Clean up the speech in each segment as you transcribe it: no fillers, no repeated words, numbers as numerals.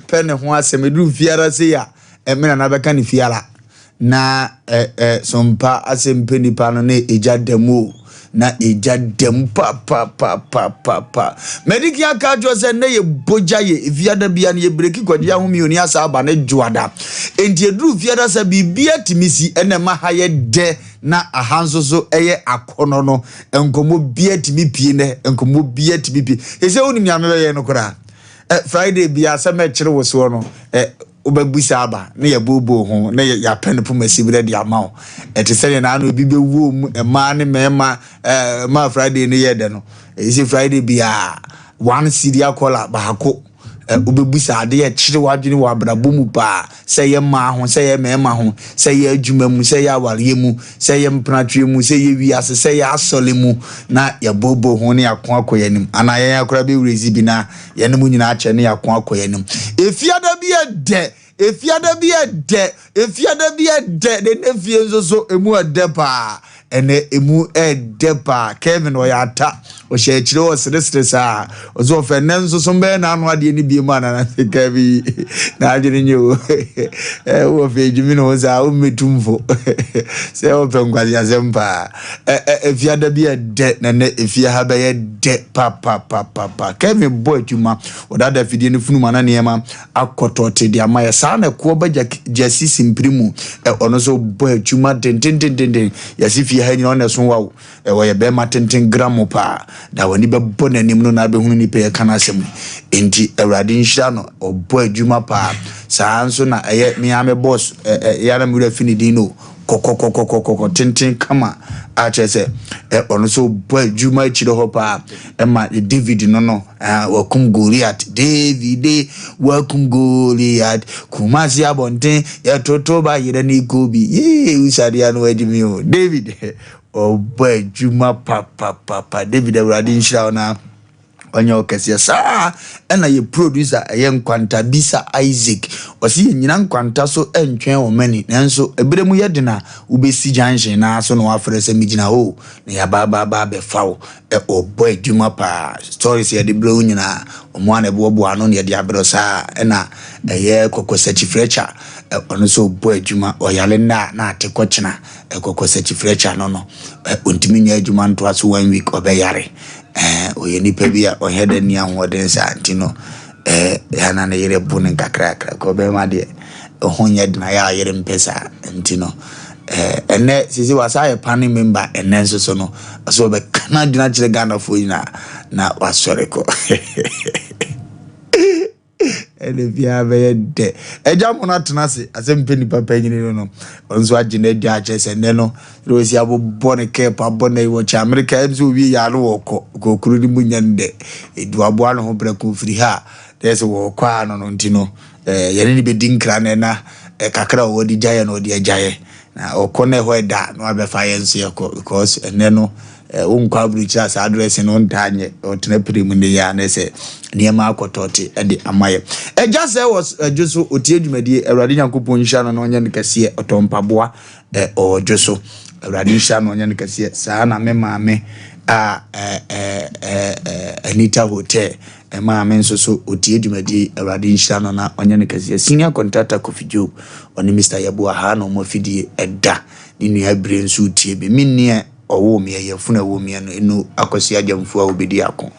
Pɛ ne ho asɛm. Ɛduru fiara sei a, me nana bɛka ne fiara. Na ɛ ɛ sompa asɛm pɛ nipa no na egya da mu o. Na egya da mu papapapapapa. Madi kan aka akyerɛ sɛ nnɛ yɛ bogya yɛ efiada bia no yɛ breki kɔgye ahome oni asa aba ne dwoada. Enti ɛduru fiada sɛ biribi atumi si ɛna ɛma ha yɛ dɛ na aha nso so ɛyɛ akɔnɔ no. Nkɔmmɔ bia tumi pie nnɛ, nkɔmmɔ bia tumi pie. Ɛsɛ wonim nea mebɛyɛ no koraa. Ɛ Friday bia asɛm ɛkyere wo soɔ no ɛ Wobɛbisa aba na yɛabooboo ho na yɛapɛ no poma siberɛ de ama wo. Ɛte sɛdeɛ na ano ebi bɛwuo mu mmaa ne mmarima ɛɛ maa Friday no yɛ dɛ no. Ɛyɛ sɛ Friday biara one serial caller baako ɛ wobɛbisa adeɛ ɛkyere w'adwene wɔ abrabɔ mu paa sɛ ɛyɛ mmaa ho sɛ ɛyɛ mmarima ho sɛ ɛyɛ adwuma mu sɛ ɛyɛ awareɛ mu sɛ ɛyɛ mpenatweɛ mu sɛ ɛyɛ wiase sɛ ɛyɛ asɔre mu na yɛbooboo ho ne yɛako akɔ yɛn anim anaa yɛn akora bɛwurezi bi na Yɛne mo nyinaa akyɛ ne yɛako akɔ yɛn anim. Efiada bi yɛ dɛ, efiada bi yɛ dɛ, efiada bi yɛ dɛ, na ɛnɛ fie nso so emu ɛdɛ paa. Ɛnɛ emu ɛdɛ paa. Kevin ɔyɛ ata, ɔhyɛ akyire hɔ seresere saa. Ɔsɛ ɔfɛ nnɛ nso so mbɛyɛ n'ano adeɛ no bie mu anana sɛ Kevin yi n'adwene nyɛ o. Wɔ fɛ edwumi ne ho saa, wommɛtu mfo. Sɛ wɔpɛ nkwaseasɛm paa. Ɛ ɛ efiada bi yɛ dɛ na nɛ efie ha bɛyɛ dɛ papapapapa. Kevin bɔ adwuma, ɔdaadaa afidie no funuma na nneɛma akɔ tɔɔte de ama yɛ. Saa na ɛkoɔ ba Gyasi Simpiri mu. Ɛ ɔno nso bɔ adwuma dendendendenden. Yɛse fie ha nyina ɔno na ɛso wa o. Ɛ ɔyɛ bɛrima tenten gramo paa. Da w'ani bɛbɔ n'anim no na abɛhunu nipa yɛka n'asɛm yi. Enti Awurade nhyira no, ɔbɔ adwuma paa. Saa nso na ɛyɛ me ara me boss, ɛ ɛ yɛ ara na me werɛ afi ne din no o. kɔkɔkɔkɔkɔkɔ tenten kama a kyerɛ sɛ ɛ ɔno nso bɔ adwuma akyire hɔ paa ɛma David no no wakum Goliath. David wakum Goliath, Kumasi abɔnten yɛtoto ba yerɛ ne kobi yee usadeɛ no agye mi o. David ɔbɔ adwuma papapapa. David, Awurade nhyira wo na ɔnyɛ ɔkɛseɛ. Saa ɛna yɛ producer ɛyɛ Nkwanta Bisa Isaac, ɔsi yɛ nyina nkwanta so ɛntwɛn wɔn ani, nanso ebere mu yɛ den a wobɛsi junction naa so na wafrɛ sɛ megyina hɔ o na yɛabaabaaba abɛfa wo. Ɛ ɔbɔ adwuma paa. Stories yɛde brɛ wo nyinaa ɔmo a na ɛboaboa ano na yɛde abrɛ. Saa ɛna ɛyɛ Kɔkɔsakyi Frɛkya, ɛ ɔno nso ɔbɔ adwuma. Ɔyare nna a na ate kɔkyena. Ɛ Kɔkɔsakyi Frɛkya no ɛ ɔntumi nyɛ adwuma ntoa so one week ɔbɛyare. Ɛɛ, ɔyɛ nipa bi a ɔnyɛ dɛ nni ahoɔden saa nti no, ɛɛ, yɛ na ne yere bo no nkakrakra. Kɔ bɛrima deɛ, ɛho nyɛ den ayɛ a yere mpɛ saa nti no, ɛɛ, ɛnɛ sisi wasa ayɛ pane member. Ɛnɛ nso so no, ɔsɛ ɔbɛka n'adwene akyerɛ Ghanafoɔ nyinaa na wasɔre kɔ. Ɛna biara bɛyɛ dɛ. Agya mo no atena ase asɛ mpɛ nipa panyini no, ɔno nso agye no adwa akyerɛ sɛ nnɛ no na ɔsi abobɔ ne kɛp abɔ no wɔ kyɛ Amerika ɛm sɛ owie yɛ ano wɔkɔ kɔkuro no mu nyɛ no dɛ ɛdu aboa ne ho prɛko firi ha a na ɛsɛ wɔkɔ ano no nti no yɛne ne bɛdi nkra no na kakra a ɔwɔ de gyaeɛ no ɔde agyaeɛ na ɔkɔ na ɛhɔ ɛda na wabɛfa yɛn nso yɛkɔ because ɛnnɛ no wonkɔ aburokyire a saa dressing no ntaa nyɛ. Ɔtena pere mu ne yɛ a na sɛ nneɛma akɔtɔte de ama yɛ. Agya sɛ wɔ adwo so ɔtie dwumadie. Awurade Nyankopɔn nhyira no na ɔnyɛ no kɛseɛ. Ɔtɔ mpaboa ɔwɔ dwo so. Awurade nhyira no ɔnyɛ no kɛseɛ. Saa na me maame a Anita Hotel maame nso so ɔtie dwumadie. Awurade nhyira no na ɔnyɛ no kɛseɛ. Senior contractor Kofi Job ɔne Mr. Yeboah ha na ɔmo afidie ɛda. Ne nua Abire nso tie bi. Me nua ɔwoo me, ɛyɛ funu a ɛwoo me no, eno Akwasi Agyamfo a obedi ako.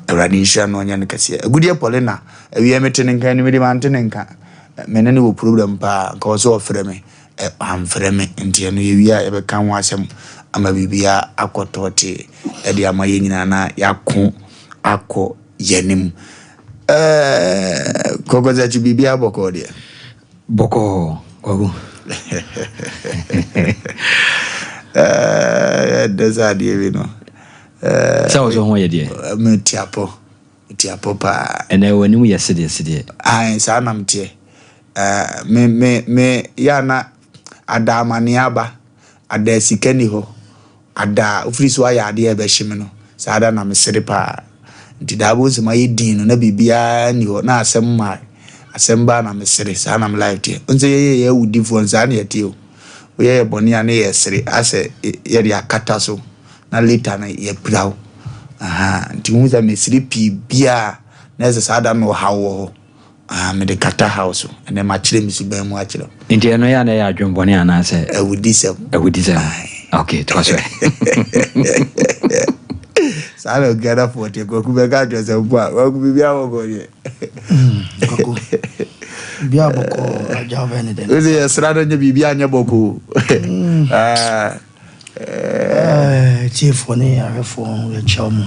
Awurade nhyira no ɔnyɛ no kɛseɛ. Agudeɛ Paulina, awiɛ mete ne nka anim de mante ne nka. Me ne no wɔ problem paa, nka ɔsɛ ɔfrɛ me, ɛ wamfrɛ me, nti ɛno yɛwie a yɛbɛka ho asɛm ama biribiara akɔ tɔɔtee ɛde ama yɛn nyinaa na yɛako akɔ yɛn anim. Ɛɛ Kɔkɔsakyi, biribiara bɔkɔɔ deɛ? Bɔkɔɔ, Kwaku. Ɛdɛ sɛ adeɛ bi no. Sɛ wo so ho yɛ deɛ? Mete apɔ, mete apɔ paa. Ɛnɛ w'anim yɛ sedeɛ sedeɛ. Ae, saa na meteɛ. Me me me yɛ na ada amaneɛ aba, ada sika ni hɔ, ada ofiri so ayɛ adeɛ a ɛbɛhye me no, saa da na mesere paa. Nti daa bo nsɛm ayɛ din no na biribiara nni hɔ na asɛm maa asɛm baa na mesere. Saa na me life teɛ. Nsɛ yɛyɛ yɛ awudifoɔ no saa na yɛteɛ o. Woyɛ yɛ bɔne a ne yɛsere asɛ yɛde akata so na later no yɛpira wo. Aha, nti wohu sɛ mesere pii biara na ɛsɛ saa da no ɔhaw wɔ hɔ. Ah, mede kata haw so. Ɛnɛ makyerɛ me suban mu akyerɛ wo. Nti ɛno yɛ a na ɛyɛ adwenbɔne anaasɛ? Awudisɛm. Awudisɛm. Ok, toa so ɛ. Saa na Ghanafoɔ teɛ. Kwaku bɛka akyerɛ sɛ mpo a, Kwaku biribiara bɔkɔɔ deɛ. Kwaku, biribiara bɔkɔɔ, agya wobɛyɛ ne dɛn? Wose yɛsra no nyɛ biribiara nyɛ bɔkɔɔ. Ah. Eh, tiefoɔ ne ahwɛfoɔ yɛkyia wo mu.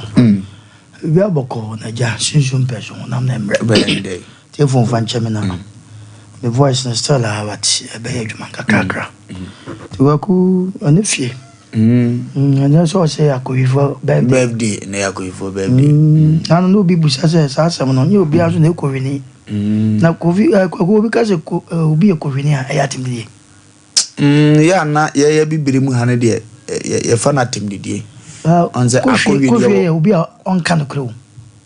Biribiara bɔkɔɔ na agya, sunsum pɛ so honam na mmerɛ. Wobɛyɛ ne dɛn? Tiefo mfa nkyɛ me na me voice no still a but ɛbɛyɛ adwuma nkakrakra. Nti Kwaku ɔne fie. Ɛnyɛ sɛ ɔsɛ Akohwifoɔ birthday. Birthday na ɛyɛ Akohwifoɔ birthday. Na no na obi busa sɛ saa asɛm no nyɛ obiara nso na ɛyɛ Kohwini. Na Kofi eh, Kwaku obi ka sɛ ko, eh, obi yɛ Kohwini a ɛyɛ atemdidie. Yɛ a na yɛyɛ bibire mu ha no deɛ yɛfa no atɛmdidie. Ɔn sɛ akɔwie deɛ yɛ obi a ɔnka nokorɛ o.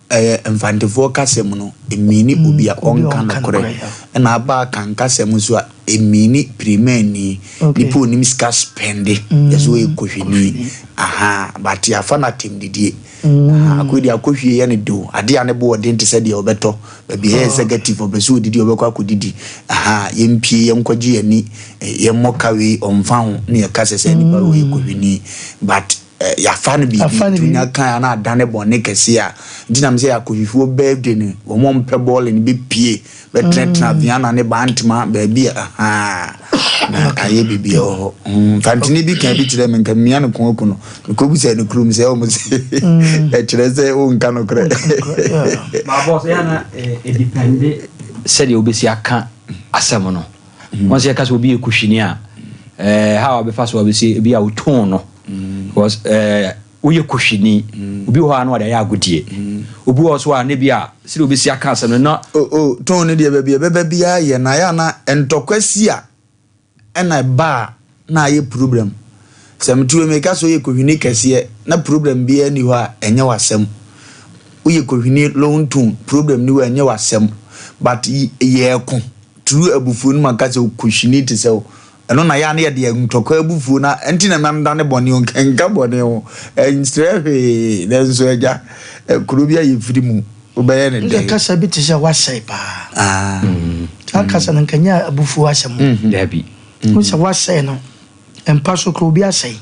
Ɛyɛ Mfantefoɔ kasa mu no, ɛmiini obi a ɔnka nokorɛ. Ɛna aba Akan kasa mu nso a, ɛmiini pirimani, nipa a ɔnim sika spɛnde, yɛ sɛ ɔyɛ kohwini. Ahaa, but yɛafa no atɛmdidie. Ahaa, akoi deɛ akɔhwie yɛ no de o, adeɛ a ne bo ɔden te sɛ deɛ ɔbɛtɔ, baabi a ɛyɛ executive, ɔpɛ sɛ ɔdidi a ɔbɛkɔ akɔdidi. Ahaa, yɛmpie, yɛnkɔgye yɛn ani, yɛmmɔ ka wei, ɔmfa ho, na yɛka sɛ saa nipa wei yɛ kohwini. But yɛafa no biribi, nti wonya kan a na adane bɔne kɛseɛ a, nti na mesɛ yɛakɔhwifoɔ birthday no, wɔn a wɔmpɛ bɔɔle no bɛpue, bɛtenatena Vienna ne Bantama baabi a, ahaa, na ayɛ biribi wɔ hɔ. Mfantene bi ka bi kyerɛ me, nka mmea no ko aku no, mekɔbisa no kurom sɛ wɔn sɛ ɛkyerɛ sɛ wonka nokorɛ. My boss, ɛyɛ na ɛdipɛnde sɛdeɛ wobɛsi aka asɛm no. Wɔn sɛ yɛka sɛ obi yɛ kuhwini a, how a wobɛfa so a wobɛsi ebi a wo tone no. Because woyɛ kohwini. Obi wɔ hɔ a na ɔde ayɛ agodie. Obi wɔ hɔ so a na bi a sɛdeɛ obɛsi aka asɛm no na. Oh oh tone no deɛ baabi a ɛbɛba biara yɛ na ayɛ a na ntɔkwa si a ɛna ɛba a na ayɛ problem. Sɛ mete wei meka sɛ woyɛ kohwini kɛseɛ na problem biara nni hɔ a ɛnyɛ w'asɛm. Woyɛ kohwini long tone problem nni hɔ a ɛnyɛ w'asɛm but yɛɛko through abufuo no mu aka sɛ kohwini te sɛ wo. Ɛno na yɛ a na yɛde yɛn ntɔkwa abufuo no nti na ɛma no bɔne o, nka bɔne ho, ɛnkyerɛ hwee, nanso agya, kuro bi a yɛfiri mu, wobɛyɛ no dɛn? Nka kasa bi te sɛ wasɛe paa. Saa kasa no nka nyɛ abufuo asɛm o. Dabi. Wohu sɛ wasɛe no, mpa so koraa obi asɛe.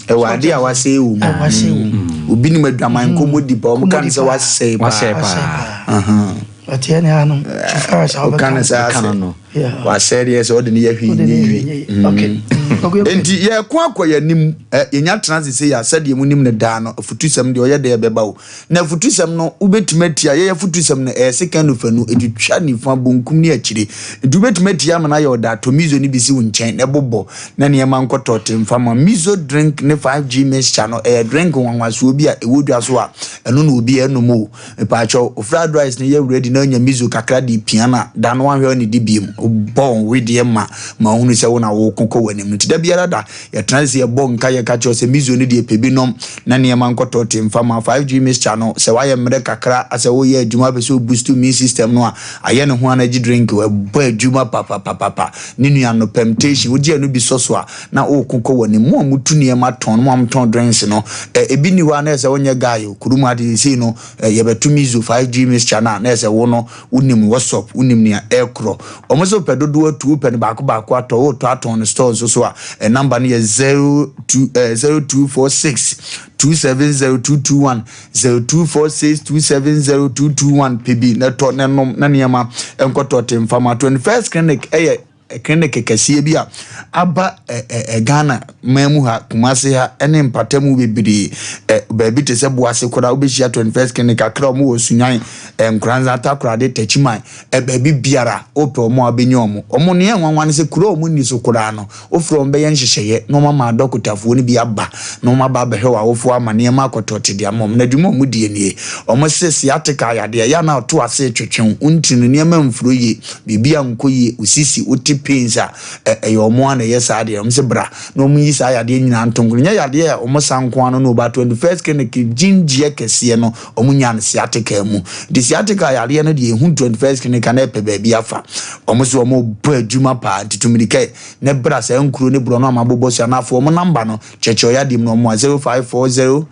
Ɛwɔ adeɛ a wasɛe wɔ mu. Wasɛe wɔ mu. Obi nim adwaman nkɔmmɔdi paa, wɔka no sɛ wasɛe paa. Wasɛe paa. But yɛn ha no, so far as a wobɛka no saa sɛ wasɛe deɛ sɛ ɔde no yɛ hwee nyɛ yie. Enti yɛko akɔ yɛn anim, yɛnya tena ase sei a sɛdeɛ monim no daa no, afutusɛm deɛ ɔyɛ dɛ ɛbɛba o. Na afutusɛm no wobɛtumi atia, yɛyɛ afutusɛm no ɛyɛ sekan nufanu, ɛtwitwa nifa, bonkum ne akyire. Nti wobɛtumi atia ama no ayɛ ɔda, tɔ miso no bi si wo nkyɛn na ɛbobɔ na nneɛma nkɔtɔ te mfa ma. Miso drink ne 5G mixture no ɛyɛ drink nwanwasoɔ bi a ɛwɔ dwa so a ɛno na obi ɛnom o. Mepaakyɛw, wo fried rice no yɛ ready na anya miso kakra de pia no a, da no wanhwɛ ɔne di biem. Wobɔ wo wedeɛ ma ma ohunu sɛ wo na woko kɔ w'anim no. Nti da biara da, yɛtena ase yɛbɔ nka yɛka kyerɛ wo sɛ miso no deɛ pɛ bi nom na nneɛma nkɔtɔ te mfa ma. 5G mixture no, sɛ wayɛ mmerɛ kakra asɛ woyɛ adwuma wopɛ sɛ wo boost immune system no a, ayɛ ne ho energy drink o, ɛbɔ adwuma papapapapa. Ne nua no, permutation, wogye ɛno bi sɔ so a, na woko kɔ w'anim. Mo a motu nneɛma tɔn, mo a motɔn drinks no, eh, ebi nni hɔ a na ɛsɛ wonyɛ guy o. Kurom ha de seesei no, eh, yɛbɛto miso 5G mixture no a, na ɛsɛ wo no, wonim what's up, wonim nea ɛrekorɔ. Wɔn sɛ wopɛ dodoɔ atu, wopɛ no baako baako atɔ, wotɔ atɔn no store nso so a, eh, number no yɛ 02, eh, 0246 270221, 0246 270221. Pɛ bi na tɔ na nom na nneɛma nkɔtɔ te mfama. 21st Clinic ɛyɛ Clinic kɛseɛ bi a aba Ghana man mu ha, Kumasi ha ne mpatamu bebree. Baabi te sɛ Boase koraa wobɛhyia 21st Clinic, Accra wɔn wɔ Sunyani, Nkoranza, Takoradi, Techiman, baabi biara wopɛ wɔn a wobɛnya wɔn. Wɔn nea nwanwa ne sɛ kuro a wɔn nni so koraa no, wofrɛ wɔn bɛyɛ nhyehyɛeɛ na wɔn ama adɔkotafoɔ no bi aba na wɔn aba abɛhwɛ wɔn awofoɔ ama nneɛma akɔtɔ te de ama wɔn. Na adwuma a wɔn die nie. Wɔn se sciatica yadeɛ, ɛyɛ a na ɔto ase retwetwe wo, wo ntini no nneɛma mfuro yie. Biribi ankɔ yie, wo sisi, wo te pains a, ɛ, ɛyɛ wɔn ara na ɛyɛ saa adeɛ. Wɔn se bra na wɔn nyi saa yadeɛ nyinaa nto nko. Nyɛ yadeɛ a wɔn sa nko ara no na o, but 21st clinic gyingyeɛ kɛseɛ no, wɔn nya no sciatica mu. Nti sciatica yadeɛ no deɛ, ɛhu 21st clinic a na ɛpɛ baabi afa. Wɔn se wɔn bɔ adwuma paa, nti tu mirika ɛ, na bra saa nkuro ne borɔno a mabobɔ so yi, anaa fa wɔn number no, kyerɛkyerɛ wo yadeɛ mu na wɔn a, 0540.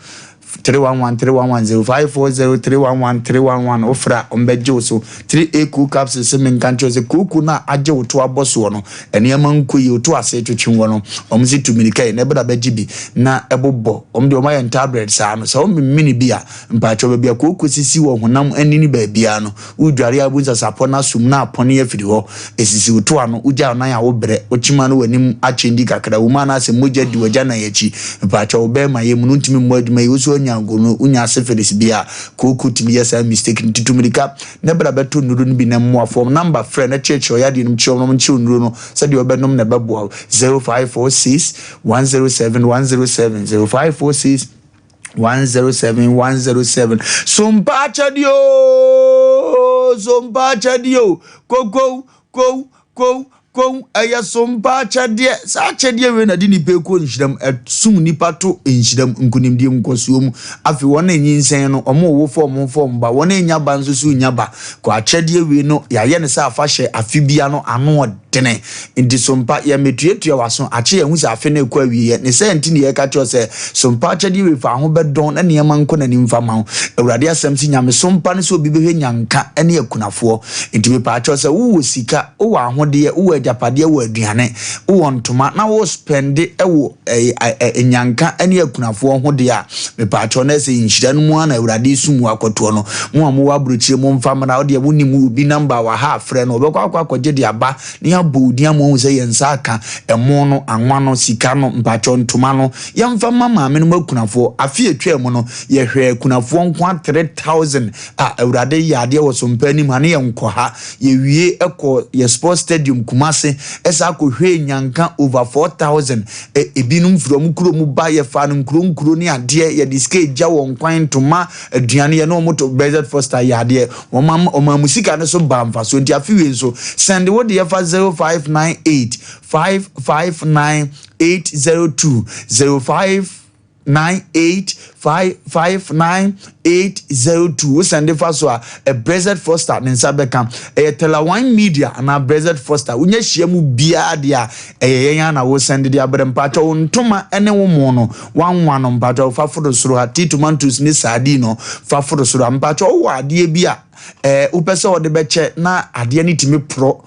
311 311 0540 311 311 wofrɛ a ɔmbɛgye wo so. 3A cool capsule sɛ menka nkyerɛ sɛ kooko no a agye wo to abɔ soɔ no, nneɛma nkɔ yie, wo to ase twetwe wɔ no, ɔmo sɛ tu mirika yi na ɛbɛda bɛgye bi na ɛbobɔ. Ɔmo deɛ, ɔmo ayɛ tablet saa no sɛ ɔmemene bi a, mpakyɛw, baabi a kooko sisi wɔ honam ani ne baabiara no, wodware a, wobu nsasapɔ no asom na apɔne afiri hɔ ɛsisi wo to ano. Wogya wo nan a, wobrɛ wokyima no, w'anim akyɛndi kakra wo mu anaasɛ mogya di w'agya nan akyi. Mpakyɛw, wo bɛrima yɛ mu no ntumi mmɔ adwuma yi, wo so anya ago no, wonya syphilis bi a, kooko tumi yɛ saa mistake no. Tutu mirika na bra bɛto nnuro no bi na mmoa fam. Number frɛ na kyerɛkyerɛ ɔyadeɛ no kyerɛ wɔn, nkyerɛ nnuro no sɛdeɛ ɔbɛnom na ɛbɛboa wo. 0546 107 107, 0546 107 107. Sompa akyɛdeɛ o, sompa akyɛdeɛ o, koko ko ko ko, ɛyɛ sompa akyɛdeɛ. Saa akyɛdeɛ wei na de nipa ekɔ nhyiram, ɛsum nipa to nhyiram, nkonimdie, nkɔsoɔ mu. Afei wɔn a nyinsɛn no, wɔn a wɔwɔ fɔm fɔm ba, wɔn a nya ba nso so nya ba kɔ. Akyɛdeɛ wei no, yɛayɛ no sɛ afahyɛ afe bia no ano ɔdene, nti sompa yɛmɛtuatua waso akye yɛn ho sɛ afe no ekɔ awieɛ ne sɛ. Nti ne yɛka kyerɛ sɛ sompa akyɛdeɛ wei fa ho bɛdɔn na nneɛma nkɔ n'anim fa ma wo. Awurade asɛm si Nyame sompa no sɛ obi bɛhwɛ nyanka ne akunafoɔ. Nti mepɛ akyerɛ sɛ wowɔ sika, wowɔ ahodeɛ, wowɔ agyapadeɛ, wɔ aduane, wowɔ ntoma na wo spend wɔ ɛɛ nyanka ne akunafoɔ ho deɛ a, mepɛ akyerɛ no sɛ nhyira no mu a na Awurade sum wɔ akɔtoɔ no mo a mowɔ aburokyire mo mfa mmra. Wodeɛ wonim obi number wɔ ha, afrɛ no, ɔbɛkɔ akɔgye de aba na yɛabɔ wo din ama woahu sɛ yɛn nsa aka ɛmo no, anwa no, sika no, mpakyɛw, ntoma no, yɛmfa ma maame no mu akunafoɔ. Afe atwa mu no, yɛhwɛ akunafoɔ nko a 3000 a Awurade yɛ adeɛ wɔ sompa anim ha ne yɛnkɔ ha. Yɛwie ɛkɔ yɛ sports stadium Kumase, ɛsa akɔhwɛ nyanka over 4000. Ebinom firi ɔmo kuro mu ba, yɛfa no nkuro nkuro ne adeɛ, yɛde sika egya wɔn kwan, ntoma, aduane, yɛ ne wɔn to Blessed Foster yɛ adeɛ. Wɔn am wɔn amu sika no so ba nfa so. Nti afi wei nso, send wo deɛ fa 0598 559 802, 0598559802. Wo send fa so a, Blessed Foster ne nsa bɛka. Ɛyɛ Telawan Media anaa Blessed Foster, wonya hyia mu biara deɛ a, ɛyɛ yɛn ana wo send de abrɛ. Mpakyɛ, wo ntoma ne wo mo no wanwa no, mpakyɛ, fa foro soro ha, tea, tomatoes ne sardine no, fa foro soro ha. Mpakyɛ, wowɔ adeɛ bi a wopɛ sɛ wɔde bɛkyɛ na adeɛ no tumi porɔ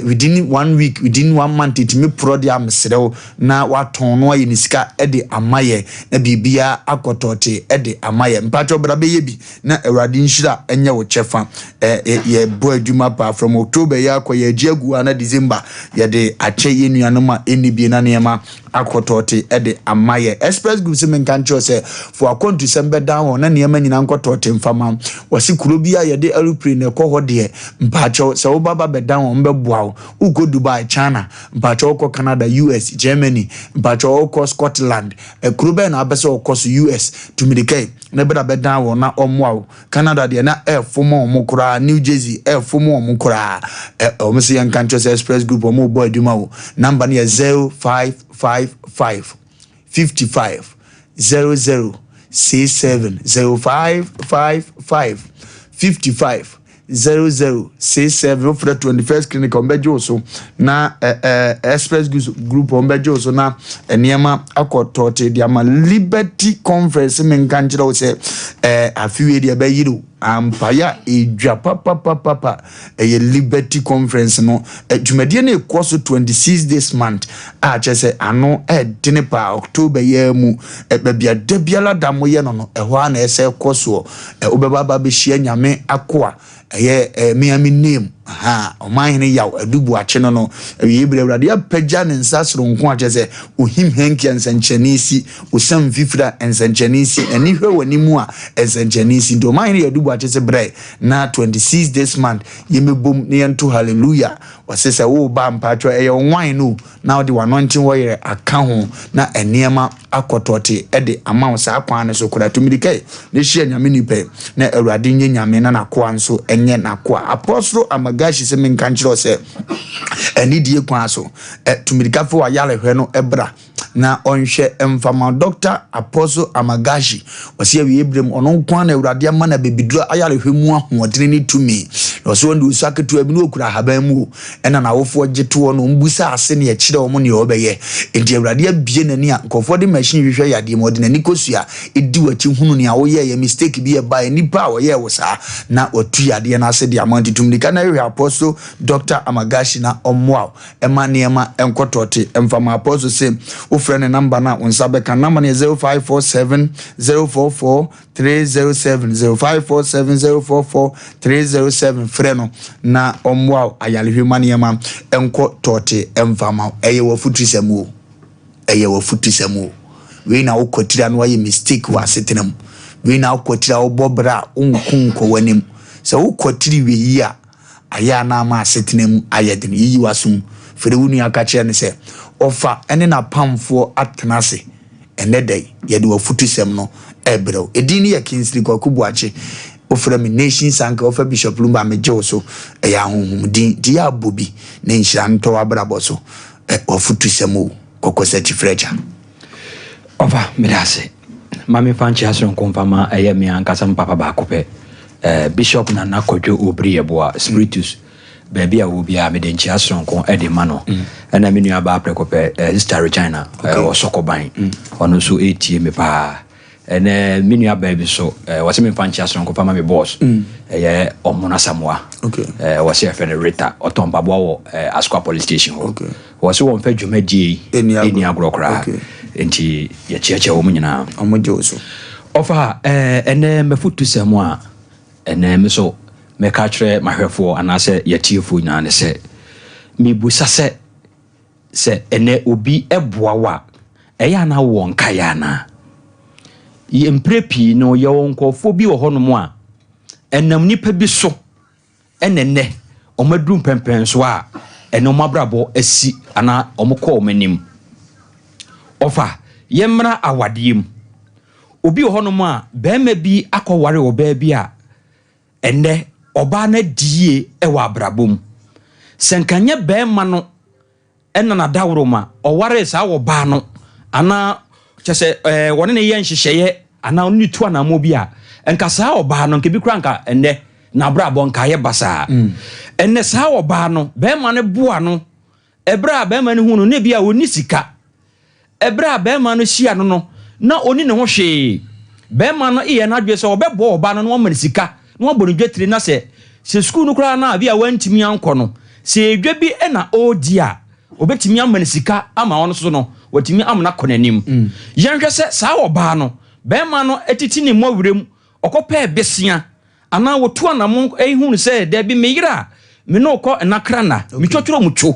within one week, within one month tumi porɔ deɛ a, mesrɛ wo na watɔn no ayɛ ne sika de ama yɛ na biribiara akɔtɔɔte de ama yɛ. Mpakyɛ, bra bɛyɛ bi na Awurade nhyira nyɛ wo kyɛfa. Yɛbɔ adwuma paa. From October yɛ akɔ, yɛagye agu ha na December yɛde akyɛ yɛ nuanom a ɛnni bie na nneɛma akɔtɔɔte de ama yɛ. Express Group sɛ menka nkyerɛ sɛ fo akɔntusɛm bɛdan hɔ na nneɛma nyinaa nkɔtɔɔte mfama. Wɔse kuro bi a yɛde aeroplane na ɛkɔ hɔ deɛ, mpaakyɛw, sɛ woba ba bɛdan wɔn, bɛboa wo. Wokɔ Dubai, China, mpaakyɛw, wokɔ Canada, US, Germany, mpaakyɛw, wokɔ Scotland, kuro bɛn na apɛ sɛ wɔkɔ so, US, tumirika yi na bɛda bɛdan wɔn na ɔmmoa wo. Canada deɛ na ɛɛfo ma wɔn koraa, New Jersey ɛɛfo ma wɔn koraa. Wɔn sɛ yɛnka nkyerɛ sɛ Express Group wɔn bɔ adwuma wo. Number no yɛ 0555 55 00 67, 0555 55 00 67. Wofrɛ 21st Clinic, wɔn bɛgye wo so na ɛ ɛ Express Group wɔn bɛgye wo so na nneɛma akɔ tɔɔte de ama. Liberty Conference, mi nka nkyerɛ wo sɛ afiwie deɛ ɛbɛyiri o, ampaeɛ a edwa papapapapa. Ɛyɛ Liberty Conference no, dwumadie no ekɔ so 26 this month a kyerɛ sɛ ano ɛdene paa. October yɛ mu, baabi a da biara da mo yɛ no, ɛhɔ a na ɛsɛ kɔ soɔ. Wobɛba aba abɛhyia Nyame akoa, ɛyɛ miami name ha, Ɔmanhene Yaw Adubu Akye no. Awie bere Awurade apagya ne nsa soronko a kyerɛ sɛ ohim hɛnkia, nsɛnkyerɛnne si, osam fifiri a, nsɛnkyerɛnne si, ani hwɛ wɔ anim a, nsɛnkyerɛnne si. Nti Ɔmanhene Yaw Adubu Akye sɛ brɛ na 26 this month yɛmɛbom na yɛnto hallelujah. Wɔse sɛ woba, mpaatwɔ, ɛyɛ ɔnwan no na wode w'anointing wɔyerɛ aka ho na nneɛma akɔtɔte de ama wo saa kwan no so koraa. Tumirika yi na hyia Nyame nipa yi na Awurade nyɛ Nyame na n'akoa nso nyɛ n'akoa. Apostle Amagashi sɛ menka nkyerɛ wo sɛ anidie kwan so, tumirika fo wayarehwɛ no bra. na ɔnhwɛ mfa ma Dɔkta Apostle Amagashi. Ɔse awiei berɛ mu, ɔno nko ara na Awurade ama no abɛbiduro ayarehwɛ mu ahoɔdene ne tumi. Na ɔse ɔno deɛ ɔsua ketewa bi na ɔkura ahaban mu o, ɛna n'awofoɔ gye toɔ na wɔbusa ase na ɛkyerɛ wɔn nea ɔbɛyɛ. Enti Awurade abue n'ani a nkurɔfoɔ de machine hwehwɛ yadeɛ mu, ɔde n'ani kɔsua, ɛdi w'akyi hunu nea woyɛeɛ, mistake bi a ɛbaeɛ, nnipa a wɔyɛɛ wo saa, na watu yadeɛ no ase de ama wo. Nti tu mmirika na hwehwɛ Apostle Doctor Amagashi na ɔmmoa wo mma nneɛma nkɔ tɔte. Mfa ma Apostle se wofrɛ ne number no a wo nsa bɛka. Number no yɛ 0547 044 307, 0547 044 307. Frɛ no na ɔmmoa wo ayarehwɛ ma nneɛma nkɔ tɔte mfa ma wo. Ɛyɛ w'afutusɛm o. Ɛyɛ w'afutusɛm o. Wei na wokɔ tiri a na wayɛ mistake wɔ asetena mu. Wei na wokɔ tiri a wobɔ bra a wonko nkɔ w'anim. Sɛ wokɔ tiri wei yi a, ayɛ a na ama asetena mu ayɛ den. Yiyi w'asom. Frɛ wo nua ka kyerɛ no sɛ ɔfa ne n'apamfoɔ atena ase. Ɛnnɛ da yi, yɛde w'afutusɛm no rebrɛ wo. Edin no yɛ Kingsley Kwaku Boakye. Wofrɛ me Nations Anchor, wofa Bishop Lumba a, megye wo so. Ɛyɛ ahonhom din. Nti yɛ a bɔ bi na nhyira ntɔ w'abrabɔ so. Ɛ, w'afutusɛm o, Kɔkɔsakyi Frɛkya. Ɔfa, meda ase. Ma memfa nkyea soronko mfa ma ɛyɛ me ankasa me papa baako pɛ, eh, Bishop Nana Kwadwo Obiri Yeboah, Spiritus, baabi a ɔwɔ biara mede nkyea soronko de ma no. Ɛna me nua baa prɛko pɛ, eh, Sister Regina, eh, wɔ Sɔkɔban, ɔno nso ɛretie me paa. Ɛnɛ me nua baa bi so, eh, wɔsɛ memfa nkyea soronko fa ma me boss, ɛyɛ Ɔmono Asamoah, eh, wɔsɛ yɛfrɛ no Rita, ɔtɔn mpaboa wɔ eh, Asokwa Police Station hɔ. Wɔse wɔmfa dwumadie yi nni agorɔ koraa, nti yɛkyeakyea wɔn nyinaa. Wɔgye wo so. Ɔfa, eh, ɛnɛ m'afutusɛm a ɛnɛ me so mɛka akyerɛ m'ahwɛfoɔ anaasɛ yɛatiefoɔ nyinaa ne sɛ, mebusa sɛ, sɛ ɛnɛ obi boa wo a, ɛyɛ a na wowɔ nkaeɛ anaa? Yɛ mprɛ pii no, yɛwɔ nkurɔfoɔ bi wɔ hɔnom a, ɛnam nnipa bi so ɛna nnɛ wɔaduru mpɛnpɛnsoɔ a ɛne wɔn abrabɔ asi anaa wɔkɔ wɔn anim. Ɔfa, yɛmmra awadeɛ mu. Obi wɔ hɔnom a, barima bi akɔware ɔbaa bi a ɛnnɛ ɔbaa no adi yie wɔ abrabɔ mu. Sɛ nka nyɛ barima no Ɛna n'adaworoma ɔwaree saa ɔbaa no anaa kyɛ sɛ ɛɛ wɔne no yɛ nhyehyɛeɛ anaa ɔne no tu anammɔn bi a, nka saa ɔbaa no, nka bi koraa nka ɛnnɛ n'abrabɔ nka ayɛ basaa. Ɛnnɛ saa ɔbaa no, barima no boa no, ɛberɛ a barima no hu no, na ebi a ɔnni sika. Ɛberɛ a barima no hyia no no, na ɔnni ne ho hwee. Barima no yɛ n'adwene sɛ ɔbɛboa ɔbaa no na wama no sika na wabɔ no dwatire na sɛ sɛ sukuu no koraa no a bi a wantumi ankɔ no, sɛ ɛyɛ dwa bi na ɔredi a, ɔbɛtumi ama no sika ama ɔno nso no watumi ama no akɔ n'anim. Yɛnhwɛ sɛ saa ɔbaa no, barima no tete ne mmɔwerɛ mu, ɔkɔpɛɛ besea Anaa wɔtu anamon hunu sɛ, Dabi, me yere a me ne wo kɔ nna kra nna, metwotworo mu two.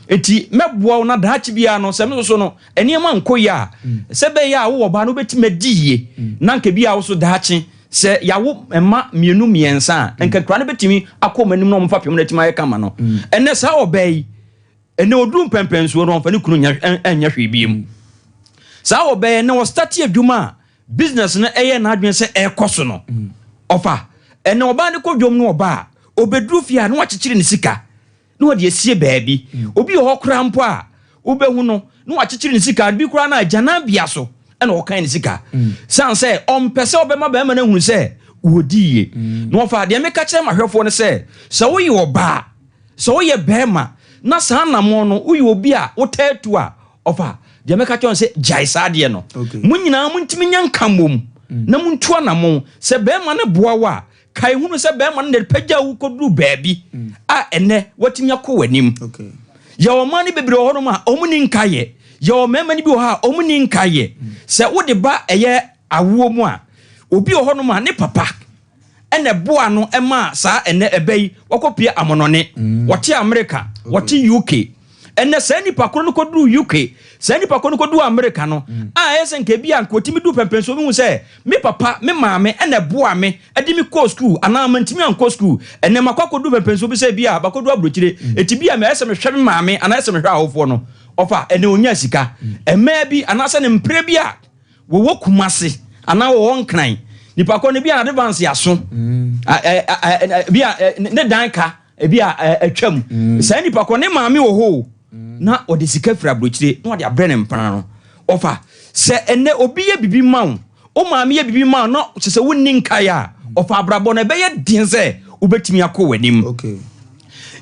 Enti mɛboa wo na daakye biara no, sɛ me nso so no, nneɛma nkɔ yie a, sɛ ɛbɛyɛ a wowɔ ba no, wobɛtumi adi yie. Na anka bi a wo nso daakye, sɛ yɛawo mma mmienu mmiɛnsa a, anka nkwadaa no bɛtumi akɔ wɔn anim na wɔn fapem no atumi ayɛ kama no. Ɛnnɛ saa ɔbaa yi, Ɛnɛ ɔduru mpɛnpɛnsoɔ no ɔmfa ne kunu nyɛ hwee biem. Saa ɔbɛyɛ na ɔstate adwuma a business no ɛyɛ n'adwene sɛ ɛrekɔ so no ɔfa. Ɛnɛ ɔbaa no kɔ dwom no ɔba a ɔbɛduru fie a na wakyekyere ne sika na ɔde asie baabi. Obi wɔ hɔ koraa mpo a wobɛhu no na wakyekyere ne sika bi koraa no agyananbea so ɛna ɔkan ne sika. San sɛ ɔmpɛ sɛ ɔbɛma bɛrima no ahunu sɛ wɔdi yie. Na ɔfa deɛ meka kyerɛ m'ahwɛfoɔ no sɛ sɛ woyɛ ɔbaa Sɛ woyɛ barima na saa anammɔn no woyɛ obi a wotaa tu a, ɔfa, deɛ mɛka kyerɛ wo sɛ gyae saa adeɛ no. Mo nyinaa montumi nyɛ nka mmom na montu anammɔn. Sɛ barima no boa wo a, kae hunu sɛ barima no na ɛpagya wo kɔduru baabi a ɛnnɛ woatumi akɔ w'anim. Yɛwɔ mmaa no bebree wɔ hɔnom a wɔnni nkaeɛ. Yɛwɔ mmarima no bi wɔ hɔ a wɔnni nkaeɛ. Sɛ wode ba ɛyɛ awoɔ mu a, obi wɔ hɔnom a ne papa ɛna ɛboa no maa saa ɛnɛ ɛbɛ yi wɔkɔpie amɔnɔne mm. wɔte Amerika wɔte UK ɛnɛ saa nipa koro no kɔduru UK saa nipa koro no kɔduru Amerika no mm. a ɛyɛ sɛ nka ebi a nka otumi du pɛmpɛn so obi hu sɛ me papa me maame ɛna ɛboa me ɛde me kɔɔ sukuu anaa mantumi ankɔ sukuu ɛnɛ makɔ akɔduru pɛmpɛn so bi sɛ ebi a bakɔduru aburokyire mm. eti bi a mɛ ɛsɛ mehwɛ me maame anaa ɛsɛ mehwɛ awofoɔ no ɔfa ɛnɛ onya sika mmaa bi anaasɛ ne mpere bi a Wɔwɔ Kumasi anaa wɔwɔ Nkran. Nipa kɔ no bi a n'advance aso. Mm. Bi a ne dan ka ebi a atwam. Mm. Saa nipa kɔ ne maame wɔ hɔ o. Mm. Na ɔde sika firi aburokyire na ɔde abrɛ ne mpena no. Ɔfa, sɛ ɛnnɛ obi yɛ biribi ma wo, wo maame yɛ biribi ma wo na kyerɛ sɛ wonni nkaeɛ a, ɔfa abrabɔ no ɛbɛyɛ den sɛ wobɛtumi akɔ w'anim.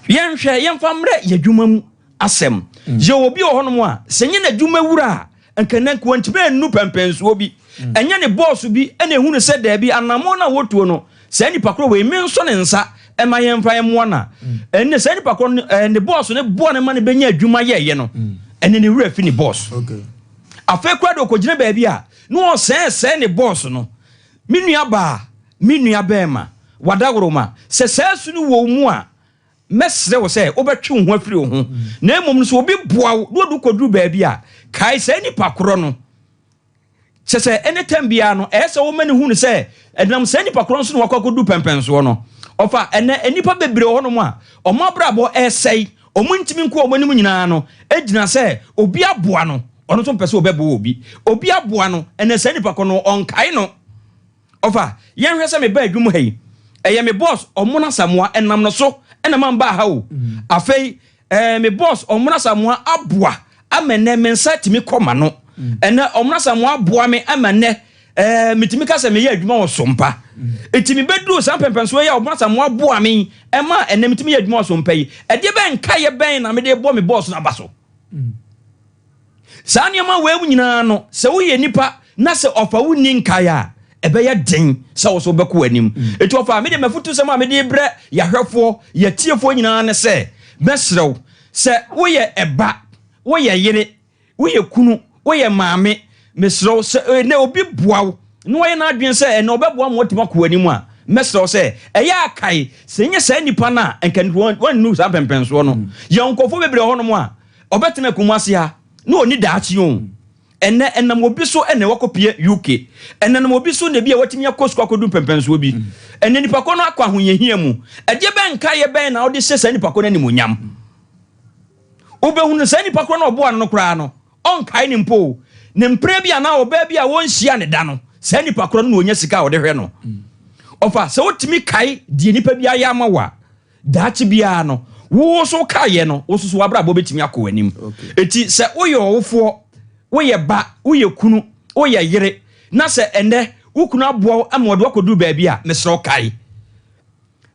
Yɛnhwɛ, yɛmfa mmerɛ yɛn adwuma mu asɛm. Yɛwɔ obi wɔ hɔnom a, sɛ nyɛ n'adwuma wura a, nka nnɛ nka wantumi annu pɛmpɛnsoɔ bi. Ɛnyɛ ne bɔɔso bi na ɛhunu sɛ daabi, anammɔn no a wɔtuo no, saa nipa korɔ wei, mensɔ ne nsa ma yɛmfa mmoa no a, ɛnne saa nipa korɔ no, ne bɔɔso no boa no ma no bɛnya adwuma yɛɛyɛ no, ɛnne ne werɛ fi ne bɔɔso. Afei koraa de ɔkɔgyina baabi a, na ɔsɛɛsɛɛ ne bɔɔso no. Me nua baa, me nua bɛɛma, wadaworoma, sɛ saa su no wɔ wo mu a, mɛsrɛ wo sɛ wobɛtwe wo ho afiri wo ho, na mmom no sɛ obi boa wo na ɔde wo kɔduru baabi a, kae saa nipa korɔ no. Kyerɛ sɛ, ɛne tɛm biara no, ɛyɛ sɛ woma no hunu sɛ ɛdenam saa nipa korɔ no so na wakɔ akɔduru pɛmpɛnsoɔ no. Ɔfa, ɛnnɛ, nnipa bebree wɔ hɔnom a, wɔn abrabɔ resɛe, wɔntumi nkɔ wɔn anim nyinaa no, gyina sɛ obi aboa no, ɔno nso mpɛ sɛ ɔbɛboa obi. Obi aboa no, ɛnnɛ saa nipa korɔ no, ɔnkae no. Ɔfa, yɛnhwɛ sɛ mebaa adwuma ha yi, ɛyɛ me boss Ɔmon Asamoah ɛnam no so na ma mbaa ha o. Afei, ɛɛ me boss Ɔmon Asamoah aboa ama nnɛ me nsa tumi kɔ m'ano. Ɛnnɛ Ɔmon Asamoah aboa me ama nnɛ ɛɛ metumi ka sɛ meyɛ adwuma wɔ Sompa. Enti mebɛduru saa mpɛmpɛnsoɔ yi a Ɔmon Asamoah aboa me yi ɛma ɛnnɛ metumi yɛ adwuma wɔ Sompa yi, ɛdeɛ bɛn nkaeɛ bɛn na mede rebɔ me boss no aba so? Saa nneɛma wei nyinaa no, sɛ woyɛ nipa na sɛ ɔfa wo nni nkae a, ɛbɛyɛ den sɛ wo so wobɛkɔ w'anim. Enti ɔfa, me deɛ m'afotusɛm a mede rebrɛ yɛahwɛfoɔ, yɛatiefoɔ nyinaa ne sɛ, mɛsrɛ wo, sɛ woyɛ ɛba, woyɛ yere, woyɛ kunu, woyɛ maame, mesrɛ wo, sɛ ɛnɛ obi boa wo na wayɛ n'adwene sɛ ɛnɛ ɔbɛboa ma woatumi akɔ w'anim a, mɛsrɛ wo sɛ, ɛyɛ a kae, sɛ ɛnyɛ saa nipa no a, anka wannu saa mpɛnpɛnsoɔ no. Yɛwɔ nkurɔfoɔ bebree wɔ hɔnom a, Ɔbɛtena Kumasi ha na ɔnni daakye o. Ɛnnɛ ɛnam obi so na wakɔpue UK. Ɛnnɛ ɛnam obi so na ebia watumi akɔ sukuu akɔdu mpɛnpɛnsoɔ bi. Ɛnnɛ nipa korɔ no akɔ ahohiahia mu. Ɛdeɛ bɛn nkaeɛ bɛn na wode hyɛ saa nipa korɔ no animuonyam? Wobɛhunu saa nipa korɔ no a ɔboa no no koraa no, ɔnkae no mpo o. Ne mpena bi anaa ɔbaa bi a wɔnhyia no da no, saa nipa korɔ no na ɔnya sika a ɔde hwɛ no. Ɔfa, sɛ wotumi kae deɛ nipa bi ayɛ ama wo a, Daakye biara no, wo nso wokaeɛ no, wo nso so w'abrabɔ bɛtumi akɔ w'anim. Enti sɛ woyɛ ɔwofoɔ, woyɛ ba, woyɛ kunu, woyɛ yere, na sɛ ɛnnɛ wo kunu aboa wo ama ɔde wo akɔduru baabi a, mesrɛ wo kae.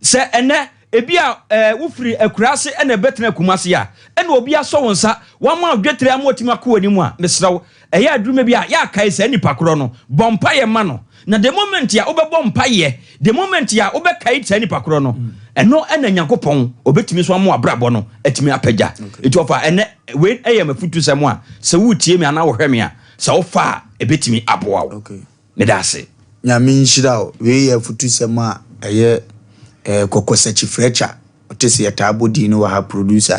Sɛ ɛnnɛ ebi a eh, wofiri akuraase na ɛbɛtena Kumase a, ɛna obi asɔ wo nsa, wama wo dwetire ama watumi akɔ w'anim a, mesrɛ wo, Ɛyɛ aduruma bi a, yɛ a kae saa nipa korɔ no, bɔ mpaeɛ ma no, na the moment a wobɛbɔ mpaeɛ, the moment a wobɛkae saa nipa korɔ no, ɛno na Nyankopɔn ɔbɛtumi nso ama w'abrabɔ no atumi apagya. Nti ɔfa ɛnɛ, wei ɛyɛ m'afutusɛm a, sɛ woretie me anaa wohwɛ me a, sɛ wofa a, ɛbɛtumi aboa wo. Meda ase. Nyame nhyira wo. Wei yɛ afutusɛm a ɛyɛ eh, kɔkɔsakyi-frɛkya. Wote sɛ yɛtaa bɔ din no wɔ ha, producer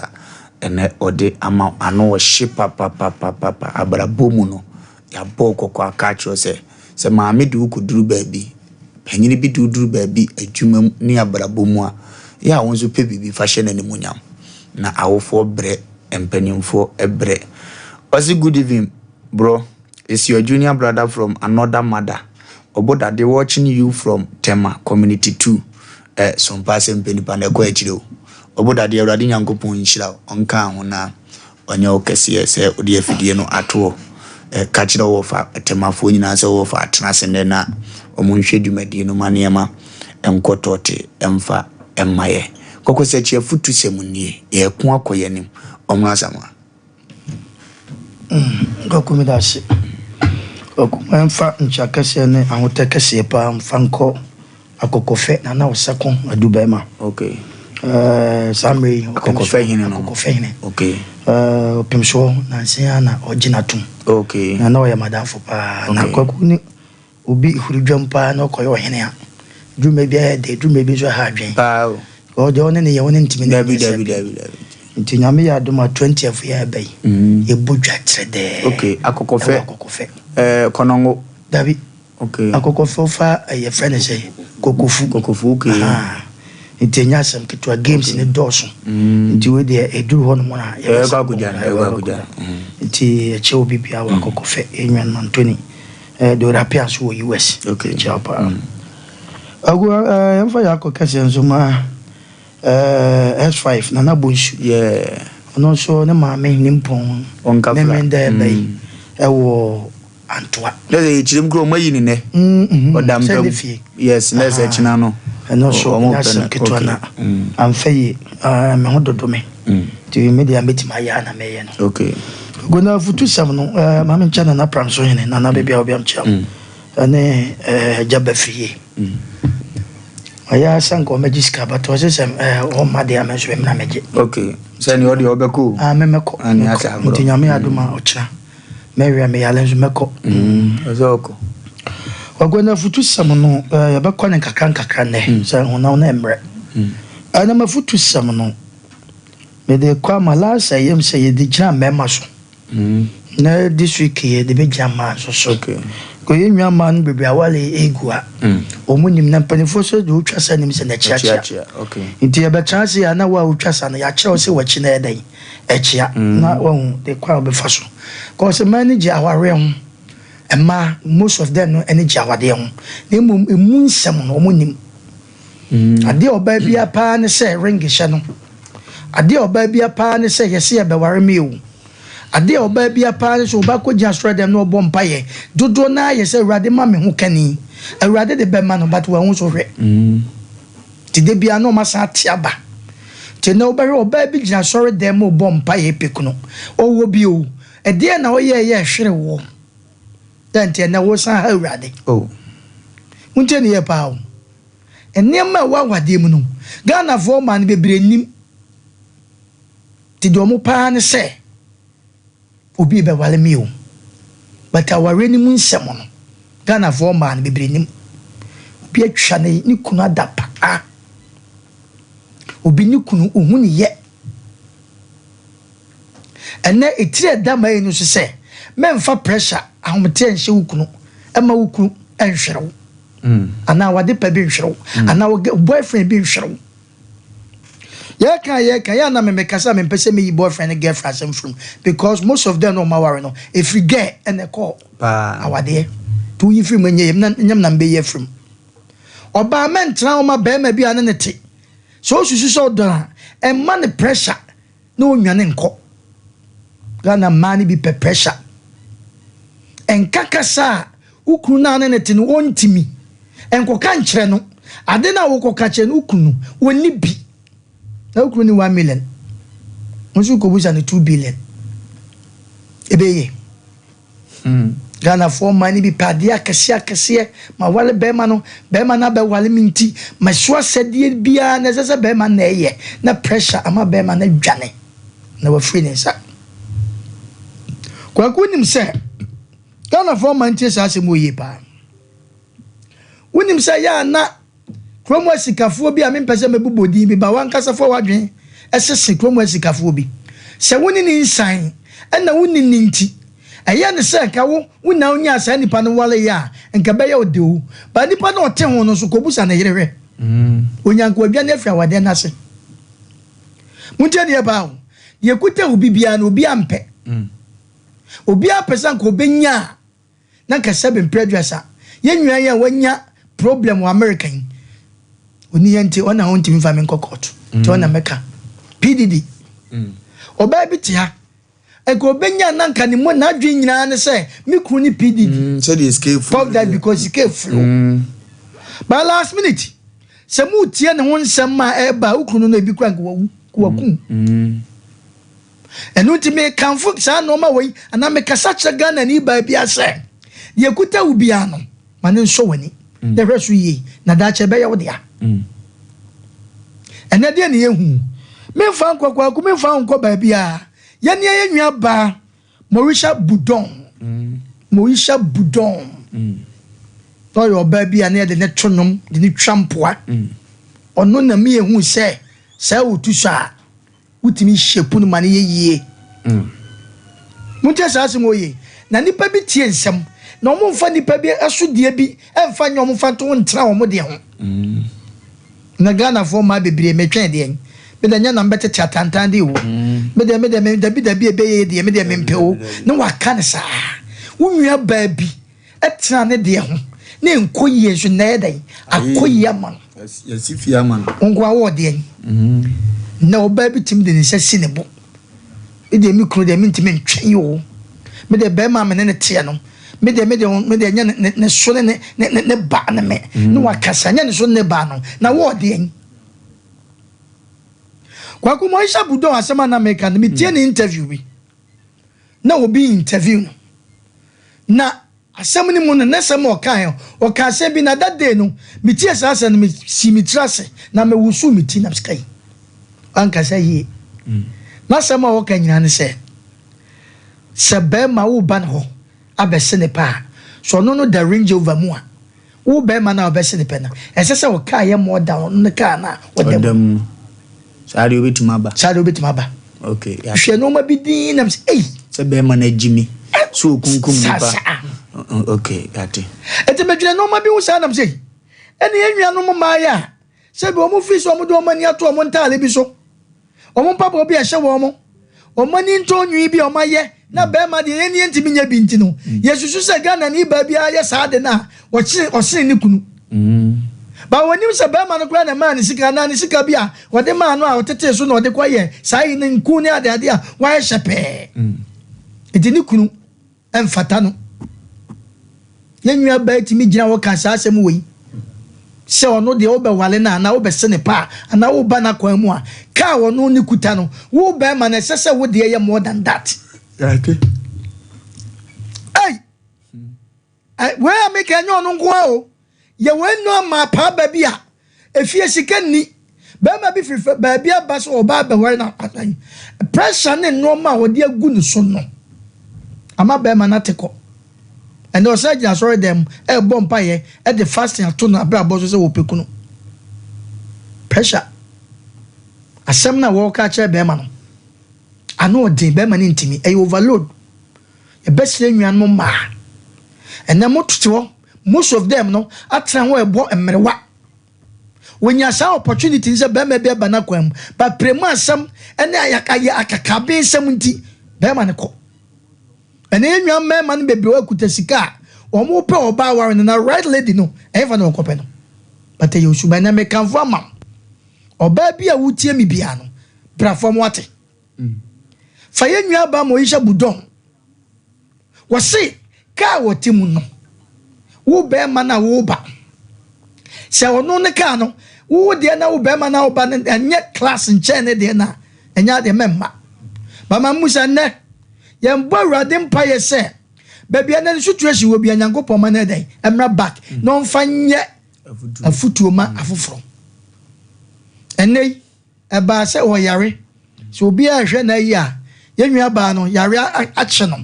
a ɛnɛ ɔde ama wo. Ano ɔhye papapapapa. Abrabɔ mu no, yɛabɔ wo kɔkɔ aka akyerɛ wo sɛ, sɛ maame de wo kɔduru baabi, panyini bi de wo duru baabi adwuma mu ne abrabɔ mu a, yɛ a wo nso pɛ biribi fa hyɛ no animuonyam. Na awofoɔ brɛ, mpanimfoɔ brɛ. Ɔse good evening bro. It's your junior brother from another mother Obodade watching you from Tema community 2 Eh sompa asɛm pɛ nipa na ɛkɔ akyire o Obodade Awurade Nyankopɔn nhyira wo ɔnka ho na ɔnyɛ wo kɛseɛ sɛ wode afidie no ato hɔ eh Ka kyerɛ wo wɔfa Temafoɔ nyinaa sɛ wo wɔfa atena ase nnɛ na wɔn nhwɛ dwumadie no ma nneɛma nkɔ tɔɔte mfa mma yɛ Kɔkɔsakyi afutusɛm nie yɛreko akɔ yɛn anim Ɔmmra Asamoah. Kwaku meda ase. Kwaku ma yɛmfa nkyia kɛseɛ ne ahotɛ kɛseɛ paa mfa nkɔ Akɔkɔfɛ Nana Osako Adu Bɛɛma. Okay. Ɛɛ saa mmerɛ yi. Akɔkɔfɛ hene no. Akɔkɔfɛ hene. Okay. Ɛɛ ɔpem soɔ nansa yi ara na ɔgye n'atom. Okay. Na na ɔyɛ madamfo paa. Na Kwaku ne Obi huri dwam paa na ɔkɔyɛ ɔhene a, dwuma bi ayɛ dɛ, dwuma bi nso ɛha adwene. Paa o. Because deɛ ɔne ne yɛ, ɔne ntumi ne Dabi nyɛ sɛ dabi bi. dabi dabi. Nti Nyame yɛ adom a 20th yi a ɛba yi, yɛbɔ dwa kyerɛdɛɛ Okay, Akɔkɔfɛ. ɛwɔ Akɔkɔfɛ. Ɛɛ Kɔnɔngo. Dabi. Okay. Akɔkɔfɛ wofa ɛɛ yɛfrɛ no sɛn, Kokofu. Kokofu, okay. Ahaa. Nti ɛnyɛ asɛm ketewa, games no dɔɔso. Nti wei deɛ ɛduru hɔ nom a Yɛbɛkɔ yɛbɛsan akɔgya no, bɔ. yɛbɛkɔ akɔgya no. Nti ɛkyɛ obi biara wɔ Akɔkɔfɛ, yɛn nuanom Anthony. Eh, Dora Appiah nso wɔ US. Okay. Kyia paa. Agu, eh, yɛmfa yɛ akɔ kɛseɛ nso ma eh, S5, Nana Bonsu. Yeah. Ɔno nso ne maame ne mpɔn. Ɔnkafra. Memenda ɛbɛ yi. Ɛwɔ Antoa. Na sɛ yɛkyerɛ mu kura wɔn ayi ne nɛ. Ɔda Sɛ mpa ne mu. fie. Yes, na sɛ kyena no. Ɛno nso Wɔn nyɛ pɛ asɛm no. ketewa Okay. na amfa yie. Ah, me ho dodo me. Nti me deɛ mɛtumi ayɛ a na mɛyɛ no. Okay. Gona afutusɛm no, eh, ma menkyɛ Nana Pramso hene, Nana baabi a wobia mekyia wo. Ɛne eh, Agya Bafie. Ɔyɛ ara sɛ nka ɔmɛgye sika but ɔse sɛ eh, ɔmma deɛ a me nso memmra mɛgye. Okay. Sɛ nea ɔdeɛ ɔbɛkɔ o. Ah, me mɛkɔ. Ah, nea mɛkɔ. ate agorɔ. Nti Nyame adom a ɔkyena mɛwia me yare nso mɛkɔ. Ɔsɛ ɔkɔ. Ɔgɔ no afutusɛm no eh, yɛbɛkɔ ne nkakra nkakra nnɛ sɛ honam no mmerɛ. Ɛna m'afutusɛm no mede kɔ ama last ɛyam sɛ yɛde gyina mmarima so. Na this week yɛde bɛgyina mmaa nso so. Okay. Kɔ yɛn nua mmaa no bebree awale egu a wɔn nim na mpanimfoɔ nso de wotwa sa nim sɛ n'akyiakyia. Akyiakyia. Okay. Nti yɛbɛtena ase a na wo a wotwa sa no yɛakyerɛ wo sɛ w'akyi na ɛyɛ dɛn ɛkyia na wahu de kwan a wobɛfa so. Kɔ sɛ mmaa ani gye awareɛ ho. Mmaa most of them no ani gye awadeɛ ho. Na mmom emu nsɛm no wɔn nim. Adeɛ a ɔbaa biara paa ne sɛ ring hyɛ no. Adeɛ a ɔbaa biara paa ne sɛ yɛse yɛbɛware me o. Adeɛ a ɔbaa biara paa ne sɛ ɔba kɔgyina asɔre dɛm na ɔbɔ mpaeɛ. Dodoɔ naa yɛ sɛ Awurade ma me ho kani. Awurade de bɛma no but wɔn nso hwɛ. Nti da biara na ɔma san ate aba. Nti na wobɛhwɛ ɔbaa bi gyina asɔre dɛm mu ɔbɔ mpaeɛ pekunu. Ɔwɔ bi o. Ɛdeɛ na ɔyɛ yɛ ɛhwere wɔ. Dɛn nti ɛnɛ wosan ha Awurade. Oh. Wontie ne yɛ paa o. Nneɛma a ɛwɔ awadeɛ mu no, Ghanafoɔ maa no bebree nim. Nti deɛ ɔmo paa ne sɛ obi bɛware me o. But awareɛ no mu nsɛm no, Ghanafoɔ maa no bebree nim. Obi atwa ne ne kunu ada paa. Obi ne kunu ohu ne yɛ. Ɛnɛ etiri a ɛda maa yi no so sɛ mɛmfa pressure ahometeɛ nhyɛ wo kunu ɛma wo kunu ɛnhwere wo. Anaa wade pa bi nhwere wo. Anaa wo boyfriend bi nhwere wo. Yɛka yɛka yɛ ana memekasa mempɛ sɛ meyi boyfriend ne girlfriend asɛm firim because most of them no ɔma ware no ɛfiri girl ɛna ɛkɔɔ Paa. awadeɛ nti woyi firi mu ɛnyɛ yɛ nyam na mbɛyi afirim. Ɔbaa mɛntena wo ma bɛrima bi a ne ne te sɛ osusu sɛ ɔdɔ a ɛmma ne pressure na ɔnwane nkɔ. Ghana mmaa no bi pɛ pressure. Ɛnka kasa a wo kunu naa ne ne te no ɔntimi. Ɛnkɔka nkyerɛ no. Ade no a wokɔka kyerɛ no wo kunu no ɔnni bi. Na wo kunu ni 1 million. Wo nso kɔbusa no 2 billion. Ɛbɛyɛ. Ghanafoɔ mmaa no bi pɛ adeɛ akɛseɛ akɛseɛ ma wale bɛrima no bɛrima no abɛwale me nti maso asɛdeɛ biara na ɛsɛ sɛ bɛrima no na ɛyɛ na pressure ama bɛrima no adwane na wafiri ne nsa. Kwaku nim sɛ Ghanafoɔ mmaa ntie saa asɛm wɔ yie paa. Wonim sɛ yɛ a na kurom asikafoɔ bi a mempɛ sɛ mɛbobɔ din bi ba wankasafoɔ wadwen ɛsese kurom asikafoɔ bi sɛ wo ne ne nsan ɛna wo ne ne nti ɛyɛ ne sɛ nka wo wo na wonya saa nipa no wale yɛ a nka bɛyɛ wo de o ba nipa no ɔte ho no nso kɔbusa ne yere hwɛ onyanko adwane afiri awadeɛ no ase. Montie neɛ paa o. Deɛ kuta obi biara no obi ampɛ. Obiara pɛ sɛ nka obɛnya a na nka sɛbe mpere 30 yɛn nua yi a wanya problem wɔ America yi oni yɛn nti ɔna ɔntumi nfa mi nkɔ court nti ɔna mɛka PDD ɔbaa bi te ha nka obɛnya na nka ne mu n'adwene nyinaa ne sɛ me kunu ne PDD. Sɛdeɛ sika efu. Puff Daddy because sika efuro. But last minute sɛ mu tie ne ho nsɛm a ɛba wo kunu no ebi kura nka wawu wakum. Ɛno nti mekamfo saa nneɛma wɔ yi anaa mekasa kyerɛ Ghana ni baa bi asɛ deɛ kuta wo biara no ma ne nsɔ w'ani na hwɛ so yie na daakye ɛbɛyɛ wo dea. Ɛnɛ deɛ ne yɛhu memfa nkɔ kwaku memfa nkɔ baabi a yɛne yɛ nua baa Morisha Budon. Morisha Budon na ɔyɛ ɔbaa bi a ne yɛde ne to nnwom de ne twa mpoa. Ɔno na meyɛhu sɛ saa wotu so a wotumi hyɛ pu no ma no yɛ yie. Montie saa asɛm wɔ na nipa bi tie nsɛm na ɔmo mfa nipa bi ɛso deɛ bi ɛmfa nyɛ ɔmo mfa nto ntena ɔmo deɛ ho. Na Ghanafoɔ mmaa bebree metwɛn deɛ mede nyɛ nam bɛtete atantan de o. Mede mede me dabi dabi ɛbɛyɛ deɛ mede mempɛ o na waka ne saa. Wo nua baa bi ɛtena ne deɛ ho na nkɔ yie nso na ɛyɛ dɛn akɔ yie ama no. Yɛsi fie ama no. Wo nko awɔ deɛ na ɔbaa bi tumi de ne nsa si ne bo. Deɛ me kunu deɛ mentumi ntwɛn o. Me deɛ bɛrima a me ne ne teɛ no, me deɛ me deɛ me deɛ nyɛ ne ne so ne ne ne ne ba ne me. Ne wakasa nyɛ ne so ne ne ba no. Na wɔ deɛn? Kwaku Moesha Budon asɛm a na meka no, metie ne interview bi. Na obi interview no. Na asɛm no mu no, n'asɛm a ɔkaeɛ, ɔka asɛm bi na that day no, metie saa asɛm no, mesii me tiri ase na mewosoo me ti na mesɛ kai, wankasa yie. N'asɛm a ɔka nyinaa ne sɛ, sɛ bɛrima woba ne hɔ abɛse ne pɛ a, sɛ ɔno no da Range Rover mu a, wo bɛrima no a ɔbɛse ne pɛ no, ɛsɛ sɛ wo kaa yɛ more than ɔno ne kaa no a ɔda mu. Ɔda mu. Saa deɛ wobɛtumi aba. Saa deɛ wobɛtumi aba. Okay. Yeah. Hwɛ nneɛma bi din nam sɛ, ei. Sɛ bɛrima no agyi mi. So okunkum nipa. Saa. Okay, yate. Eti medwene nneɛma bi ho saa nam sɛ, ɛne yɛn nuanom mmaa a, sɛ bi wɔn firi sɛ wɔn de wɔn ani ato wɔn ntaale bi so, wɔn mpaboa bi a ɛhyɛ wɔn, wɔn ani ntɔn nwi bi a wɔn ayɛ, na bɛrima deɛ yɛn ni ntumi nyɛ bi nti no, yɛsusu sɛ Ghana ni baa biara yɛ saa de no a, wɔkyere ɔsene ne kunu. Ba wɔnim sɛ bɛrima no koraa na ɛmaa ne sika anaa ne sika bi a wɔde maa no a ɔtetee so na ɔde kɔyɛ saa yi ne nku ne adeade a wɔayɛ hyɛ pɛɛ. Nti ne kunu ɛmfata no. Yɛn nua baa tumi gyina hɔ ka saa asɛm wɔ yi sɛ ɔno deɛ wobɛwale no anaa wobɛse ne pa a anaa woba n'akwan mu a kaa ɔno ne kuta no, wo bɛrima no ɛsɛ sɛ wo deɛ yɛ more than that. Yate. Ei! Wei a meka ɛnyɛ ɔno nko ara o. Yɛ wei no ama paaba bi a efie sika nni. Bɛrima bi firi baabi aba sɛ ɔba abɛware no asan. Pressure ne nneɛma a wɔde agu ne so no ama bɛrima no ate kɔ. Ɛnna ɔsan gyina asɔre dan mu ɛrebɔ mpaeɛ ɛde fasting ato no abrabɔ so sɛ wɔpɛ kunu. Pressure. Asɛm no a wɔreka akyerɛ bɛrima no, ano ɔden, bɛrima no ntumi, ɛyɛ overload. Yɛbɛsrɛ nnuanom mmaa. Ɛnna mo tete hɔ, most of them no atena hɔ ɛbɔ mmerewa. Wɔnya saa opportunity sɛ bɛrima bi aba n'akwan mu, but premu asɛm ɛne ayɛ akakabe nsɛm nti bɛrima no kɔ. Ɛnna yɛn nua mmarima no bebree akuta sika a wɔn pɛ ɔbaa aware no na right lady no ɛyɛ na wɔkɔpɛ no. But ɛyɛ osuban na mekanfo ama wo. Ɔbaa bi a wotie mi bia no, bra fam wate. Fa yɛn nua baa Moesha Budon. Wɔse kaa wɔte mu no, wo bɛrima no a woba, sɛ ɔno ne kaa no, wo deɛ na wo bɛrima no a woba no ɛnyɛ class nkyɛn ne deɛ no a, ɛnyɛ adeɛ mɛmma. Bama musa nnɛ, yɛn bɔ Awurade mpaeɛ sɛ, baabi a na ne situation wɔ bia Nyankopɔn ma no ɛdɛn, ɛmmra back, na ɔmfa nyɛ afutuo ma afoforɔ. Ɛnnɛ yi, ɛbaa sɛ ɔyare, sɛ obiara hwɛ na ayi a, yɛn nua baa no yare akye no.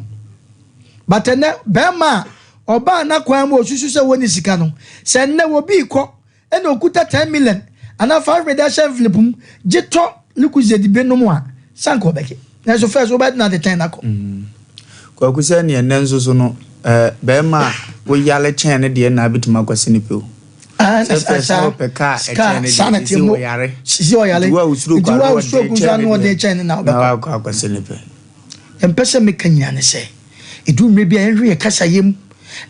But ɛnɛ bɛrima a ɔbaa n'akwan mu osusu sɛ wɔnni sika no, sɛ nnɛ obi kɔ ɛna okuta 10 million anaa 5 million ahyɛ envelope mu gye tɔ Lucozade bi nom a, sanka ɔbɛgye. Nanso first wobɛtena de 10 akɔ. Kwaku sɛ neɛ nnɛ nso so no, bɛrima a woyale kyɛn ne deɛ na abɛtumi akɔse ne pɛ o. Ah, Sɛ first na wopɛ kaa ɛkyɛn ne deɛ, sisi wɔyare. Sisi ɔyare. Nti wo a wosuro Nti wo a wosuro kɔ nso ano ɔden kyɛn ne na na wobɛkɔ. wakɔ akɔse ne pɛ. Mpɛ sɛ meka nyina ne sɛ, ɛdu mmerɛ bi a yɛnhwɛ yɛ kasa yam,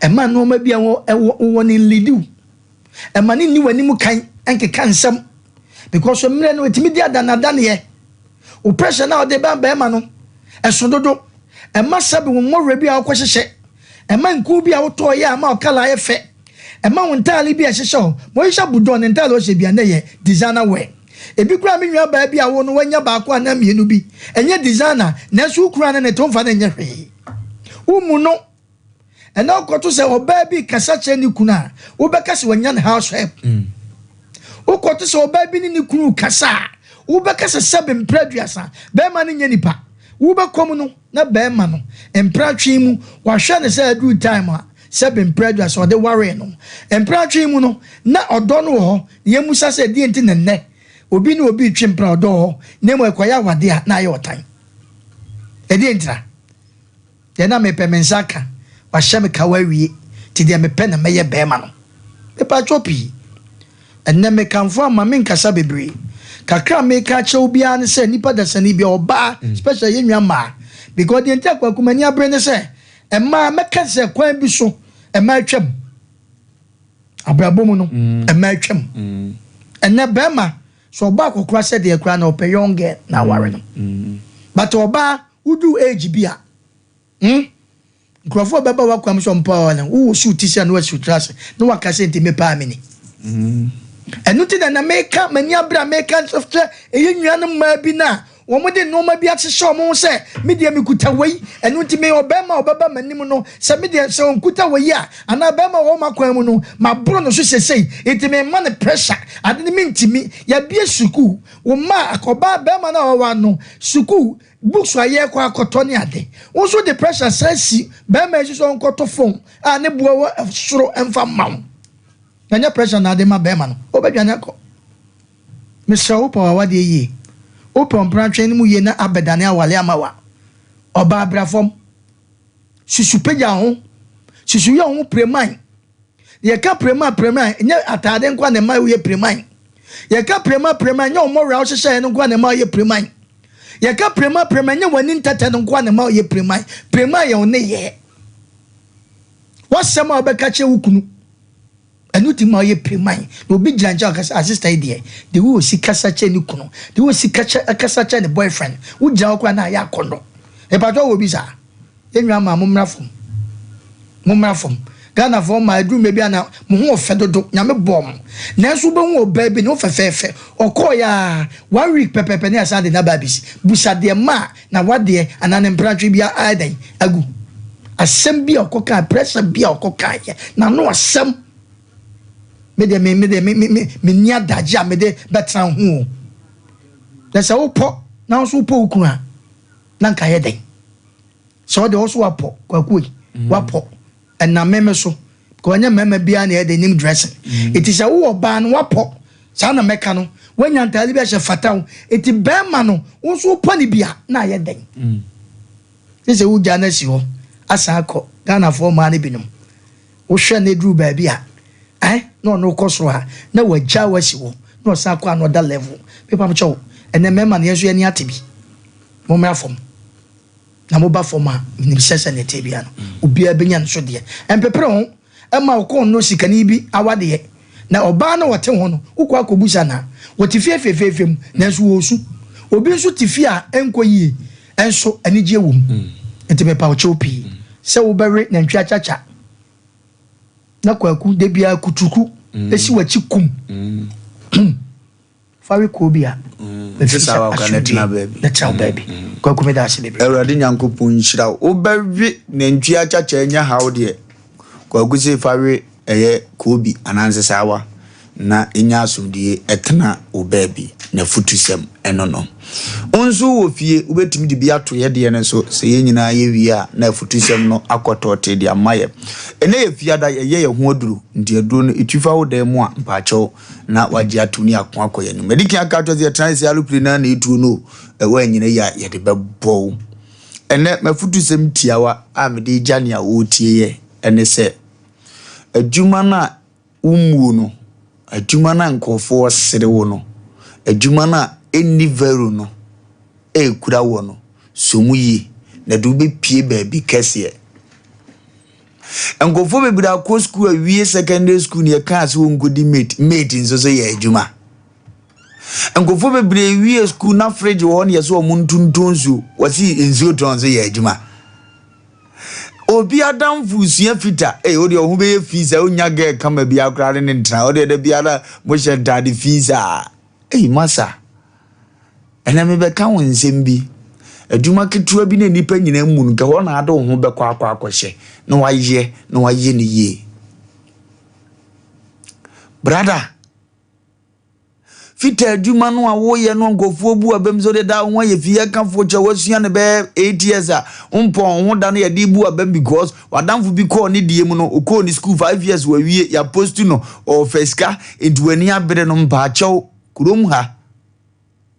ɛma nneɛma bi a ɛwɔ wɔ ne nlidiw, ɛma ne nni w'anim kan nkeka nsɛm, because mmerɛ no ɛtumi di adanadaneɛ. Wo pressure na ɔde ba bɛrima no ɛso dodo, ɛma sɛbi wo mmɔwerɛ bi a wokɔhyehyɛ, ɛma nkuo bi a wotɔɔ yɛ ama wo colour ayɛ fɛ, ɛma wo ntaale bi a ɛhyehyɛ hɔ. Moesha Budon ne ntaale a ɔhyɛ bi a na yɛ designer wear. Ebi koraa me nua baa bi a wo no wanya baako anaa mmienu bi, ɛnyɛ designer, nanso wo kura no ne to mfa no nyɛ hwee. Wo mu no, ɛna wokɔto sɛ ɔbaa bi kasa kyerɛ ne kunu a, wobɛka sɛ wanya ne house help. Wokɔto sɛ ɔbaa bi ne ne kunu kasa a, wobɛka sɛ sɛbe mprɛ 30 bɛrima no nyɛ nipa. Wobɛkɔ mu no na bɛrima no mprɛ atwe mu wahwɛ ne sɛ aduru time a sɛbe mprɛ 30 ɔde waree no. Mprɛ atwe mu no na ɔdɔ no wɔ hɔ, na yɛmusa sɛ deɛ nti na nnɛ obi ne obi twe mpra ɔdɔ wɔ hɔ, na mmom ɛkɔyɛ awade a na ayɛ ɔtan. Ɛdeɛ ntira deɛ na mepɛ me nsa aka, wahyɛ me kawa awie, nti deɛ mepɛ na mɛyɛ bɛrima no. Mepatwɔ pii. Ɛnnɛ mekamfo ama menkasa bebree. Kakra a meka akyerɛ wo biara ne sɛ nipa dasani bi a ɔbaa, especially yɛn nua mmaa, because deɛ nti akwaku m'ani abere ne sɛ mmaa mɛka sɛ kwan bi so mmaa atwam. Abrabɔ mu no mmaa atwam. Ɛnnɛ bɛrima sɛ ɔbaa akɔkora sɛ deɛ koraa na ɔpɛ young girl na aware no. But ɔbaa wodu age bi a, Nkurɔfoɔ bɛba w'akwan mu sɛ wɔmpɛ wo no, wowoso wo ti sɛ na woasi wo tiri ase na woaka sɛ nti mepɛ a meni. Ɛno nti na na meka m'ani abere a meka kyerɛ ɛyɛ nuanom mmaa bi no a wɔde nneɛma bi ahyehyɛ wɔn ho sɛ me deɛ mekuta wei, ɛno nti me ɔbarima a ɔbɛba m'anim no sɛ me deɛ sɛ ɔnkuta wei a anaa barima a ɔwɔ m'akwan mu no maboro no so sesei nti memma no pressure ade no mentumi. Yɛabue sukuu, wo mma ɔbaa barima no a ɔwɔ ano sukuu Books a yɛkɔ akɔtɔ ne ade. Wo nso de pressure san si barima yi so sɛ ɔnkɔtɔ phone a ne boɔ wɔ soro mfa mma wo. Na nyɛ pressure na ade ma barima no. Wobɛdwane akɔ. Mesrɛ wo wopɛ w'awadeɛ yie. Wopɛ ɔmpratwe no mu yie na abɛdane awale ama wo a, ɔbaa bra fam. Susu pagya wo ho. Susu yɛ wo ho preman. Yɛka prema prema a, ɛnyɛ ataade nko na ɛma woyɛ preman. Yɛka prema prema a, ɛnyɛ wo mmɔwerɛ a wohyehyɛeɛ no nko na ɛma woyɛ preman. Yɛka prema prema a, ɛnyɛ w'ani ntɛtɛ no nko na ɛma woyɛ preman. Prema yɛ wo nneyɛɛ. W'asɛm a wobɛka kyerɛ wo kunu, ɛno tumi ma woyɛ preman. Na obi gyina nkyɛn a ɔka sɛ, ah sister yi deɛ, the way ɔsi kasa kyerɛ ne kunu, the way ɔsi kasa kyerɛ ne boyfriend, wogyina hɔ koraa na ayɛ akɔnnɔ. Mepakyɛ wowɔ bi saa? Yɛn nua maa mo mmra fam. Mo mmra fam. Ghana foɔ mmaa ɛduru mmerɛ bi a na mo ho ɔfɛ dodo. Nyame bɔɔ mo. Nanso wobɛhu ɔbaa bi ne ho fɛfɛɛfɛ. Ɔkɔɔ yɛ a one week pɛpɛɛpɛ ne asan de n'aba abɛsi. Busa deɛ maa na wadeɛ anaa ne mpratwe bi ayɛ dɛn agu. Asɛm bi a ɔkɔ kaa, pressure bi a ɔkɔ kaa yɛ. N'ano asɛm. Me deɛ me me deɛ me me me menni adagye a mede bɛtena ho o. Na sɛ wopɔ na wo nso wopɔ wo kunu a na nka ayɛ dɛn? Sɛ ɔde ɔso wapɔ kwaku yi mm. wapɔ ɛnam meme so because ɛnyɛ mmarima biara na ɛde nim dressing mm. eti sɛ wowɔ baa no wapɔ saa na mɛka no wanya ntaade bi ahyɛ fata wo eti bɛrima no wo nso wopɔ ne bi a na ayɛ dɛn mm. ne sɛ wogya no asi hɔ asan akɔ Ghanafoɔ mmaa no binom wohwɛ no aduru baabi a eh na ɔno kɔ soro a na wagya wo asi hɔ na ɔsan kɔ another level mepa kyɛw ɛnɛ mmarima no yɛn nso yɛn ani ate bi mommra fam Na moba fam a, menim sɛ sɛnea ɛteɛ biara no, obiara bɛnya ne so deɛ. Ɛmpepere ho mma wo kɔn nnɔ sikani bi awadeɛ. Na ɔbaa no a ɔte ho no, wokɔ akɔbisa no a, ɔte fie fɛfɛɛfɛ mu, nanso ɔresu. Obi nso te fie a ɛnkɔ yie, nso anigyeɛ wɔ mu. Enti mepa wo kyɛw pii sɛ wobɛwe nantwie akyakya na kwaku da biara kuturuku si w'akyi kum, kum. Fa we kɔɔ bi a mefiri sɛ asomdwie na tena wo baabi. Kwaku meda ase bebree. Awurade Nyankopɔn nhyira wo. Wobɛwe nantwie akyakya anya haw deɛ, Kwaku se fa we ɛyɛ koobi anaa nsesaawa na nya asomdwie tena wo baabi. N'afutusɛm ɛno no. Wo nso wowɔ fie, wobɛtumi de bi ato yɛ deɛ no so. Sɛ yɛn nyinaa yɛwie a, na afutusɛm no akɔ tɔɔtee de ama yɛ. Ɛnɛ yɛ fiada, yɛyɛ yɛn ho aduro. Nti aduro no, ɛtwi fa wo dan mu a, mpaakyɛw na wagye atom ne ako akɔ yɛn anim. Madi kan aka akyerɛ sɛ yɛtena ase aloplen no ara na etuo no o, ɛwɔ anyina yi a yɛde bɛbɔ wo. Ɛnnɛ, m'afotusɛm tiawa a mede regya nea ɔretie yɛ ne sɛ, adwuma no a wommuo no, adwuma no a nkurɔfoɔ sere wo no, adwuma no a ɛnni value no ɛrekura wɔ no, sɔ mu yie na ɛde wobɛpie baabi kɛseɛ. Nkurɔfoɔ bebree akɔ sukuu awie secondary school na yɛkaa sɛ wɔnkɔdi mate mate nso so yɛ adwuma. Nkurɔfoɔ bebree wie sukuu na fridge wɔ hɔ na yɛsɛ wɔn ntontɔn nsuo wɔsi nsuo tɔn nso yɛ adwuma. Obi adamfo sua fita ee o deɛ ɔho bɛyɛ fi sɛ onya gɛɛ kama bi akora ne ne ntena o deɛ da biara mohyɛ ntaade fi saa ei masa. Ɛnnɛ mebɛka wo nsɛm bi. Adwuma ketewa bi na nnipa nyinaa mmu no, nka hɔ na ade wo ho bɛkɔ akɔ akɔhyɛ na wayɛ na wayɛ no yie. Brada, fita adwuma no a woyɛ no nkurɔfoɔ bu abam sɛ wode da wo ho ayɛ fi yɛkafoɔ kyɛ wasua no bɛyɛ 8 years a wompɔn wo ho da no yɛde bu abam because w'adamfo bi kɔɔ ne deɛ mu no ɔkɔɔ ne school 5 years wawie yɛapostu no ɔɔfɛ sika nti w'ani abere no mpaakyɛw kurom ha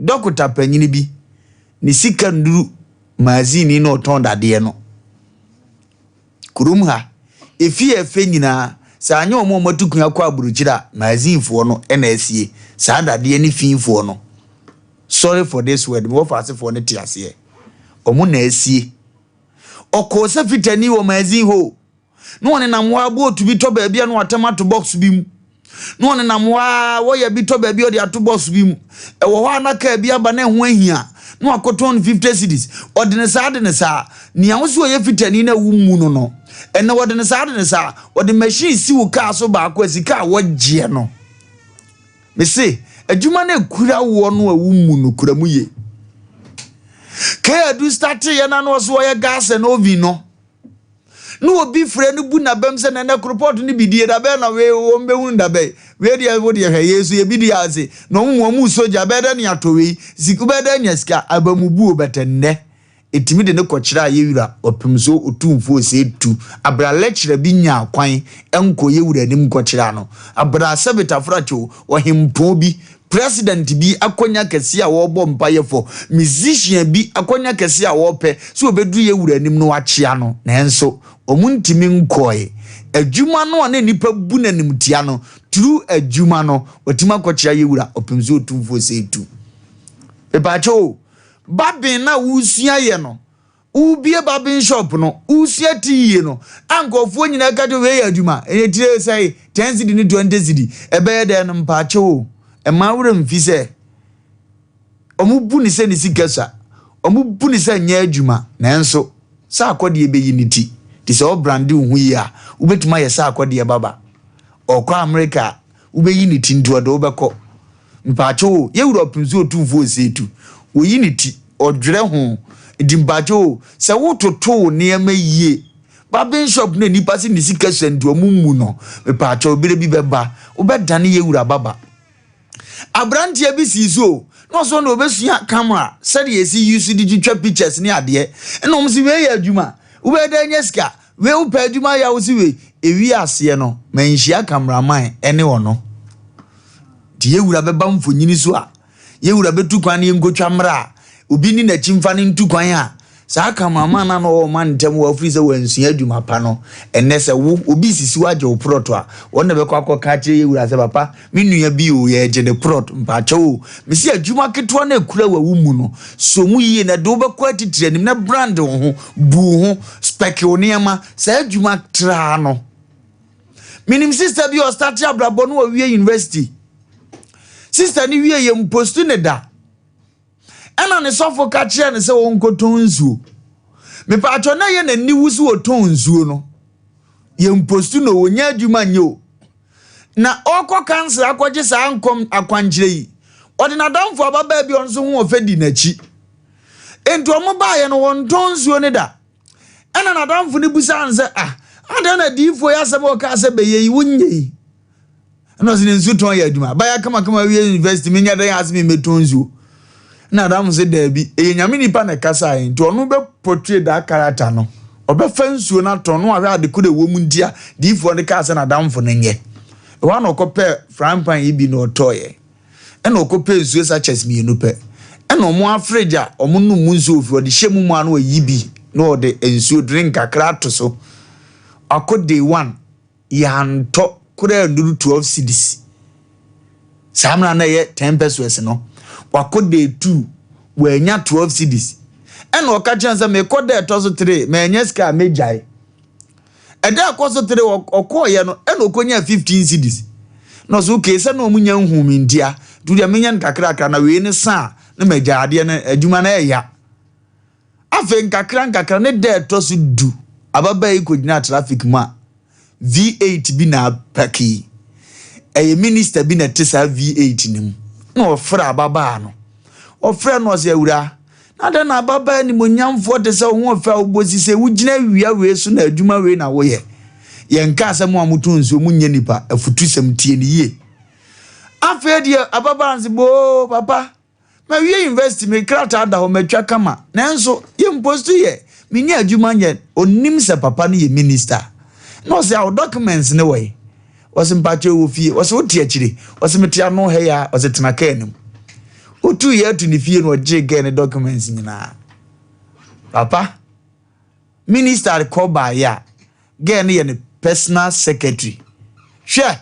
Dɔkota panyin bi, ne sika nnuru maazinni na ɔtɔn dadeɛ no. Kurom ha, efie a ɛfɛ nyinaa, sɛ anyɛ wɔn a wɔatu kwan akɔ aburokyire a, maazinfoɔ no na asie saa dadeɛ ne fiifoɔ no. Sorry for this word, me wɔfa asefoɔ no te aseɛ. Wɔn na asie. Ɔkɔɔ sɛ fitani wɔ maazin hɔ o. Na ɔnenam hɔ ara boat bi tɔ baabi a na watam ato box bi mu. Na ɔnenam hɔ ara wɔyɛ bi tɔ baabi a ɔde ato box bi mu. Ɛwɔ hɔ a na kaa bi aba na ɛho ahia. na wakɔtɔn no 50 cedis. Ɔde ne saa de ne saa. Nea wo sɛ ɔyɛ fitani na wommu no no, ɛnɛ wɔde ne saa de ne saa. Ɔde machine si wo kaa so baako a sika a wɔgyeɛ no. Mese, adwuma no ekura woɔ no a wommu no kura mu yie. Kadu starteeɛ no na ɔso ɔyɛ gas and oven no. Na obi frɛ no bu n'abam sɛ nɛnɛ koropɔt no bi die dabɛn na wei wɔn bɛhunu dabɛn. Wei deɛ wo deɛ hwɛ yei so yɛbi di ase na wɔn mu wɔn mu sogya bɛyɛ dɛ ne atɔ wei sika bɛyɛ dɛ nya sika abamubuo bɛtɛ nnɛ. Ɛtumi de no kɔkyerɛ a yɛwura ɔpem so otumfoɔ sɛ tu abra lecturer bi nyaa kwan nkɔ yɛwura anim nkɔkyerɛ ano abra sɛbetafrakyew ɔhempɔn bi president bi akɔnya kɛseɛ a wɔrebɔ mpayɛ fɔ musician bi akɔnya kɛseɛ a wɔrepɛ sɛ wɔbɛduru yɛwura anim no wakyea no, nanso ɔmo ntumi nkɔɛ adwuma no a na nipa bu n'animtia no. Turu adwuma no wɔtumi akɔkyea yɛwura ɔpem so otumfoɔ sɛ tu mepaakyɛw barbing na wosua yɛ no, wobie barbing shop no, wosua ti yie no a nkurɔfoɔ nyinaa ka kyerɛ wei yɛ adwuma ɛyɛ tire sɛ 10 cedi ne 20 cedi ɛbɛyɛ dɛn no. Mpaakyɛw o, ɛmaa werɛ mfi sɛ ɔmo bu ne sɛ ne sika sa, ɔmo bu ne sɛ nyɛ adwuma, nanso sɛ akɔdeɛ bɛyi ne ti te sɛ ɔbrand wo ho yie a wobɛtumi ayɛ sɛ akɔdeɛ baba ɔkɔ Amerika a wobɛyi ne ti nti ɔde wobɛkɔ. Mpaakyɛw o, yɛwura ɔpem so otumfoɔ oseetu oyi ne ti ɔdwerɛ ho nti mpaakyɛw o, sɛ wototo wo nneɛma yie, barbing shop na nipa sɛ ne sika sɛ nti ɔmo mu no, mpaakyɛw, bere bi bɛba wobɛdane yɛwura baba. Aberanteɛ bi sii so o na ɔsɔ na obɛsua camera sɛdeɛ esi yi so de twitwa pictures ne adeɛ, ɛna ɔmo si wei yɛ adwuma wobɛyɛ dɛ nyɛ sika wei wopɛ adwuma yɛ a wosi wei ewi aseɛ no manhyia cameraman ɛne ɔno nti yɛwura bɛba mfonyini so a yɛwura bɛtu kwan ne yɛnkotwa mmerɛ a obi ni n'akyi mfa ne ntu kwan a saa cameraman na ɔwɔ ɔma ntɛm wɔ afiri sɛ wansua adwuma pa no. Ɛnɛ sɛ wo obi sisi wo agye wo plot a wɔn na bɛkɔ akɔka akyerɛ yɛwura sɛ papa me nua bi o yɛgye ne plot. Mpakyɛw o, mesi adwuma ketewa no ekura wɔ wo mu no so mu yie na de wobɛkɔ atitiri anim na brand wo ho bu wo ho spec wo nneɛma saa adwuma traa no. Menim sister bi a ɔstart abrabɔ no wɔwie university. Sister no wie yɛ mpost ne da ɛna ne sɔfo ka kyerɛ no sɛ wɔnkɔtɔn nsuo. Mepatwɔ na yɛ n'ani wu so wɔtɔn nsuo no yɛ mpost no wɔnya adwuma nyɛ o na ɔkɔ council akɔgye saa nkɔm akwankyerɛ yi ɔde n'adamfo ababaa bi ɔno nso ho ɔfɛ di n'akyi nti ɔmo baayɛ no wɔntɔn nsuo ne da ɛna n'adamfo no busa no sɛ, ah, adan na diifoɔ yi asɛm a ɔkaa sɛ bɛyɛ yi wonyɛ yi? Ɛna ɔsɛ ne nsu tɔn yɛ adwuma baya kamakama wie university menya dɛn ase me mɛtɔn nsuo? Na adamfo sɛ daabi, ɛyɛ Nyame nipa na ɛkasa yɛ nti ɔno bɛ portray that character no ɔbɛfa nsuo no atɔn no ahwɛ ade koro ɛwɔ mu nti a diifoɔ no kaa sɛ n'adamfo no nyɛ ɛhɔ ana ɔkɔpɛ frying pan yi bi na ɔtɔɔyɛ ɛna ɔkɔpɛ nsuo sachets mmienu pɛ ɛna ɔmo afridge a ɔmo nom mu nsuo fi ɔde hyɛ mu mu a na ɔyi bi na ɔde nsuo drink kakra ato so. Akɔ day one yɛantɔ koraa nduru 12 cedis saa mmerɛ na ɛyɛ 10 pesewas no. Wakɔ day two wɔanya 12 cedis ɛna ɔka kyerɛ sɛ mekɔ da ɛtɔ so three manya sika a megyae. Ɛda ɛkɔ so three ɔkɔɔyɛ no ɛna ɔkɔnya 15 cedis na ɔsɛ okay sɛ na ɔmo nya nhu mi ntia tu deɛ menya no kakrakra na wei ne sa a na magya adeɛ no adwuma no ɛya. Afei nkakra nkakra ne da ɛtɔ so 10 ababaa yi kɔgyina traffic mu a V8 bi na apark yi ɛyɛ minister bi na ɛte saa V8 no mu na ɔfrɛ ababaa no. Ɔfrɛ no ɔsɛ awura na adɛn na ababaa nimonyamfoɔ te sɛ wo ho ɔfɛ a wobɔ si sɛ wogyina awia wei so na adwuma wei na woyɛ? Yɛnka asɛm a moto nsuo monyɛ nipa afutusɛm tie ne yie. Afei deɛ ababaa no sɛ boo papa mawie university me krataa da hɔ matwa kama nanso yɛmpost yɛ menyɛ adwuma nyɛ. Onim sɛ papa no yɛ minister na ɔsɛ awo documents ne wɔ yi. Ɔsɛ mpakyɛ wɔ fie. Ɔsɛ wote akyire? Ɔsɛ mete ano ha yi a. Ɔsɛ tena kaa no mu. Otu yɛ atu ne fie na ɔgye kaa ne documents nyinaa. Papa minister kɔ baayɛ a girl no yɛ ne personal secretary. Hwɛ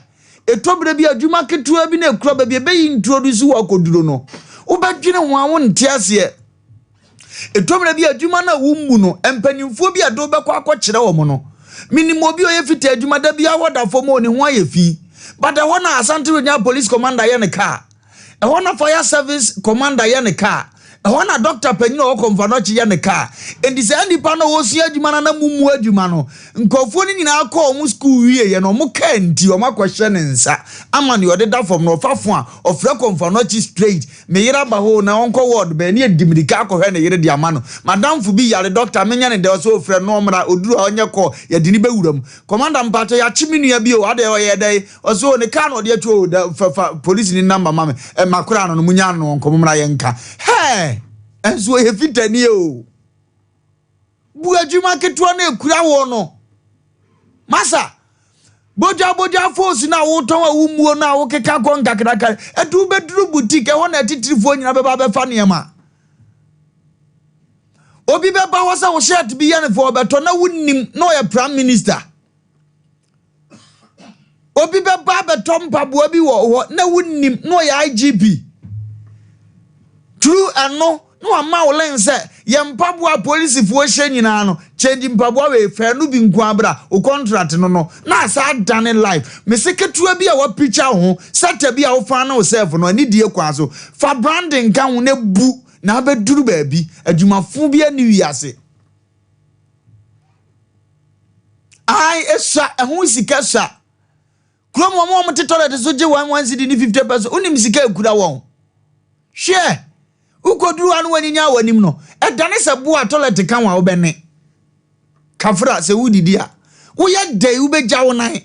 ɛtɔ berɛ bi adwuma ketewa bi na ekura baabi ɛbɛyi introduce wɔ akɔduro no wobɛdwene ho a wonte aseɛ. Ɛtɔ berɛ bi adwuma no a wommu no mpanimfoɔ bi a de wobɛkɔ akɔkyerɛ wɔ mo no. Menim obi a ɔyɛ fita adwuma da bi awɔ da fam a ɔne ho ayɛ fi but ɛhɔ na Asante Regional Police Commander yɛ ne kaa, ɛhɔ na Fire Service Commander yɛ ne kaa. Ɛhɔ na dɔkta panyin a ɔwɔ Kɔmfoanɔkye yɛ ne kaa. Enti saa nnipa no a wɔsua adwuma no na mummu adwuma no, nkurɔfoɔ no nyinaa kɔɔ wɔn sukuu wieeɛ no, wɔn kaa nti wɔakɔhyɛ ne nsa ama nea ɔde da fam no, ɔfa fon a, ɔfrɛ Kɔmfoanɔkye straight, Me yere aba hɔ o, na ɔnkɔ ward bɛn? Ne yɛdi mmirika akɔhwɛ ne yere de ama no. M'adamfo bi yare, dɔkta menyɛ no dɛn? Ɔsɛ ɔfrɛ no ɔmmra, ɔduru a ɔnyɛ call, yɛde no bɛwura mu. Commander mpakyɛ yɛakye me nua bi o, adɛn ɔyɛɛ dɛn? Ɔse o ne car na ɔde atwi o da fa fa police ni number ma me ɛ makora no no munya no nkɔmɔ mmra yɛnka hɛɛ ɛnso ɔyɛ fitani o bu adwuma ketewa no ekura wɔ no masa bodwa bodwa fos no a wotɔn a wommuo no a wokeka kɔ nkakraka ɛde wobɛduru boutique ɛhɔ na atitirifoɔ nyina bɛba bɛfa nneɛma obi bɛba hɔ sɛ wo shirt bi yɛ no fɛ ɔbɛtɔ na wonim na ɔyɛ prime minister Obi bɛba abɛtɔ mpaboa bi wɔ hɔ na wonim na ɔyɛ IGP. Through ɛno na wama wo link sɛ yɛn mpaboa a polisifoɔ hyɛ nyinaa no change mpaboa wei fɛ no bi nko abra wo contract no no na asa adane life. Mese ketewa bi a wapicture wo ho sɛta bi a wofa ne wo self no anidie kwan so fa branding ka ho na bu na abɛduru baabi adwumafo bi ani wiase. Ae, esua, ɛho sika sua. Kurom wɔn a wɔte toilet so gye wɔn one cedi ne 50 peso. Wonim sika ekura wɔn. Hwɛ, wokɔduru hɔ a na wɔanyinya wɔ anim no, ɛdane sɛ boa a toilet ka ho a wobɛne. Kafra, sɛ wodidi a, woyɛ dɛn wobɛgya wo nan.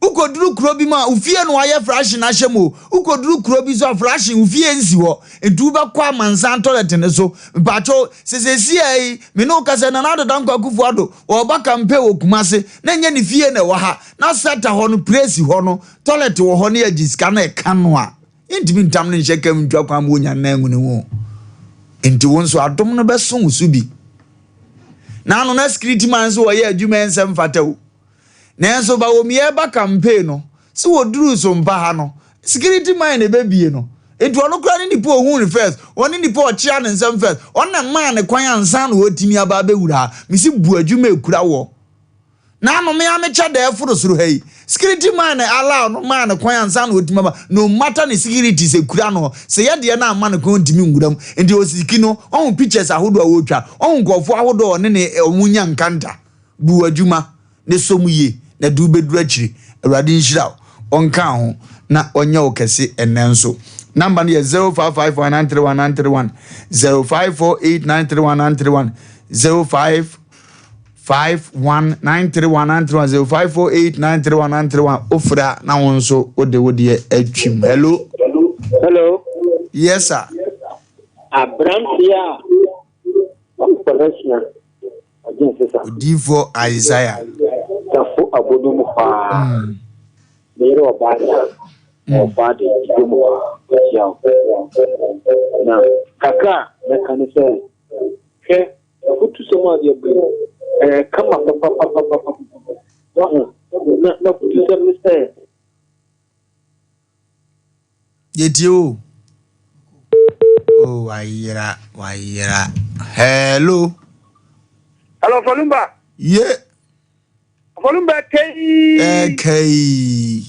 Wokɔduru kuro bi mu a, wo fie na wɔayɛ frahye no ahyɛ mu o. Wokɔduru kuro bi so a, frahye, wo fie nsi hɔ. Nti wobɛkɔ amansan tɔlɛt no so. Mpakyɛw, sɛ seesei yi, me ne wo kasa yi, Nana Addo Dankwa Akufo Addo, ɔreba campaign wɔ Kumase, na ɛnyɛ ne fie na ɛwɔ ha, na sɛta hɔ no, place hɔ no, tɔlɛt wɔ hɔ na yɛgye sika na ɛka no a, yɛntumi ntam no nhyɛ kam ntwa kwan ma ɔnya nna angu ne ho. Nti wo nso, adom no bɛso wo so bi. Naano na security man nso wɔyɛ adwuma ɛnsɛ mfata o. Nanso Bawumia reba campaign no, sɛ wɔduruu Sompa ha no, security man na ɛbɛbie no. Nti ɔno koraa ne nipa ɔhuu no first, ɔne nipa ɔkyea ne nsam first, ɔno na ɛmaa ne kwan ansa na ɔtumi aba abɛwura ha. Mesi bu adwuma ekura wɔ. Naano me ara mekyɛ dɛɛ foro soro ha yi, security man na allow no maa no kwan ansa na ɔtumi aba. No matter ne security sɛ kura no, sɛ yɛ deɛ no amma no kwan ɔntumi nwura mu. Nti ɔsiki no, ɔhu pictures ahodoɔ a ɔretwa, ɔhu nkurɔfoɔ ahodoɔ a ɔne ne wɔn nya nkanta. Bu w'adwuma na sɔ mu yie na de wo bɛduru akyire. Awurade nhyira wo, ɔnka wo ho na ɔnyɛ wo kɛse ɛnnɛ nso. Number no yɛ 0551 931 931, 0548 931 931, 0551 931 931, 0548 931 931. Wofrɛ a na wo nso wode wo deɛ atwim. Hello. Hello. Yes sir. Aberanteɛ a ɔnkɔlɛsua. Odiyifoɔ Isaiah. Tafo abodu mu hɔ ara. Mm. Me yere ɔbaa da. Mm. Ɔbaa de didi mu hɔ ahyia wo. Na kakra a mɛka ne sɛ hwɛ afutusɛm a deɛ bere ɛyɛ kama papapapapapa. Wahu na n'afutusɛm ne sɛ. Yɛtie o. Oh, wayera, wayera. Hello. Hello, Falumba. Ye. Falumba kei. Eh, kei.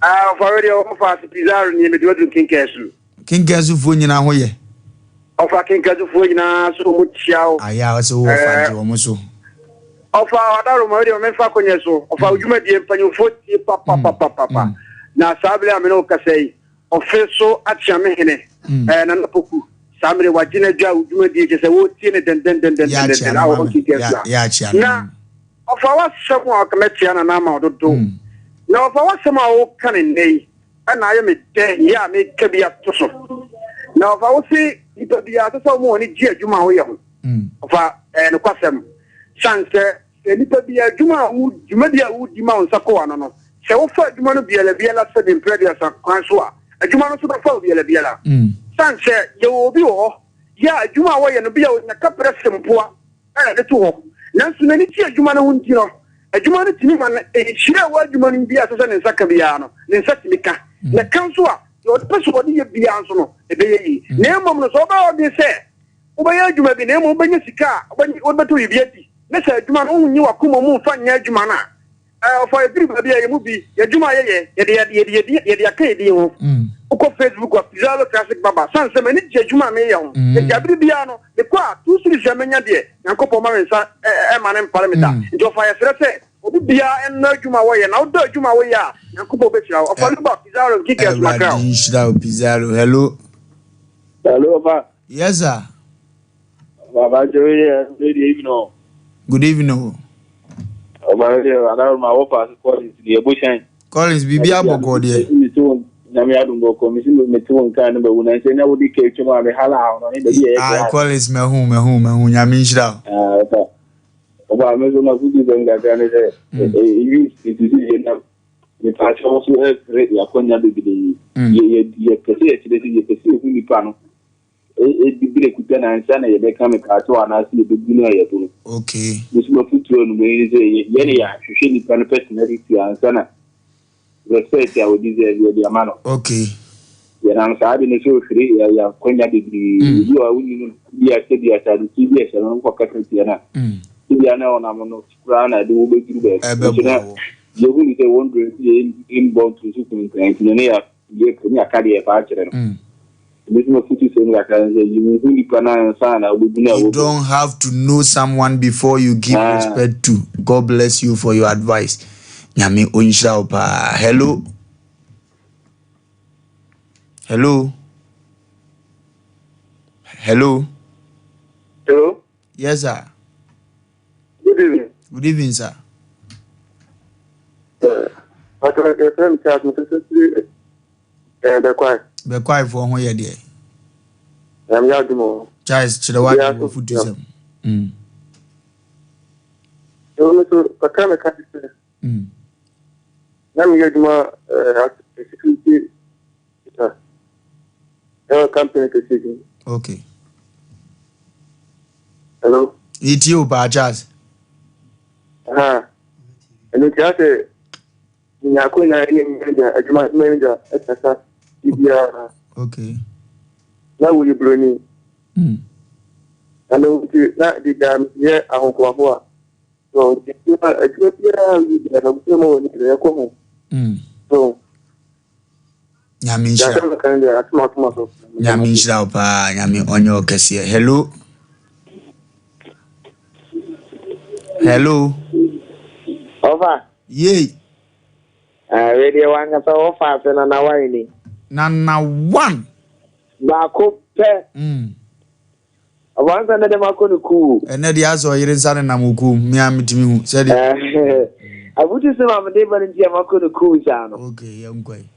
Ah, ɔfa deɛ ɔfa ase Pizarro ni mede waduru Kinkansu. Kinkansufoɔ nyinaa ho yɛ. Ɔfa Kinkansufoɔ nyinaa so wɔn kyia o. Ayɛ a ɔsɛ wɔfa gye wɔn so. Ɔfa ɔdaroma deɛ wɔn mfa akonnwa so. Ɔfa odwumadie mpanyinfoɔ tie papapapapa. Na saa bere a me ne wo kasa yi, ɔfe so akyea me hene, ɛɛ Nana Poku. Saa mmere wagye n'adwa wo dwumadie kyɛ sɛ wɔretie ne dendendendendenden a wɔn Kinkansu ha. Na ɔfa w'asɛm a ɔka mɛkyea Nana ama ɔdodo. Na ɔfa w'asɛm a woka ne nnɛ yi ɛna ayɛ me dɛ yɛ a meka bi ato so. Na ɔfa wo se nipa biara sɛ sɛ wɔn ani gye adwuma a woyɛ ho. Ɔfa ɛyɛ nokwasɛm. San sɛ sɛ nipa bi adwuma a wo dwumadi a wodi ma wo nsa kɔ ano no, sɛ wofa adwuma no biara biara sɛbi mprɛ aduasa kwan so a, adwuma no nso bɛfa wo biara biara. San sɛ yɛwɔ obi wɔ hɔ yɛ a adwuma a wɔyɛ no bi a onya kaprɛ sempoa a yɛde to hɔ, nanso n'ani gye adwuma no ho nti no, adwuma no tumi ma no nhyira a ɛwɔ adwuma no mu biara a ɛsɛ sɛ ne nsa ka biara no, ne nsa tumi ka. Na ɛka nso a, deɛ ɔpɛ sɛ ɔde yɛ biara nso no, ɛbɛyɛ yie. Na mmom no, sɛ wobɛyɛ w'adwene sɛ wobɛyɛ adwuma bi na mmom wobɛnya sika a wode bɛtɔ biribi adi, na sɛ adwuma no wonnye w'akoma mu mfa nyɛ adwuma no a, ɔfa ɛduru baabi a yɛn mu bi, yɛn adwuma a yɛyɛ, yɛde yɛde yɛde yɛde aka yɛn din ho. Wokɔ Facebook a, Pizarro Classic Barber. Sane sɛ m'ani gye adwuma a meyɛ ho. Enti abere biara no, mekɔ a, 2 cedis a menya deɛ, Nyankopɔn ma me nsa ɛma no mpare me da. Nti ɔfa yɛsrɛ sɛ obi biara nnɔ adwuma a wɔyɛ, na wodɔ adwuma a woyɛ a, Nyankopɔn bɛhyira wo. Ɔfa Luba, Pizarro, Gigas, Awurade Macau. nhyira wo, Pizarro. Hello. Hello, Papa. Yes, sir. Baba, Joey, good evening. Good evening o. Ọba deɛ adaroma wɔ paase Collins deɛ ɛbɔ hyɛn. Collins, biribi abɔkɔ deɛ. Mete wo Nyame adom bɔkɔ mesi mete wo nka no bɛwu na nsɛ na wode ka atwam a mehala a ɔno ne baabi a ɛyɛ Ah, class. Collins, mahu, mahu, mahu. Nyame nhyira wo. Ah, ɔba ɔba me so mafotu sɛm kakra ne sɛ ɛwi ɛsisi yɛ na mepaakyɛ wo so ɛfrɛ yɛakɔnya bebree. Yɛpɛ sɛ yɛkyerɛ sɛ yɛpɛ sɛ yɛhu nipa no ɛdi berɛ kuta na ansa na yɛbɛka mepaakyɛw anaasɛ yɛbɛbu no a yɛbu no. Nso mafotuo no mɛyi ne sɛ yɛne yɛahwehwɛ nipa no personality ansa na respect a wɔde sɛ yɛde ama no. Yɛnam saa de no sɛ ɔhwere yɛakɔnya bebree. Bi a wonim no bi a sɛ bi atade ti bi a ɛhyɛ no wokɔka sɛ tia no a ebia na ɔnam no koraa na ɛde wo bɛduru baabi. Nso Ɛbɛboa na wo. yɛhu ne sɛ wɔn duro nso yɛ mbɔ nto so kunkun nti no ne yɛ yɛ ne aka deɛ yɛfa akyerɛ no. Ebi nso mafotu sɛm kakra ne sɛ yɛhu nipa no ansa na wobɛbu no a You wɔbu. don't have to know someone before you give respect to. God bless you for your advice. Nyame onhyira wo paa. Hello. Hello. Hello. Hello. Yes, sir. Good evening. Good evening, sir. Pastor, yɛfrɛ me Charles, mekasa firi Bɛkwae. Bɛkwaefoɔ ho yɛ deɛ. Nyame adom o. Charles, kyerɛ w'adwene wɔ fotu sɛm. Ɛwɔ me so kakra meka ne sɛ na meyɛ adwuma as a security officer ɛwɔ company kɛseɛ bi mu. Hello. Yɛtie wo paa, Charles. Ha. Ɛno nti asɛ menya akonya ne manager, adwuma manager ɛkasa biribiara. Na wɔyɛ buroni. Ɛno nti na de daa meyɛ ahokoafo a so nti adwuma biara a woyɛ biara na wosɛ ma w'ani kyerɛ ɛkɔ ho. So Nyame nhyira. Yɛasɛm ka no deɛ atoma atoma so. Nyame nhyira wo paa. Nyame ɔnyɛ wo kɛseɛ. Hello. Hello. Ɔfa. Yei. Wei deɛ wankasa wɔfa ase na na wayɛ ni. Nana one. Baako pɛ. Ɔfa nsa ne dɛm akɔ ne kuu. Ɛnɛ deɛ asɛ ɔyere nsa ne nam wo me a metumi hu sɛdeɛ. Abutu sɛ ma mede ba no nti a makɔ ne kuu saa no. Okay, yɛnkɔ yi.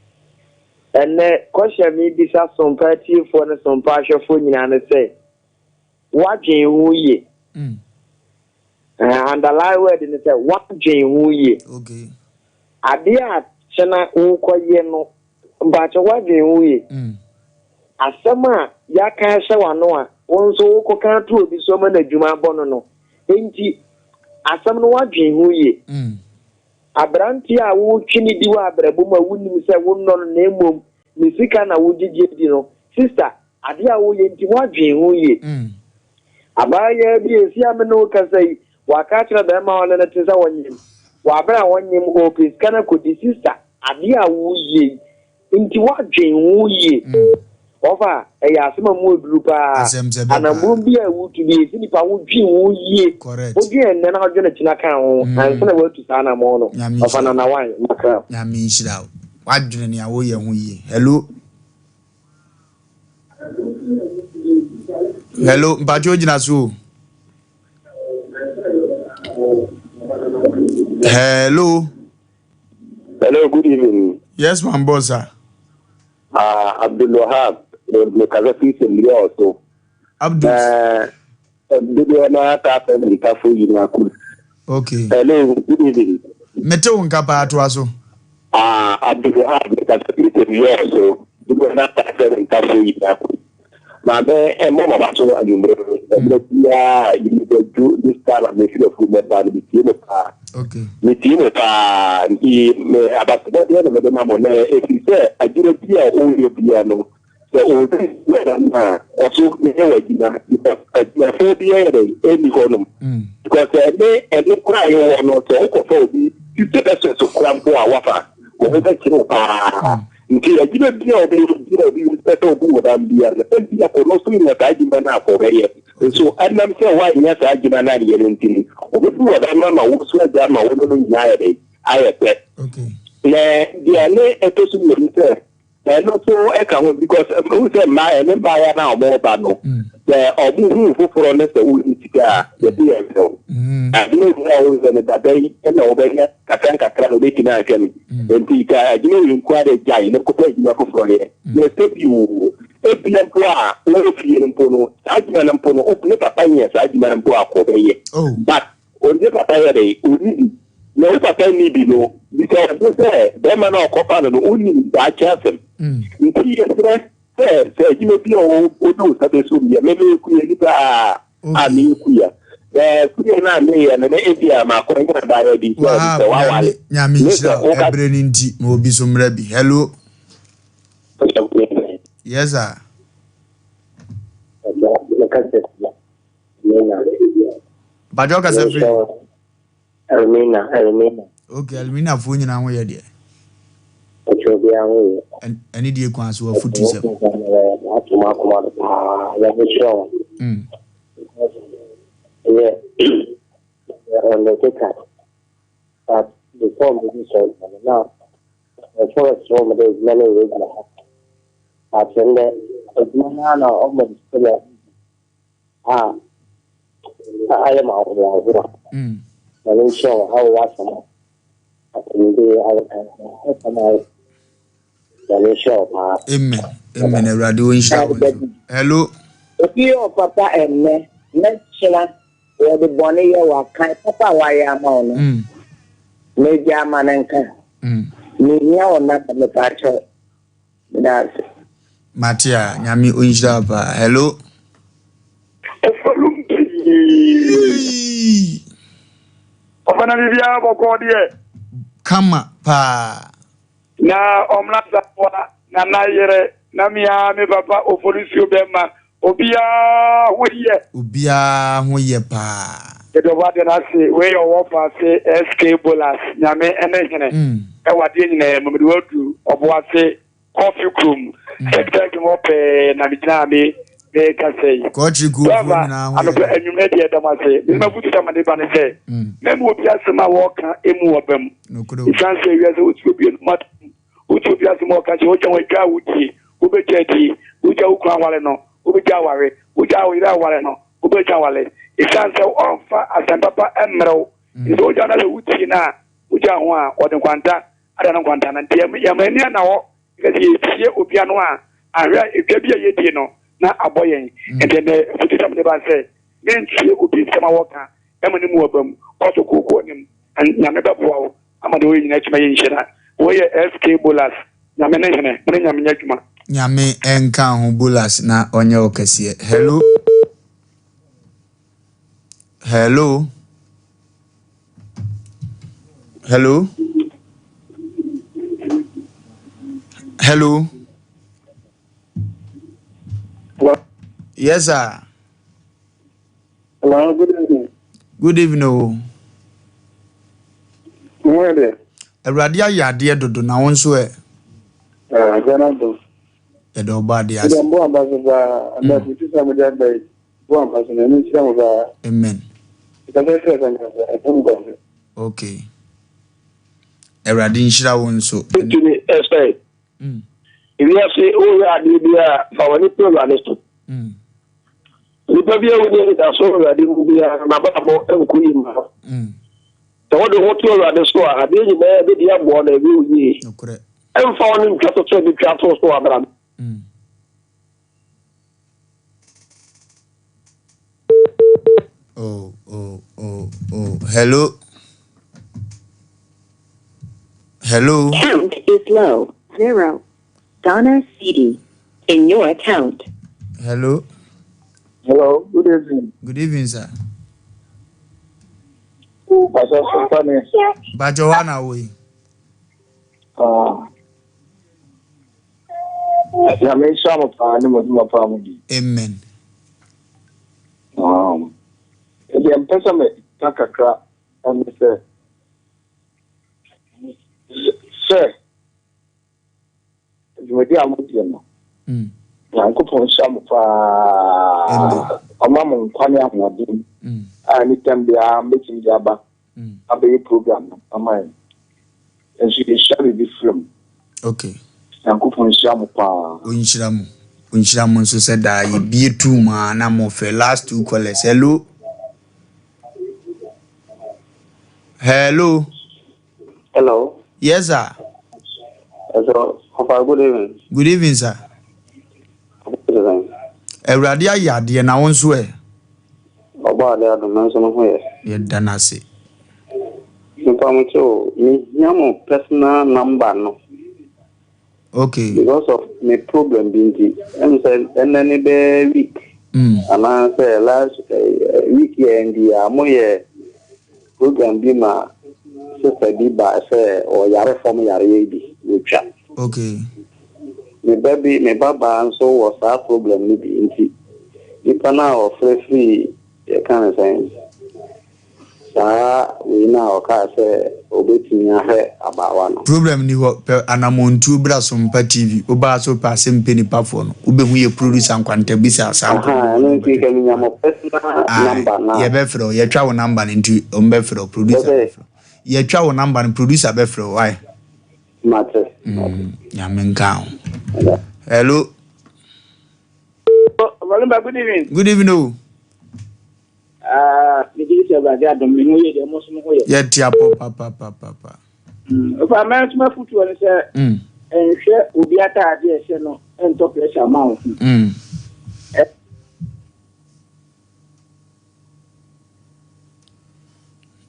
Ɛnɛ kɔhyɛ me bisa sompa atiefoɔ ne sompa ahwɛfoɔ nyinaa ne sɛ woadwen ho yie. Underline word ne sɛ woadwen ho yie. Adeɛ a kyena wokɔyɛ no mpakyɛ woadwen ho yie. Asɛm a yɛaka ahyɛ w'ano a wo nso wokɔka ato obi so ama no adwuma abɔ no, enti asɛm no woadwen ho yie. Aberanteɛ a wotwe ne di wɔ abrabɔ mu a wonim sɛ wonnɔ no na mmom ne sika na wogyegye di no, sister, adeɛ a woyɛ nti woadwen ho yie. Abaayewa bi esi a me ne wo kasa yi, waka akyerɛ bɛrima a ɔne no te sɛ wɔnyem. Wabere a wɔnyem, ɔpɛ sika no akɔdi. Sister, adeɛ a woyɛ yi nti woadwen ho yie. Ɔfa ɛyɛ asɛm a mu aduru paa. Asɛm sɛ bɛpa. Anammɔn bi a wotu bi esi nipa wodwen ho yie. Wodwen ɛnnɛ na wodwen kyena ka ho ansa na woatu saa anammɔn no. Nyame Ɔfa nhyira. Nana wan makra. Nyame nhyira wo. Wadwene nea woyɛ ho yie. Hello. Hello, mpatwa ogyina so o. Hello. Hello, good evening. Yes, man, boss, sir. Abdul Wahab, mekasa fi sɛmiri ɔso. Abdul. Dodoɔ na ata afɛ mirikafo yi na aku. Hello, good evening. Mete wo nka paa, toa so. Abdul Wahab, mekasa fi sɛmiri ɔso. Dodoɔ na ata afɛ mirikafo yi na aku. Maame, ɛmmɔ maba so anwummerɛ ɛberɛ biara yɛbɛdwo this time a mefiri afuo mɛba no metie mo paa. Metie mo paa nti me abasobɔdeɛ na mede ma mo na ɛfiri sɛ adwuma bi a ɔyɛ bia no sɛ ɔbi wɛda no a ɔso meyɛ wɔ adwuma because adwumafoɔ bi yɛ dɛ ɛnni hɔ nom because ɛne ɛne kora a yɛwɔ no sɛ wokɔfa obi 50 pesewas kora mpo a wafa wɔn bɛkyerɛ wo paa. Nti adwuma bi a ɔbɛyɛ bi a obi pɛ sɛ obu wɔ dan biara no, ebia ɔno nso nya saa adwuma no a ɔbɛyɛ. Nso ɛnam sɛ woannya saa adwuma no anyɛ no nti no, obebu wɔ dan no ama wo nso agya ama wo ne no nyinaa ayɛ dɛn? Ayɛ pɛ. Na deɛ ne ɛtɔ so mmienu sɛ, Ɛno nso ka ho because wohu sɛ mmaa ɛne mmaayewa no a wɔreba no sɛ wɔn hu foforɔ no sɛ wonni sika a yɛde yɛn hwɛ wo. Adwuma wei a wohwɛ no dada yi na wobɛnya kakra nkakra na wobɛtumi ahwɛ no. Nti ka adwuma wei nko ara gyae na kɔpɛ adwuma foforɔ yɛ. Na ɛsɛ bi o ebia mpo a wowɔ fie no mpo no saa adwuma no mpo no ne papa nyɛ saa adwuma no mpo a kɔ bɛyɛ but Ɔnni papa yɛ dɛn? Ɔnni bi. Na wo papa nni bi no, bisa wo ho sɛ, bɛrima no a ɔkɔfa no no, ɔnnim daakye asɛm. Nti yɛsrɛ sɛ, sɛ adwuma bi a wode wo nsa bɛsɔ mu yɛ, me meyɛ kuani paa a meyɛ kua. Na kua no a meyɛ no, na ebi a makɔnya abaayewa bi sɛ ɔde sɛ waware. Nyame nhyira wo, ɛberɛ no nti, ma obi so mmra bi. Hello. Yes sir. Mpakyɛw kasa firi. Elmina, Elmina. Okay, Elmina foɔ nyinaa ho yɛ deɛ. Mpakyɛw obiara ho yɛ. Ɛne deɛ kwan so afutu sɛm. Ato mu akoma do paa, Nyame nhyira wo. Ɛyɛ on the data, but before me bi sɔ no na forest wɔ mo dɛ adwuma no regular. But ndɛ adwuma no ara na ɔmo sɛ a ayɛ ma ahohoahoa. Nyame nhyira wo awɔ w'asɛm a atɛmde ayɛ asɛm a Nyame nhyira wo paa. Amen. Amen. Awurade wo nhyira wo nso. Hello. Obi yɛ ɔpapa ɛnnɛ na kyena wɔde bɔne yɛ wo akan papa a wayɛ ama wo no na gya ama no nka. Mehia wo namba mepaakyɛw. Meda ase. Mate a, Nyame onhyira wo paa. Hello. Ɔfalum pii. Ɔfa na biribiara bɔkɔɔ deɛ. Kama paa. Na ɔmena sawa na na yere na mea me papa ofolisuo bɛma obiara ho yɛ. Obiara ho yɛ paa. Yɛde ɔbɔ adeɛ no ase wei yɛ ɔwɔ fa ase SK Bolas Nyame ɛne hene ɛwɔ adeɛ nyinaa mu mede wadu ɔbo ase kɔfe kurom sɛktɛk hɔ pɛɛ na megyina a me mekasa yi Kɔɔkyere kurofoɔ nyinaa ho yɛ anɔpɛ anwummerɛ deɛ ɛda mo ase me mafutu sɛ mede ba ne sɛ mɛma obi asɛm a wɔka emu wɔ ba mu ɛsiane sɛ wiase wotu obi anum atom wotu obi asɛm a ɔka kyerɛ wogya wɔn adwa a wodie wobɛgya adie wogya wo kunu aware no wobɛgya aware wogya wo yere aware no Wobɛgya aware ɛsiane sɛ ɔmfa asɛm papa mmrɛ wo nti. Sɛ wogya no sɛ wotie no a, wogya ho a, ɔde nkwanta ada no nkwanta no. Nti yɛma ani anna hɔ ka sɛ yɛtie obi ano a, ahwɛ a ɛdwa bi a yɛdie no na abɔ yɛn. Nti ɛnɛ afutusɛm de ba sɛ mentie obi nsɛm a wɔka ɛma ne mu aba mu. Kɔ so kooko anim, Nyame bɛboa wo ama deɛ wɔyɛ nyinaa atumi ayɛ nhyira. Wei yɛ SK Bolas, Nyame ne hene, mo ne Nyame nyɛ adwuma. Nyame nka ho Bolas na ɔnyɛ wo kɛseɛ. Hello. Hello. Hello. Hello. Hello. Yes, sir. Hello, good evening. Good evening o. Mo yɛ dɛ. Awurade ayɛ adeɛ dodo na wo nso ɛ. Agya no adom. Yɛda ɔbɔ adeɛ ase. Ɛdɛ mbɔ aba so paa. Ɛdɛ mm. futu sɛ mo de aba yi. Bɔ aba so na ɛmi nhyira mo paa. Amen. Ɛkasa kyerɛ sɛ nkasa ɛfam nkɔso. Okay. Awurade nhyira wo nso. Tumi ɛsɛ. Mm. Ewiase woyɛ adeɛ bi a fa w'ani to Awurade so. Mm. Nipa bi a wonni anidaso wɔ Awurade mu biara, n'abrabɔ nkɔ yie mma no. Sɛ wode ho to Awurade so a, adeɛ nyinaa bɛdi aboa na ɛbɛyɛ wo yie. Ɛmfa wo ne ntwa to sɛ bɛtwa ato so wɔ abrabɔ. Oh, oh, oh, oh. Hello. Hello. Count is low. 0. Ghana cedi in your account. Hello. Hello, good evening. Good evening, sir. Pastor Sopane. Bajo wana woi. Ah. Nyame nhyira mo paa ne mo adwuma paa mo di. Amen. Um, deɛ mpɛ sɛ meka kakra ɛne sɛ sɛ. Dwumadi a modie no, Nyankopɔn nhyira mo paa. Ɔma mo nkwa ne ahoɔden a anytime biara mobɛtumi de aba abɛyɛ program no ama yɛn. Nso yɛhyira biribi firi mu. Okay. Nyankopɔn nhyira mo paa. Ɔnhyira mo. Ɔnhyira mo nso sɛ daa yɛbie tuu mu a na mo fɛ last two callers. Hello. Hello. Hello. Yes, sir. So, Papa, good evening. Good evening, sir. Good evening. Awurade ayɛ adeɛ na wo nso ɛ. Ɔbɔ adeɛ adom me nso me ho yɛ. Yɛda no ase. Mepa mo kyɛw, mehia mo personal number no. Okay. Because of me problem bi nti, ɛm sɛ ɛnɛ ne bɛɛ week. Anaasɛ last week yɛ ndi a moyɛ program bi ma sister bi ba sɛ ɔyare fam yareɛ bi wɔtwa. Okay. Me ba bi me ba baa nso wɔ saa problem no bi nti nipa no a ɔfrɛ firi yɛka no sɛn saa wei no a ɔkaa sɛ ɔbɛtumi ahwɛ abaawa no. Problem ni hɔ pɛ anamɔntuo bra Sompa TV wobaa sɛ wopɛ asɛm pɛ nipa foɔ no wobɛhu yɛ producer nkwanta bisa saa nkɔmmɔ Ahaa no ɛno nti nka menya mo personal Ae number no a. yɛbɛfrɛ wo yɛtwa wo number no nti ɔmo bɛfrɛ wo producer Wosɛ? bɛfrɛ wo yɛtwa wo number no producer bɛfrɛ wo wai. Mate. Mm, nyame nka ho. Hello. Valimba, good evening. Good evening o. Ah, me gye sɛ Awurade adom me ho yɛ deɛ mo nso mo ho yɛ. Yɛte apɔ papapapapa. Ofa mɛ nso mafotuo no sɛ nhwɛ obi ataade a ɛhyɛ no ntɔ pressure ma wo ho.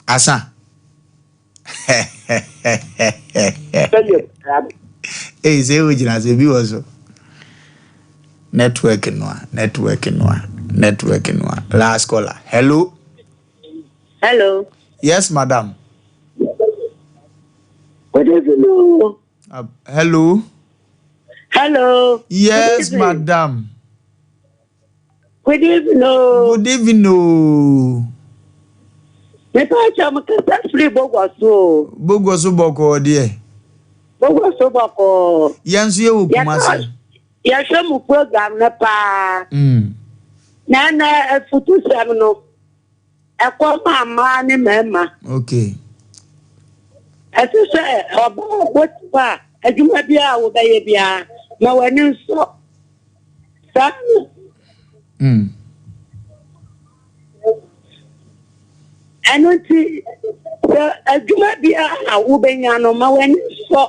Asa. Ei, sɛ wo gyina sɛ bi wɔ so. Network no a, network no a, network no a. Last caller. Hello. Hello. Yes, madam. Good evening. Hello. Hello. Yes, madam. Good evening. Good evening. Oh. Mepa kyɛ mo kasa firi Bogɔ so o. Bogɔ so bɔkɔɔ deɛ. Bogɔ so bɔkɔɔ. Yɛn nso yɛ wɔ Kumasi. Yɛhwɛ mo program no paa. Na ɛnɛ afutusɛm no ɛkɔ ma mmaa ne mmarima. Okay. Ɛsɛ sɛ ɔbaa bɔ a adwuma biara a wobɛyɛ biara ma w'ani nsɔ. Saa no. Ɛno nti, sɛ adwuma biara a wobɛnya no, ma w'ani nsɔ.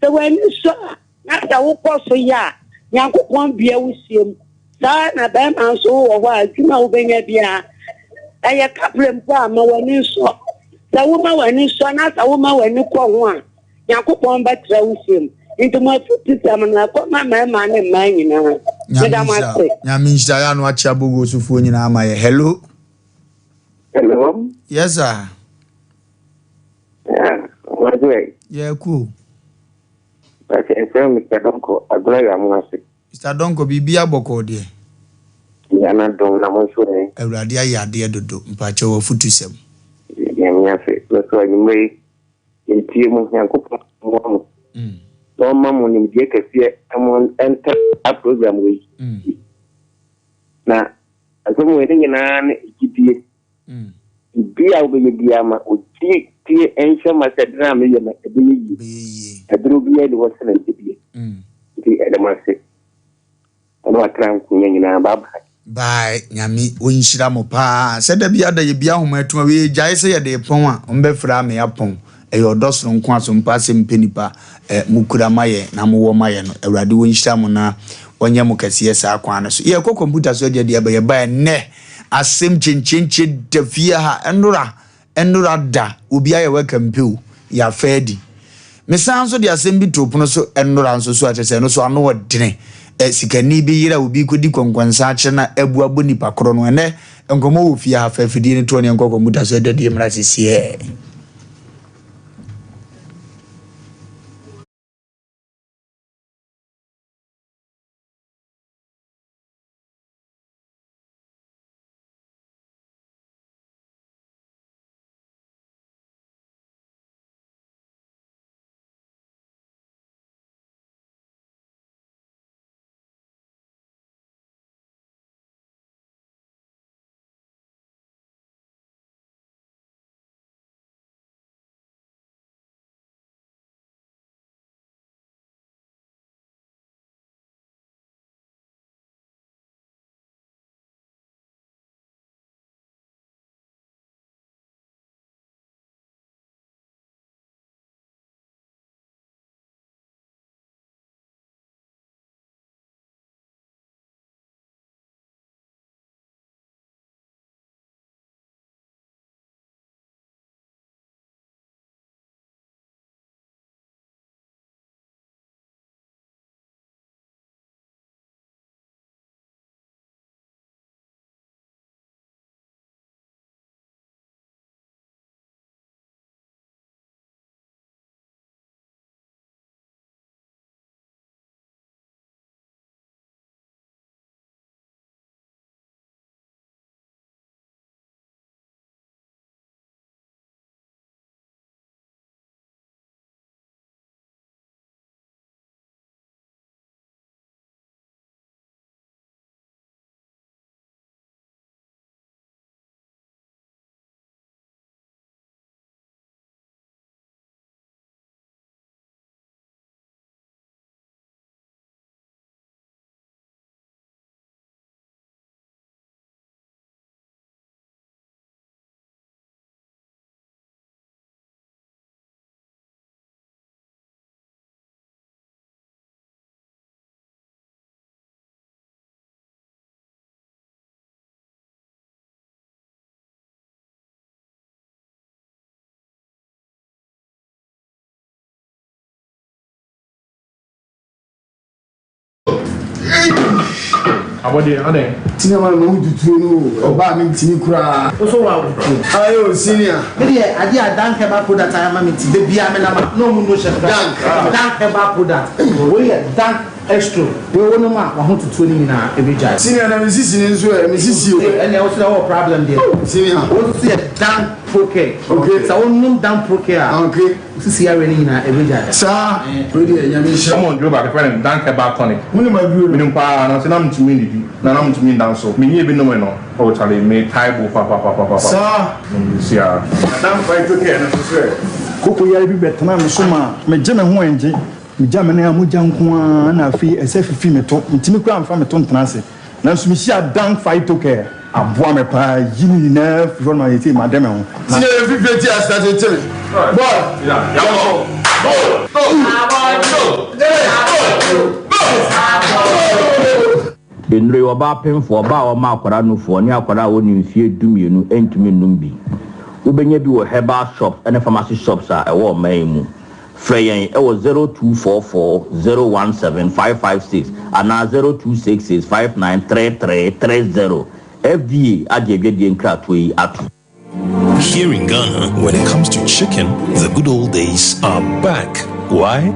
Sɛ w'ani sɔ a, na sɛ wokɔ so yɛ a, Nyankopɔn bue wo sie mu. Saa na bɛrima nso wowɔ hɔ a, adwuma a wobɛnya biara, ɛyɛ kaprɛ mpo a, ma w'ani nsɔ. Sɛ woma w'ani sɔ na sɛ woma w'ani kɔ ho a, Nyankopɔn bɛtra wo fie mu. Nti mo afutusɛm no ɛkɔ ma mmarima ne mmaa nyinaa. Meda mo ase. Nyame nhyira yɛ ano akyea bogo sofoɔ nyinaa ma yɛ. Hello. Hello. Yes sir. Yeah, what's it? Yeah, cool. But I feel Mr. Donko, Agora ya mo ase. Mr. Donko, biribi abɔkɔ deɛ. Nyame adom na mo nso ɛ. Awurade ayɛ adeɛ dodo, mpakyɛ wɔ afutusɛm. Nyame ase. Mɛsɛ anwummerɛ yi, yɛntie mu, Nyankopɔn mmoa mo. Na ɔmma mo nimdeɛ kɛseɛ mo ɛnta saa program wei. Na asɛm wei ne nyinaa ne gyidie. Biribi a wobɛyɛ biara ma ogyidie nhyɛ ma sɛ ɛdene a meyɛ no ɛbɛyɛ yie. Ɛdene biara ni hɔ sene gyidie. Nti ɛda mo ase. Ɔne watra nkonya nyinaa. Bye bye. Bye Nyame ɔnhyira mo paa sɛ da biara da yɛbia ahoma atum a wei yɛgyae sɛ yɛde repɔn a ɔmbɛfrɛ a me apɔn ɛyɛ ɔdɔ soronko a sompa asɛm pɛ nipa eh, mo kura ma yɛ na mo wɔ ma yɛ no Awurade ɔnhyira mo na ɔnyɛ mo kɛseɛ saa kwan no so yɛkɔ kɔmputa so agya di aba yɛba ɛnnɛ asɛm kyenkyenkye da fie ha ɛnora Nnora da, obi ayɛ welcome mpe o, yɛafa adi. Mesan nso de asɛm bi too pono so nnora nso so a kyerɛ sɛ ɛno nso ano ɔdene. Ɛ, sikani bi yere a obi rekɔdi kɔnkɔnsa akyerɛ na abu abɔ nipa korɔ no. Ɛnnɛ, nkɔmmɔ wɔ fie ha, fa afidie no to hɔ na yɛnkɔ kɔmputa so adwadie mmra sesiɛ. Abɔdeɛ, adɛn? Senior man mahu tutuo no o, ɔbaa me ntimi koraa. Wo so wa tutuo? Aye o senior. Me deɛ adeɛ a Dank herbal product ayɛ ama me nti da biara me nam a na ɔmo no hyɛ me Dank. Dank herbal product. Wei yɛ Dank Extro. Wei wo nom a wahotutuo no nyinaa ɛbɛgyae. Senior na me sisi no nso ɛ, me sisi o. Ɛnneɛ wo so deɛ wowɔ problem deɛ. Senior. Wei nso yɛ Dank Procare. Okay. Sɛ wo nom Dank Procare a. Okay. Wo sisi yareɛ no nyinaa ɛbɛgyae. Saa, wei deɛ Nyame nhyira. Wɔn duro baako yɛfrɛ no Dank Herbal Tonic. Wonim aduro no? Menim paa, nanso na mentumi nnidi, na na mentumi nda nso. Menyɛɛ bi nomee no, oh Charlie, metae bo papapapapa. Saa. Seesei ara. Na Dank Phyto Care no nso sɛ. Koko yare bi bɛtenaa me so maa megye me ho ɛngye. Megya me nan a mogya nko ara na afei ɛsɛ fifi me to. Mentumi koraa mfa me to ntena ase. Nanso mehyiaa Dank Phyto Care. Aboa me paa yi ne nyinaa firi hɔ no ma seesei made me ho. Na. Senior yɛ fifire ti ase ase te me. Boy, yɛnkɔ. Go, go, go, go. Nnuro yi, ɔbaa pemfoɔ, ɔbaa a ɔma akwadaa nufoɔ, ne akwadaa a ɔnni mfeɛ dumienu ntumi nnom bi. Wobɛnya bi wɔ herbal shops ne pharmacy shops a ɛwɔ ɔman yi mu. Frɛ yɛn wɔ 0244 017 556 anaa 0266 593330. FDA agye adwadie nkratoɔ yi ato. Here in Ghana, when it comes to chicken, the good old days are back. Why?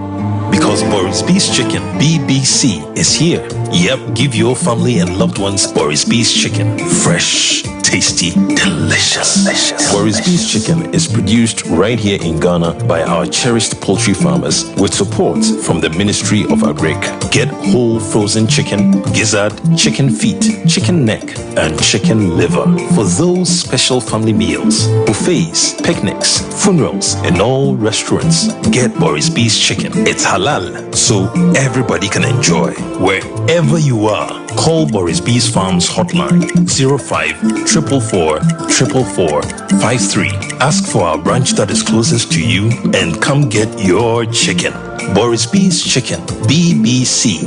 Because Boris B's Chicken, BBC, is here. Yep, give your family and loved ones Boris B's Chicken. Fresh, tasty, delicious. delicious. Boris B's Chicken is produced right here in Ghana by our cherished poultry farmers with support from the Ministry of Agric. Get whole frozen chicken, gizzard, chicken feet, chicken neck, and chicken liver for those special family meals, buffets, picnics, funerals, and all restaurants. Get Boris B's Chicken. It's halal, so everybody can enjoy. Wherever you are, call Boris B's Farms hotline 05 444 444 53. Ask for our branch that is closest to you and come get your chicken. Boris B's Chicken, BBC.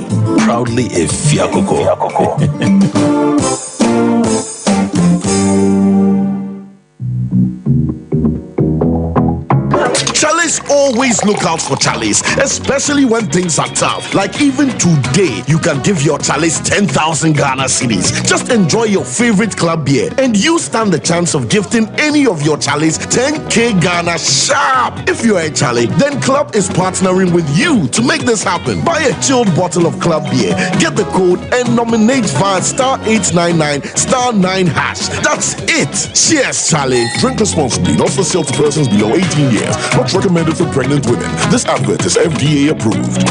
Proudly a Fiakoko. Chalice always look out for Chalice, especially when things are tough. Like even today, you can give your Chalice 10,000 Ghana cedis. Just enjoy your favorite club beer and you stand the chance of gifting any of your Chalice 10k Ghana sharp. If you're a Charlie, then Club is partnering with you to make this happen. Buy a chilled bottle of Club beer, get the code, and nominate via star 899 star 9 hash. That's it. Cheers, Charlie. Drink responsibly, not for sale to persons below 18 years. Not recommended for pregnant women. This advert is FDA approved.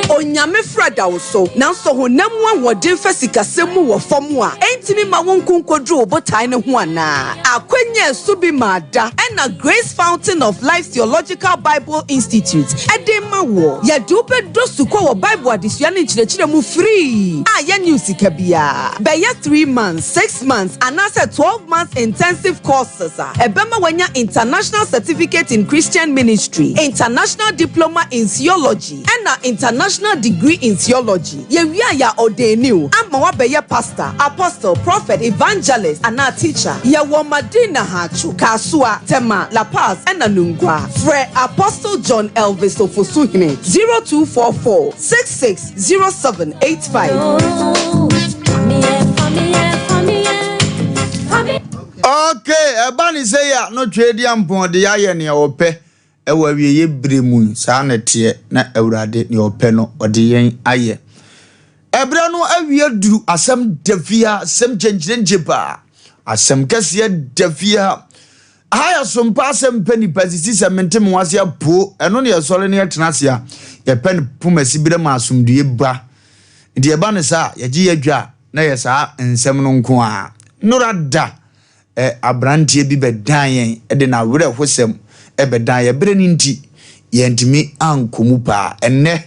Onyame frɛ da wo so, nanso honam mu ahoɔden fa sikasɛm mu wɔ fam a, ɛntumi mma wo nko nkoduru wo botae no ho anaa? Akwanya a ɛso bi maa da na Grace Fountain of Life Theological Bible Institute de rema woɔ. Yɛde wo bɛdɔ sukɔ wɔ Bible adesua ne nkyerɛkyerɛ mu firii a yɛnnye wo sika biara. Bɛyɛ three months, six months anaasɛ 12 months intensive courses a ɛbɛma woanya International Certificate in Christian Ministry, International Diploma in Theology, ɛna International Degree in Theology. Yɛwie a yɛ ordaini wo ama woabɛyɛ pastor, apostle, prophet, evangelist anaa teacher. Yɛwɔ Madina Haatso, Kasoa, Tema, La Paz ɛna Nungua. Frɛ Apostle John Elvis Ofosuhene 0244 66 0785. Okay, ɛba ne sɛ yi a no Tweaduampɔn de ayɛ nea ɔpɛ wɔ awieeɛ berɛ mu yi, saa na ɛteɛ, na Awurade nea ɔpɛ no ɔde yɛn ayɛ. Ɛberɛ no awie duru, asɛm da fie ha, asɛm kyenkyerenkye paa, asɛm kɛseɛ da fie ha. Aha yɛ sompa asɛm pɛ nipa sisi sɛ mente me ho ase apoo, ɛno ne yɛsɔre ne yɛtena ase a, yɛpɛ no poma siberɛ ma asomdue ba. Nti ɛba no saa a, yɛgye yɛdwa a, na yɛ saa nsɛm no nko ara. Nnora da ɛ, aberanteɛ bi bɛdan yɛn de n'awerɛhosɛm bɛdan yɛn. Berɛ no nti, yɛantumi ankɔ mu paa. Ɛnnɛ,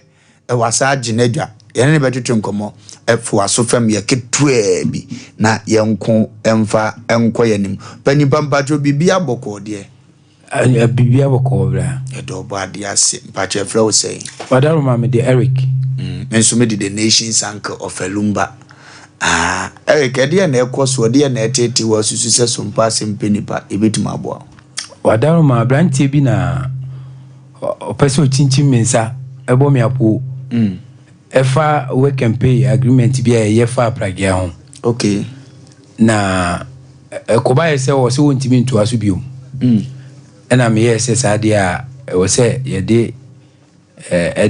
wasa agye n'adwa. Yɛne no bɛtwetwe nkɔmmɔ foa so fam yɛ ketewaa bi na yɛnko mfa nkɔ yɛn anim. Panin pa mpakyɛw biribi abɔkɔɔ deɛ? Biribi abɔkɔɔ bra. Yɛda ɔbɔ adeɛ ase. Mpakyɛw yɛfrɛ wo sɛn? Wadaroma mede Eric. Me nso mede the nation's uncle Ɔfɛlumba. Ah, Eric, ɛdeɛn na ɛkɔ so, ɛdeɛn na ɛteetee wo a wosusu sɛ sompa asɛm pɛ nipa, yɛbɛtumi aboa wo? Wadaroma aberanteɛ bi na ɔpɛ sɛ ɔkyinkyim me nsa ɛbɔ me apoo. Ɛfa work and pay agreement bi a yɛyɛ faa pragea ho. Okay. Na ɛkɔbaeɛ sɛ ɔsɛ wɔntumi ntoa so biom. Ɛna meyɛɛ sɛ saa deɛ a ɛwɔ sɛ yɛde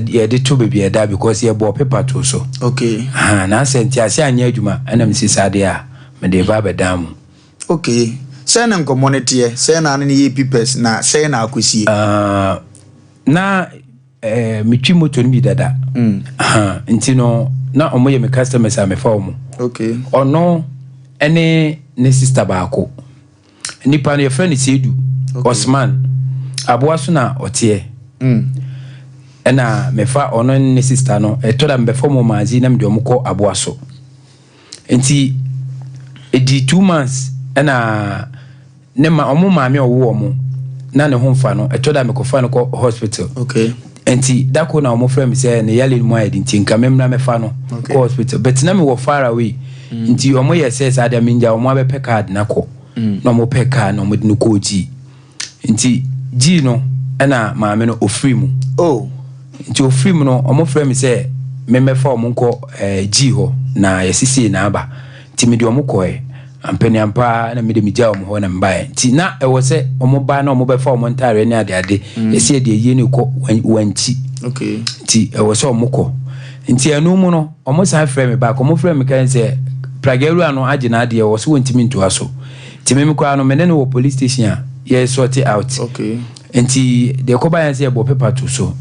yɛde to baabi a ɛda because yɛbɔɔ paper too so. Okay. Ahaa, na sɛ ntease anyɛ adwuma ɛna mese saa deɛ a mede reba abɛdan mo. Okay. Sɛn na nkɔmmɔ no teɛ? Sɛn na ne no yɛɛ papers na sɛn na akɔsie? Uh, na eh, metwi moto no bi dada. Mm. Ahaa, nti no na ɔmo yɛ me customers a mefa ɔmo. Okay. Ɔno ɛne ne sister baako. Nipa no yɛfrɛ no Seidu Osman. Aboa so na ɔteɛ. Mm. Ɛna mefa ɔno ne ne sista no, ɛtɔ da mebɛfa ɔmo Maazi na mede ɔmo kɔ aboa so. Nti ɛdi 2 months ɛna ne ma ɔmo maame a ɔwo ɔmo na ne ho mfa no, ɛtɔ da mekɔfa no kɔ hospital. Okay. Nti da ko na ɔmo frɛ me sɛ ne yale no mu ayɛ den nti nka memmra mɛfa no kɔ hospital. But na mewɔ far away. Nti ɔmo yɛ sɛ saa deɛ mengya ɔmo abɛpɛ card na kɔ. Na ɔmo pɛ car na ɔmo de no kɔɔ G. Nti G no ɛna maame no ofiri mu. Oh. Nti ofiri mu no ɔmo frɛ me sɛ memmɛfa ɔmo nkɔ eh, G hɔ na yɛse sei na aba. Nti mede ɔmo kɔɛ. Ampaniampa ara na mede megyaa ɔmo hɔ na mebaeɛ. Nti na ɛwɔ sɛ ɔmo ba na ɔmo bɛfa ɔmo ntaareɛ ne adeade. Yɛse yɛde ayie no rekɔ Wankyi. Okay. Nti ɛwɔ sɛ ɔmo kɔ. Nti ɛno mu no, ɔmo san frɛɛ me back. Ɔmo frɛɛ me kae sɛ pragea wura no agye n'adeɛ, ɔse wɔntumi ntoa so. Nti me koraa no, me ne no wɔ police station a yɛ sort out. Okay. Nti deɛ ɛkɔbaeɛ ne sɛ yɛbɔɔ paper too so.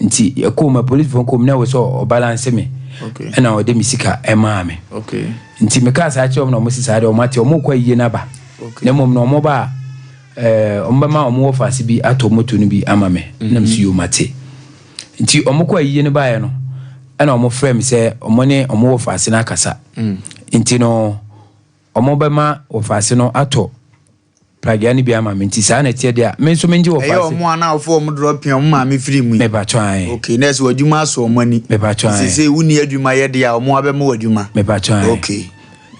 Nti yɛkɔɔ mu, apolisifoɔ kɔɔ mu na ɛwɔ sɛ ɔbalance me. Okay. Ɛna ɔde me sika ɛmaa me. Okay. Nti mekaa saa kyerɛ wɔn na wɔn se saa deɛ wɔn ate, wɔn rekɔ ayie no aba. Okay. Na mmom no wɔn ba a, ɛɛ wɔn bɛma wɔn wɔfaase bi atɔ moto no bi ama me. Na me so yoo mate. Nti wɔn kɔ ayie no baeɛ no, ɛna wɔn frɛ me sɛ wɔn ne wɔn wɔfaase no akasa. Nti no wɔn bɛma wɔfaase no atɔ pragea no bi ama me. Nti saa na ɛteɛ deɛ a, me nso mengye Ɛyɛ wɔfaase. wɔn a na wɔfo wɔn drɔ pia wɔn maame firi mu yi. Mepatwɔ ae. Okay, na ɛsɛ w'adwuma asɔ wɔn ani. Mepatwɔ ae. Sese wonni adwuma yɛ deɛ a wɔn abɛma w'adwuma. Mepatwɔ ae. Okay.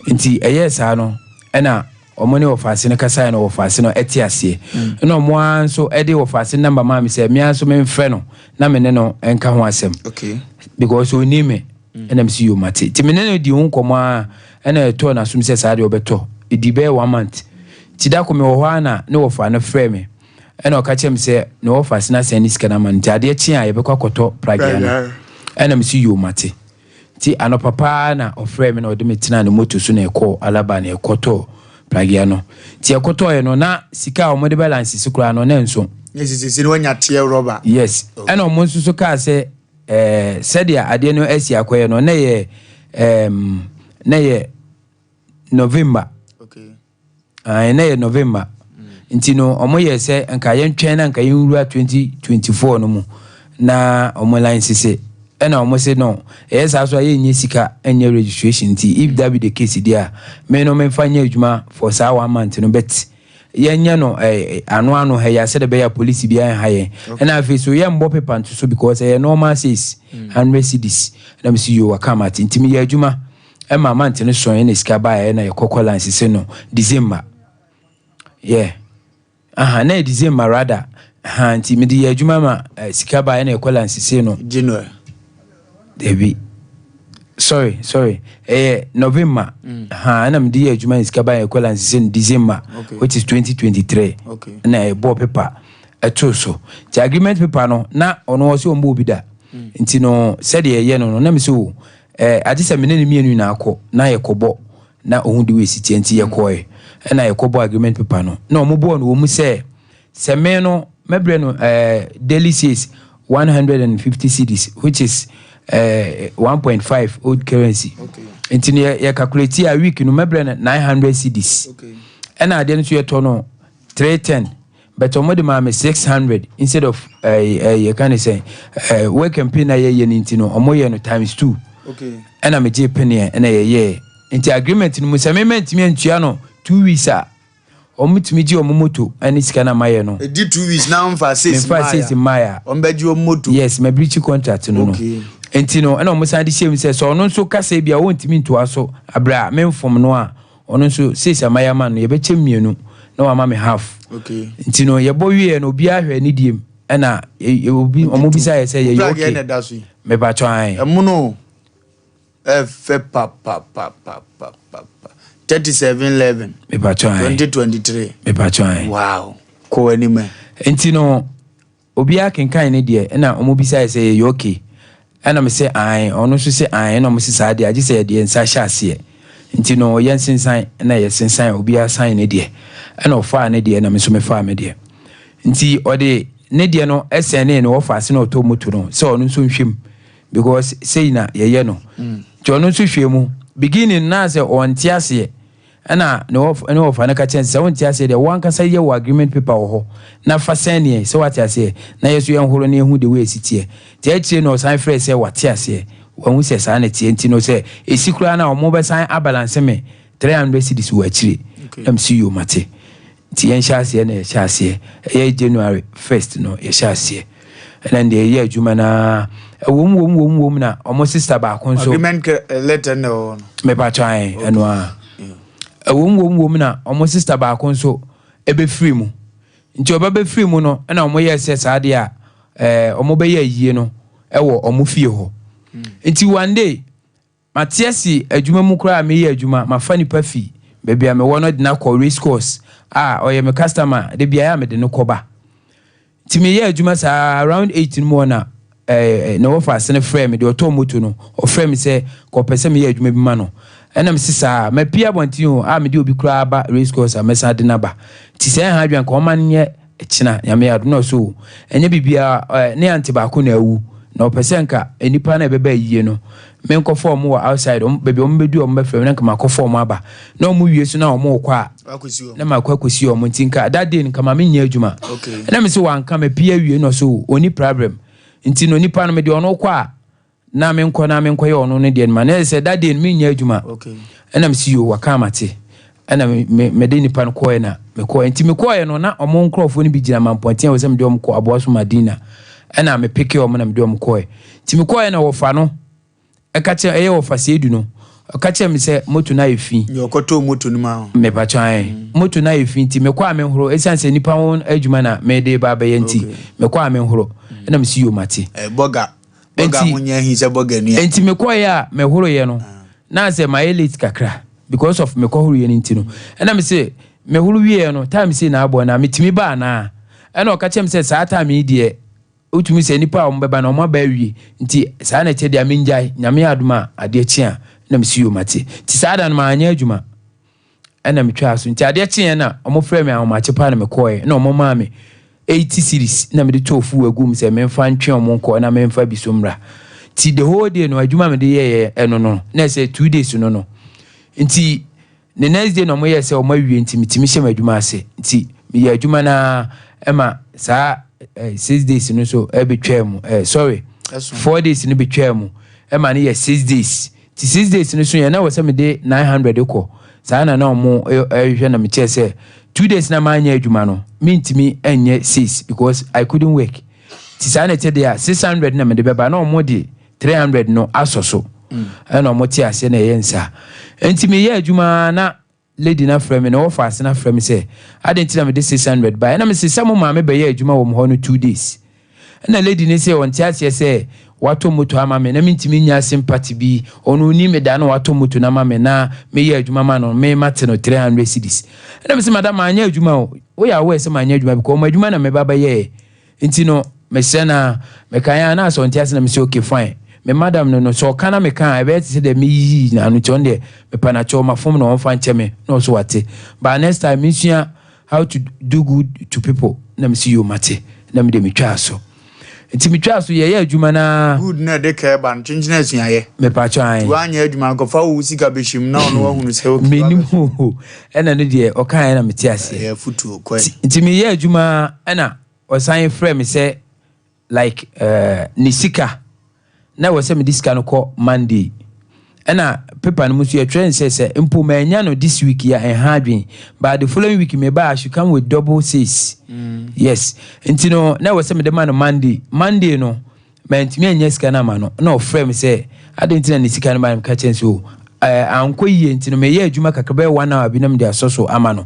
Nti ɛyɛɛ saa no, ɛna wɔn ne wɔfaase no kasaeɛ na wɔfaase no te aseɛ. Ɛna wɔn ara nso de wɔfaase no number maa me sɛ me ara nso memfrɛ no na me ne no nka ho asɛm. Okay. Because ɔnni me. Ɛna mesi yoo mate. Nti me ne no dii ho nkɔmmɔ ara ɛna ɛtɔɔ n'asom sɛ saa deɛ ɔbɛtɔ. Ɛdii bɛyɛ one month. Nti da ko mewɔ hɔ ara na ne wɔfaa no frɛɛ me. Ɛna ɔka kyerɛɛ me sɛ ne wɔfaase no asɛn ne sika no ama no nti adeɛ kye a yɛbɛkɔ akɔtɔ pragea no. Ɛna mesi yoo mate. Nti anɔpa paa na ɔfrɛɛ me na ɔde me tenaa ne moto so na yɛkɔɔ Alaba na yɛkɔtɔɔ pragea no. Nti yɛkɔtɔeɛ no na sika a wɔde bɛ so koraa no na ɛnso. Ne sisi no wanya teɛ rɔba. Yes. Ɛna wɔn nso so kaa sɛ ɛɛ sɛdeɛ adeɛ no asi akɔyɛ no na yɛ ɛɛm na yɛ November. Okay. Ae, na yɛ November. Nti no, wɔn yɛ sɛ nka yɛntwɛn na nka yɛnwura 2024 no mu na wɔn line sese. Ɛna wɔn se no, ɛyɛ saa so a yɛnyɛ sika nyɛ registration nti if that be the case deɛ a, me no memfa nyɛ adwuma for saa one month no but yɛnyɛ no eh, ano ano ha yi a sɛdeɛ ɛbɛyɛ a polisi biara nha yɛn. Ɛna afei so yɛmbɔ paper nto so because ɛyɛ normal sales, 100 cedis. Ɛna mese yoo waka mate. Nti meyɛ adwuma. Ɛma month no sɔe na sika baeɛ na yɛkɔ kɔ lanse se no December. Yeah. Aha, na yɛ December rather. Aha, nti mede yɛ adwuma ma eh, sika baeɛ na yɛkɔ lanse se no. January. Dabi. Sorry, sorry. Ɛyɛ November. Aha, ɛna mede yɛ adwuma na sika baeɛ yɛkɔ lanse se no December, Okay. which is 2023. Okay. Ɛna yɛbɔɔ paper ɛtoo so. Nti agreement paper no, na ɔno ɔse ɔmbɔ obi da. Nti no, sɛdeɛ ɛyɛ no no, na me sɛ o, Eh, agye sɛ me ne no mmienu nyinaa kɔ na yɛkɔbɔ na ɔhu de wei si teɛ nti yɛkɔɛ ɛna yɛkɔbɔ agreement paper no na wɔn bɔɔ no wɔ mu sɛ sɛ me no mɛbrɛ no eh, daily sales 150 cedis which is eh, 1.5 old currency nti no yɛ yɛ calculate a week no mɛbrɛ no 900 cedis ɛna adeɛ no nso yɛtɔ no 310 But ɔmo de maa me 600 instead of ɛɛ ɛɛ yɛka ne sɛn ɛɛ work and pay na yɛyɛ no nti no ɔmo yɛ no times two. Okay. Ɛna me gye peneɛ ɛna yɛyɛɛ nti agreement no mu sɛ me mɛntumi antua no 2 weeks a ɔmo tumi gye ɔmo moto ɛne sika na mayɛ no. Edi 2 weeks na nfa six Memfa six mmaeɛ a. Ɔmo bɛgye ɔmo moto. Yes, ma breach contract no no. Okay. Nti no ɛna ɔmo san de hyɛ mu sɛ sɛ ɔno nso kasa bi a ɔntumi ntoa so abere a memfom no a ɔno nso six a mayɛ ama no yɛbɛkyɛ mmienu. na wama me half. Nti no yɛbɔ wieɛ no obiara hwɛ ne deɛ mu ɛna obi ɔmo bisa yɛ sɛ yɛyɛ okay. Mepatwɔ ae. Ɛmono ɛfɛ papapapapapa 37 11 mepatwɔ ae 2023 mepatwɔ ae. Wow kɔ w'anim ɛ. Nti no Obiara kenkan ne deɛ ɛna ɔmo bisaeɛ sɛ yɛyɛ okay? Ɛna me se aane, ɔno nso se aane ɛna ɔmo se saa deɛ agye sɛ yɛde yɛn nsa hyɛ aseɛ nti no yɛnsensan ɛna yɛsensan obiara sign ne deɛ ɛna ɔfaa ne deɛ ɛna me nso me faa me deɛ nti ɔde ne deɛ no sɛnee ne wɔfa ase na ɔtɔ moto no sɛ ɔno nso nhwɛ mu because sei na yɛyɛ no nti ɔno nso hwɛ mu beginning na sɛ ɔnte aseɛ Ɛna ne wɔf ne wɔfa no ka kyerɛ no sɛ, sɛ wonte aseɛ deɛ, wo ankasa yɛ wo agreement paper wɔ hɔ na fa sɛn neɛ, sɛ woate aseɛ, na yɛ nso yɛnhoro na yɛnhu the way ɛsi teɛ. Nti akyire no ɔsan frɛɛ sɛ wate aseɛ, wahu sɛ saa na ɛteɛ, nti no sɛ ɛsi koraa no a wɔbɛsan abalanse me 300 cedis wɔ akyire. Na mese yoo mate. Nti yɛnhyɛ aseɛ na yɛhyɛ aseɛ. Ɛyɛ January first no yɛhyɛ aseɛ. Ɛna ndeɛ yɛyɛ adwuma no ara. Ɛwom wom wom wom na ɔmo sister baako nso. Agreement letter na ɛwɔ hɔ no. Mepakyɛ ae ɛno ara. Ɛwom wom wom na ɔmo sister baako nso ɛbɛfiri mu. Nti ɔba bɛfiri mu no ɛna ɔmo yɛɛ sɛ saa deɛ a ɛɛ ɔmo bɛyɛ ayie no ɛwɔ ɔmo fie hɔ. Nti one day Mate ase adwuma mu koraa a meyɛ adwuma, mafa nipa fi baabi a mewɔ no de no akɔ race course a ɔyɛ me customer da biara a mede no kɔba. Nti meyɛ adwuma saa around 8 no mu hɔ na eh, ne wɔfa ase no frɛɛ me deɛ ɔtɔɔ moto no, ɔfrɛɛ me sɛ kɔpɛ sɛ meyɛ adwuma bi ma no. Ɛna mese saa, mapie abɔnten o a mede obi koraa aba race course a mɛsan de no aba. Nti sɛ ɛha adwene anka ɔma no nyɛ Kyena, Nyame adom na ɔsɛ o, ɛnyɛ biribiara ɛ, ne aunty baako na awu, na ɔpɛ sɛ nka nnipa no a ɛbɛba ayie no, menkɔfa wɔn wɔ outside, wɔn, baabi a wɔn bɛdu a wɔn bɛfrɛ me na nka makɔfa wɔn aba, na wɔn wie so na wɔn rekɔ a, na makɔ akɔsi wɔn, nti nka that day no nka ma menyɛ adwuma. Ɛna mese wanka, mapie awie na ɔsɛ o, ɔnni problem, nti no nipa no mede ɔno kɔ a, na menkɔ na menkɔyɛ ɔno no deɛ no ma na ɛsɛ that day no menyɛ adwuma ɛna mesi yo waka mate ɛna me mede nipa no kɔɛ na mekɔɛ nti mekɔɛ no na ɔmo nkorɔfoɔ no bi gyina mampɔnten a wɔ sɛ mede ɔmo kɔ aboa so Madina ɛna mepeke ɔmo na mede ɔmo kɔɛ nti mekɔɛ na wɔfa no ɛka kyerɛ ɛyɛ wɔfa seidu no ɔka kyerɛ me sɛ moto no ayɛ fi. Deɛ ɔkɔtɔɔ moto no ma wo. Mepakyɛ ae. Moto no ayɛ fi nti mekɔ a menhoro ɛsiane sɛ nipa ho adwuma na mede ba abɛyɛ nti mekɔ a menhoro ɛna mesi yo mate. Bɔga Bɔga ho nyɛ ahi sɛ bɔga nua. Nti mekɔeɛ a mehoroeɛ no na sɛ mayɛ late kakra because of mekɔhoroeɛ no nti no ɛna mese mehoro wieɛ no time sei na abɔ na metumi ba anaa ɛna ɔka kyerɛ me sɛ saa time yi deɛ wotumi sɛ nnipa a wɔbɛba no wɔn aba awie nti saa na ɛkyɛ deɛ mengyae Nyame adom a adeɛ kye a na mese yoo mate nti saa da no manyɛ adwuma. Ɛna metwaa so. Nti adeɛ kyeeɛ na wɔfrɛɛ me ahomakye paa na mekɔeɛ. Na wɔmaa me 80 cedis na mede tɔɔ fuel guu mu sɛ memfa ntwe wɔn nkɔ na memfa bi so mmra. Nti the whole day no adwuma a mede yɛeɛ ɛno no na ɛsɛ 2 days no no. Nti the next day na wɔyɛɛ sɛ wɔawie nti metumi hyɛ m'adwuma ase. Nti meyɛ adwuma no ara ɛma saa eh, 6 days no nso ɛbɛtwaa mu. Eh, sorry, 4 days no bɛtwaa mu ɛma no yɛ 6 days. Nti 6 days no so yɛ na ɛwɔ sɛ mede 900 kɔ. Saa na na ɔmo ɛhwehwɛ na mekyerɛ sɛ 2 days na manyɛ adwuma no mentumi nyɛ six because I couldn't work. Nti saa na ɛkyɛ deɛ a 600 na mede bɛba na ɔmo de 300 no asɔ so. Ɛna ɔmo te aseɛ na ɛyɛ nsa. Nti meyɛ adwuma na lady no afrɛ me na ɔwɔ faase no afrɛ me sɛ adɛn nti na mede 600 baeɛ. Ɛna mese sɛ mo maame bɛyɛ adwuma wɔ mo hɔ no 2 days. Ɛna lady no se ɔnte aseɛ sɛ watɔ moto ama me na mentumi nnya sympathy bi, ɔno ɔnni me da na watɔ moto no ama me na meyɛ adwuma ma no me mate no 300 cedis. Ɛna mese madam manyɛ adwuma o, woyɛ aware sɛ manyɛ adwuma because ɔmo adwuma na meba bɛyɛɛ nti no mesrɛ no a mekaeɛ a na asɛ ɔnte ase na mese okay fine me madam no no sɛ ɔka na meka a ɛbɛyɛ te sɛ deɛ meyiyi n'ano nti ɔno deɛ mepa no akyɛw mafom na ɔmfa nkyɛ me na ɔso wate but next time mensua how to do good to people na mesi yo mate na mede metwaa so nti metwaa so yɛyɛ adwuma na good na ɛde ka ɛba no kyenkyene asuayɛ mepatwa an nti woanyɛ adwuma nkɔfa wo sika bɛhyɛ mu na ɔno wahunu sɛ okay menim o ɛna no deɛ ɔkaeɛ na mete aseɛ ɛyɛ afotuo kɔe nti meyɛ adwuma ɛna ɔsan frɛ me sɛ like uh, ne sika na ɛwɔ sɛ mede sika no kɔ Monday ɛna paper no mu nso yɛtwerɛ no sɛ sɛ mpo manya no this week yɛ ɛha adwen but the following week meba I should come with double six yes nti no na ɛwɔ sɛ mede ma no Monday. Monday no mantumi anya sika no ama no na ɔfrɛ me sɛ adɛn nti na ne sika no ba no meka kyerɛ no sɛ o. Eh, ankɔ yie nti no meyɛ adwuma kakra bɛyɛ one hour bi na mede asɔ so ama no.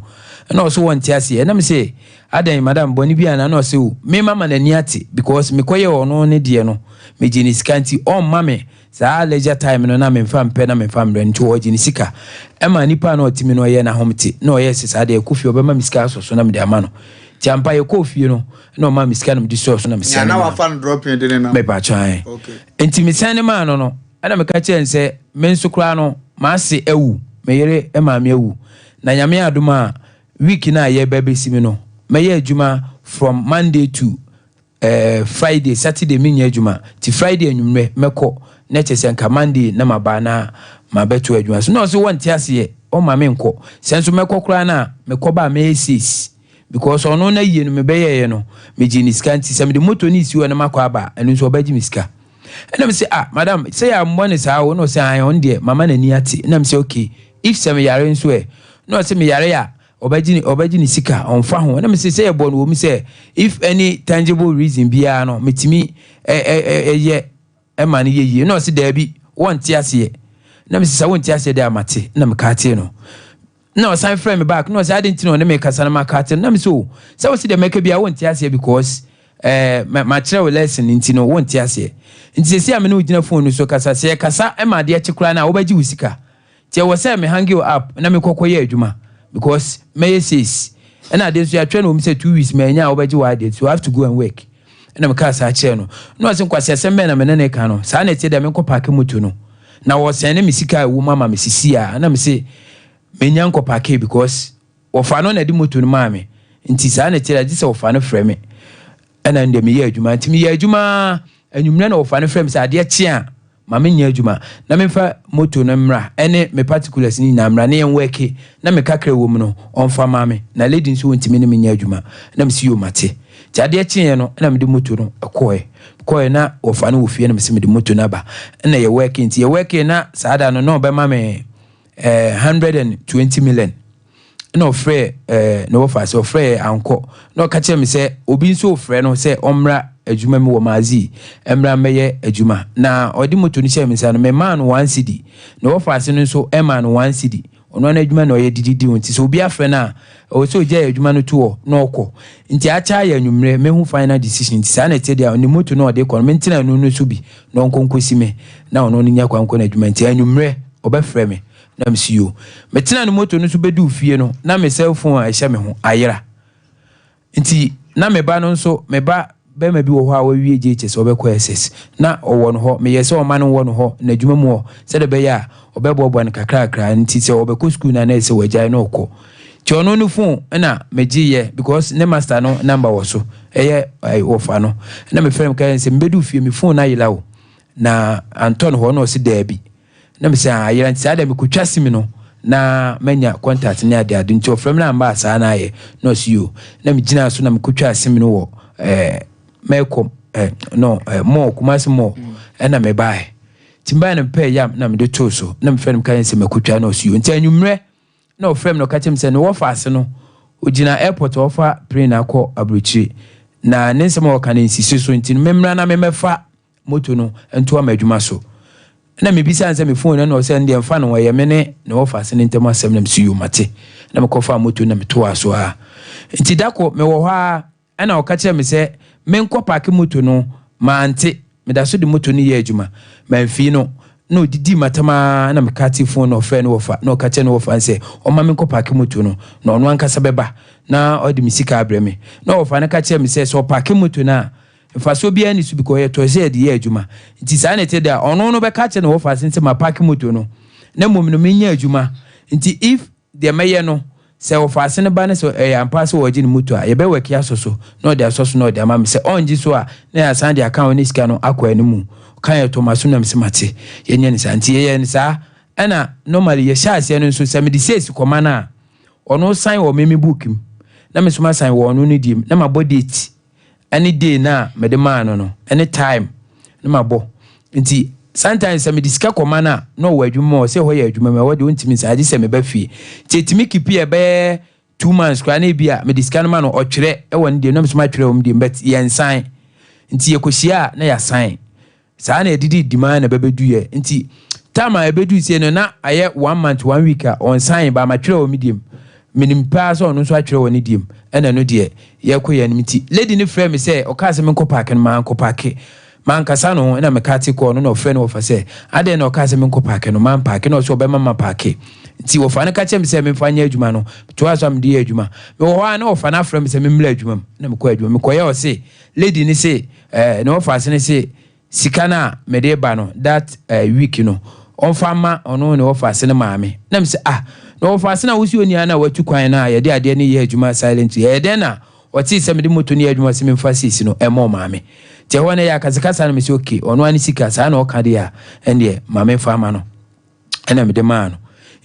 Ɛna ɔse wɔnte aseɛ. Ɛna mese adɛn madam bɔne bi anaa? Ɛna ɔse o me mama n'ani ate because mekɔyɛɛ ɔno ne deɛ no megye ne sika nti ɔmma me saa leisure time no na memfa mpɛ na memfa mbrɛ no nti ɔgye ne sika. Ɛma nipa a na ɔte mi no ɔyɛɛ n'ahomte na ɔyɛɛ se saa deɛ ɛkɔ fie ɔbɛma me sika asɔ so na mede ama no. Nti ampa yɛkɔɔ fie no na ɔmaa me sika na mede sɔɔ so na Nea mesɛne na maa no. wafa no dropping de ne nam. Mepakyɛ ae. Okay. Nti mesɛne maa no no Ɛna meka kyerɛɛ no sɛ, Me nso koraa no, m'ase awu, me yere maame awu. Na Nyame adom a, week no a yɛreba abɛsi mu no, mɛyɛ adwuma from Monday to eh, Friday, Saturday menyɛ adwuma. Nti Friday anwummerɛ mɛkɔ, na kyerɛ sɛ nka Monday na maba na mabɛto adwuma so. Na ɔse wɔnte aseɛ, ɔmma menkɔ. Sɛ nso mɛkɔ koraa no a, mekɔba a mɛyɛ six. Because ɔno n'ayie no mebɛyɛeɛ no, megyee ne sika nti sɛ mede moto no resi hɔ na makɔ aba a, ɛno nso ɔbɛgye me sika. Ɛna me se ah madam sɛ yɛammɔ no saa o, ɛna ɔse ae ɔno deɛ mama n'ani ate. Ɛna me se okay if sɛ meyare nso ɛ? Ɛna ɔse meyare a ɔbɛgye ne ɔbɛgye ne sika ɔmfa ho. Ɛna me se sɛ yɛbɔ no wɔ mu sɛ if any tangible reason biara no metumi ɛ ɛ ɛ ɛyɛ ɛma no yɛ yie. Ɛna ɔse daabi wɔnte aseɛ. Ɛna me se sɛ wonte aseɛ deɛ a mate. Ɛna mekatee no. Nna ɔsan frɛ me back na ɔse adɛn nti na ɔne me kasa na maka akyerɛ no na mese oh sɛ wose deɛ mɛka biara wonte aseɛ because eh, makyerɛ wo lesson nti no wonte aseɛ nti seesei a me ne wo gyina phone no so kasa sɛ yɛkasa ma adeɛ kye koraa no a wobɛgye wo sika nti ɛwɔ sɛ me hange wo up na mekɔ kɔyɛ adwuma because mɛyɛ sales ɛna adeɛ nso yɛatwerɛ no wɔ mu sɛ 2 weeks manya a wobɛgye w'adeɛ so I have to go and work Ɛna mekaa saa kyerɛɛ no. Na ɔse nkwaseasɛm bɛn na me ne no reka no, saa na ɛteɛ deɛ menkɔ paake moto no na wɔsɛne me sika a ɛwɔ mu ama me sisi a. Ɛna mese menya nkɔ paake because wɔfa no na ɛde moto no maa me nti saa na ɛteɛ deɛ gye sɛ wɔfa no frɛ me. Ɛna ɛno deɛ meyɛɛ adwuma nti meyɛɛ adwuma ara anwummerɛ na wɔfa no frɛ me sɛ adeɛ kye a Ma menyɛ adwuma na memfa moto no mmra ɛne me particulars no nyinaa mmra na yɛn wɛke na me kakra ɛwɔ mu no ɔmfa ma me na lady nso ɔntumi ne me nyɛ adwuma na mese yoo mate. Nti adeɛ kyeeɛ no na mede moto no kɔɔɛ mekɔɔɛ na wɔfa no wɔ fie na mese mede moto no aba ɛna yɛ wɛke nti yɛ wɛke na saa da no na ɔbɛma me eh, 120 million Ɛna ɔfrɛɛ ɛɛ ne wɔfa ase, ɔfrɛɛ ankɔ. Na ɔka kyerɛɛ me sɛ obi nso refrɛ no sɛ ɔmmra adwuma mu wɔ Maazi, mmra mmɛyɛ adwuma. Na ɔde moto no hyɛɛ me nsa no, memaa no one cedi. Ne wɔfa ase no nso maa no one cedi. Ɔno ara n'adwuma na ɔyɛ de didi ho nti sɛ obi afrɛ no a, ɛwɔ sɛ ɔgyae adwuma no to hɔ na ɔkɔ. Nti akyɛ ayɛ anwummerɛ, mɛhu final decision. Nti saa na ɛteɛ deɛ a, ne moto no a ɔde rekɔ no, mentena ɛno no so bi na ɔnkɔ nkɔsi me na ɔno no nya kwan nkɔ n'adwuma. Nti anwummerɛ, ɔbɛfrɛ me. Na mese yoo. Metenaa ne moto no so bɛduu fie no, na me cell phone a ɛhyɛ me ho ayera. Nti na me ba no nso, me ba bɛrima bi wɔ hɔ a wawie JHS, ɔbɛkɔ SS. Na ɔwɔ no hɔ. Meyɛɛ sɛ ɔma no nwɔ no hɔ, n'adwuma mu hɔ, sɛdeɛ ɛbɛyɛ a ɔbɛboaboa no kakrakra. Nti sɛ ɔbɛkɔ sukuu no a, na ɛsɛ sɛ wagyae na ɔkɔ. Nti ɔno ne phone na megyeeɛ because ne master no number wɔ so, ɛyɛ wɔfa no. Na mefrɛ no meka kyerɛ no sɛ mebɛduu fie, me phone no ayera o. Na antɔ no hɔ, na ɔse daabi. Na me sɛ ah ayera nti saa deɛ mekɔtwa sim no na manya contact ne ade ade nti ɔfrɛ me na amba a saa na ayɛ na ɔse yoo na megyinaa so na mekɔtwaa sim no wɔ eh, mɛkɔ eh, no eh, mall Kumasi mall ɛna mebaeɛ nti mebaeɛ na mepɛɛ yam na mede too so na mefrɛ no meka kyerɛ no sɛ makɔtwa na ɔse yoo nti anwummerɛ na ɔfrɛ me na ɔka kyerɛ me sɛ ne wɔfa ase no ogyina airport a ɔfa plane akɔ aburokyire na ne nsɛm a ɔka no nsisi so nti no memmra na memmɛfa moto no ntoa m'adwuma so. Ɛna mebisaa no sɛ me phone no ɛna ɔsɛ ɛndeɛ mfa no ɛyɛ me ne ne wɔfaase no ntam asɛm na mese yoo mate. Na mekɔfaa moto no na metoaa so ara. Nti da koro mewɔ hɔ ara ɛna ɔka kyerɛɛ me sɛ menkɔ paake moto no, mante. Meda so de moto no yɛ adwuma. Mamfii no. Na ɔdidii m'atam ara na mekatee phone na ɔfrɛɛ ne wɔfa na ɔka kyerɛɛ ne wɔfa no sɛ ɔmma menkɔ paake moto no na ɔno ankasa bɛba na ɔde me sika abrɛ me. Na wɔfa no ka kyerɛɛ me sɛ sɛ ɔpaake moto no a Mfasoɔ biara nni so because yɛtɔe sɛ yɛde yɛ adwuma. Nti saa na ɛte deɛ a, ɔno no bɛka akyerɛ ne wɔfaase no sɛ mapaake moto no na mmom no menyɛ adwuma. Nti if deɛ mɛyɛ no, sɛ wɔfaase no ba no sɛ ɛyɛ ampa sɛ ɔregye ne moto a, yɛbɛ wɛke asɔ so na ɔde asɔ so na ɔde ama me. Sɛ ɔngye so a, na yɛasan de aka ho ne sika no akɔ animu. Ɔkaeɛ too m'asom na mese mate, yɛnyɛ no saa. Nti yɛyɛɛ no saa. Ɛna normally yɛhyɛɛ aseɛ no nso sɛ mede sales kɔma no a, ɔno sign wɔ me me book mu na me nso masign wɔ ɔno ne deɛ mu na mabɔ date. ɛne day no a mede maa no no ɛne time na mabɔ nti sometimes sɛ mede sika kɔma no a na ɔwɔ adwuma mu ɔsɛ ɛhɔ yɛ adwuma mu ɛhɔ deɛ ɔntumi nsa agye sɛ meba fie nti ɛtumi kipi ɛbɛyɛ 2 months koraa na ebi a mede sika no ma no ɔtwerɛ ɛwɔ ne deɛ na mesɛ matwerɛ wɔ me deɛ but yɛnsan nti yɛkɔhyia a na yɛasan. Saa na yɛdidi di maa na bɛbɛdu yɛ. Nti Time a ɛbɛduu sei no na ayɛ one month one week a ɔnsan ba matwerɛ wɔ me deɛ mu. Menim paa sɛ ɔno nso atwerɛ wɔ ne deɛ mu ɛna ɛno deɛ yɛrekɔ yɛn anim nti lady no frɛɛ me sɛ ɔkaa sɛ menkɔ paake no mankɔ paake. Mankasa ne ho ɛna me kate kɔɔ no na ɔfrɛ ne wɔfa sɛ adɛn na ɔkaa sɛ menkɔ paake no mampaake na ɔsɛ ɔbɛma mapaake. Nti wɔfa no ka kyerɛ me sɛ memfa nyɛ adwuma no metoaa so a mede yɛ adwuma. Mewɔ hɔ ara na wɔfa no afrɛ me sɛ memmra adwuma mu na mekɔɔ adwuma mu. Mekɔyɛ ɔse lady no se ɛɛ ne wɔfa ase no se Sika no a mede reba no that eh, week no, ɔmfa mma ɔno ne wɔfaase no maame. Na mese ah, na wɔfaase no a wose ɔnni ha no a watu kwan no a yɛde adeɛ no yɛ adwuma silently, ɛyɛ dɛn na ɔtee sɛ mede moto no yɛ adwuma ɔse memfa seesi no ɛmmɔ ɔmaame. Nti ɛhɔ no ɛyɛ akasakasa na mese okay, ɔno ara ne sika, saa na ɔka deɛ a, ɛndeɛ ma memfa mma no. Ɛna mede maa no.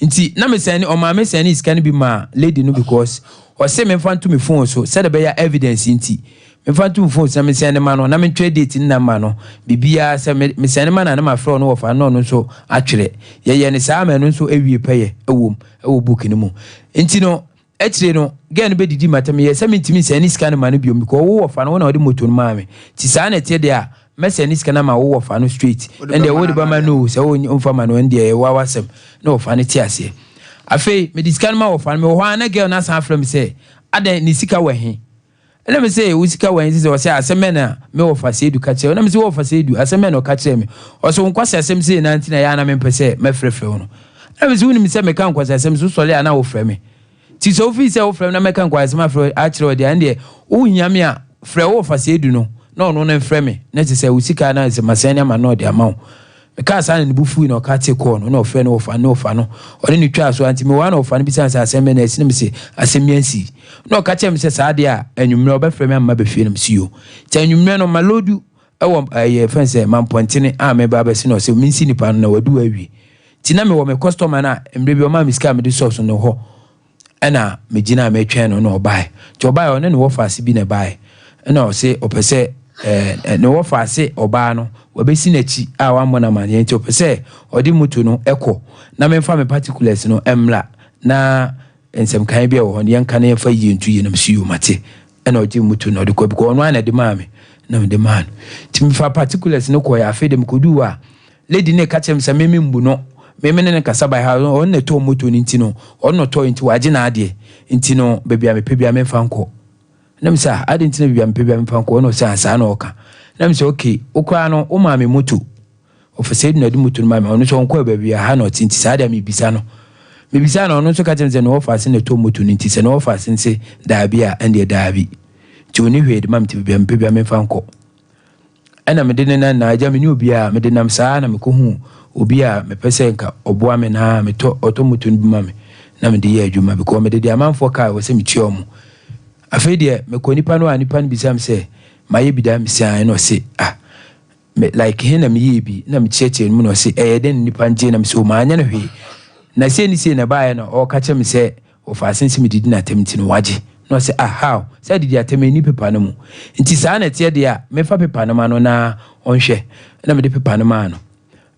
Nti na me sɛne, ɔmaa me sɛne sika no bi maa lady no because ɔse memfa nto me phone so sɛdeɛ ɛbɛyɛ a evidence nti. Memfa nto me phone so na me sɛne ma no na mentwerɛ date no na ma no. Biribiara sɛ me me sɛne ma no a na mafrɛ ɔno wɔfa no na ɔno nso atwerɛ. Yɛyɛ no saa ma ɛno nso ɛwie pɛyɛ ɛwom ɛwɔ book no mu. Nti no Akyire no, girl no bɛdidii m'atɛm. Meyɛɛ sɛ mentumi nsɛne sika no mma no biom because wo wɔfa no, wo na wode moto no maa me. Nti saa na ɛteɛ deɛ a, mɛsɛne sika no ama wo wɔfa no straight. Ɛndeɛ wode bɛma no o, sɛ womfa ma no ɛndeɛ ɛyɛ wo ara w'asɛm. Na wɔfa no te aseɛ. Afei, mede sika no ma wɔfa no, mewɔ hɔ ara na girl no asan afrɛ me sɛ, adɛn, ne sika wɔ he? Ɛna me se, wo sika wɔ he? Sɛ ɔse, asɛm bɛn na me wɔfa Seidu ka kyerɛ wo? Ɛna me se, wo wɔfa Seidu, asɛm bɛn na ɔka kyerɛɛ me? Ɔse, wo nkwaseasɛm sei naa nti na ɛyɛ a na mempɛ sɛ mɛfrɛfrɛ wo no. Ɛna me se, wonim sɛ meka nkwaseasɛm so, wosɔre a na wofrɛ me. Nti sɛ wofii sɛ wofrɛ me na mɛka nkwaseasɛm afrɛ akyerɛ wo deɛ a, ɛndeɛ wohia me a, frɛ wo wɔfa Seidu no na ɔno no mfrɛ me, na kyerɛ sɛ wo sika no sɛ masɛne ama no na ɔde ama wo. Mekaa saa na ne bo fuui na ɔka tee kɔɔ no na ɔfrɛɛ ne wɔfa ne wɔfa no ɔne no twaa so ara nti mewɔ ha na wɔfa no bisaa me sɛ asɛm bɛn na asi na mese asɛm bi ansi na ɔka kyerɛɛ me sɛ saa deɛ a anwummerɛ ɔbɛfrɛ me ama maba fie na mese yoo nti anwummerɛ no malodu wɔ ɛyɛ fɛn sɛ mampɔntene a meba abɛsi na ɔsɛ mensi nipa no na wadu awie nti na mewɔ me customer no a mmerɛ bi ɔmaa me sika a mede sɔɔ so no hɔ Ɛna me gyinaa me twɛn no na ɔbae. Nti ɔbae ɔne ne wɔfaase bi na ɛbae. Ɛna ɔse ɔpɛ sɛ ɛɛ ne wɔfaase ɔbaa no wabɛsi n'akyi a wammɔ no amaneɛ nti ɔpɛ sɛ ɔde moto no kɔ na memfa me particulars no mmra na nsɛmkan bi a ɛwɔ hɔ no yɛnka na yɛmfa yie nto yie na mese yoo mate. Ɛna ɔgye moto no ɔde kɔ because ɔno ara na ɛde maa me na mede maa no. Nti mefa particulars no kɔɛ afei de mekɔduu hɔ a Lady no reka kyerɛ me sɛ me memmu no, me me ne no kasa by how ɔno na ɛtɔɔ moto no nti no, ɔno na ɔtɔɔ nti wagye n'adeɛ nti no baabi a mepɛ biara memfa nkɔ. Na me sɛ ah adɛn nti na baabi a mepɛ biara memfa nkɔ? Ɛna ɔsɛ ah saa na ɔka. Na me sɛ okay, wo koraa no wo maa me moto, ɔfa Seidu na ɛde moto no maa me, ɔno nso ɔnkɔɔ baabi a ha na ɔte nti saa deɛ mebisa no. Mebisa no ɔno nso ka kyerɛ me sɛ ne wɔfa ase na ɛtɔɔ moto no nti sɛ ne wɔfa ase nse daabi a ɛndeɛ daabi. Nti ɔnni hwee de ma me nti baabi a mepɛ biara memfa nkɔ. Ɛna mede no nam, na agya menni obiara, mede nam saa na mekɔhuu obi a mepɛ sɛ nka ɔboa me na metɔ ɔtɔ moto no bi ma me na mede yɛ adwuma because mede deɛ amanfoɔ kaa ɛwɔ sɛ metua wɔn. Afei deɛ mekɔ nipa no a nipa no bisa me sɛ mayɛ bi da mese ae na ɔse ah me like he na meyɛɛ bi na mekyerɛkyerɛ no mu na ɔse ɛyɛ dɛn na nipa no gyee na mese o maanyɛ no hwee na sei ne sei na ɛbaeɛ na ɔka kyerɛ me sɛ Ɔfaa sen sɛ medidi no atɛm nti no wagye. Na ɔse ah how? Sɛ adidi atɛm ɛnni pepa no mu. Nti saa na ɛteɛ deɛ a memfa pepa no ma no na ɔnhwɛ. Ɛna mede pepa no maa no.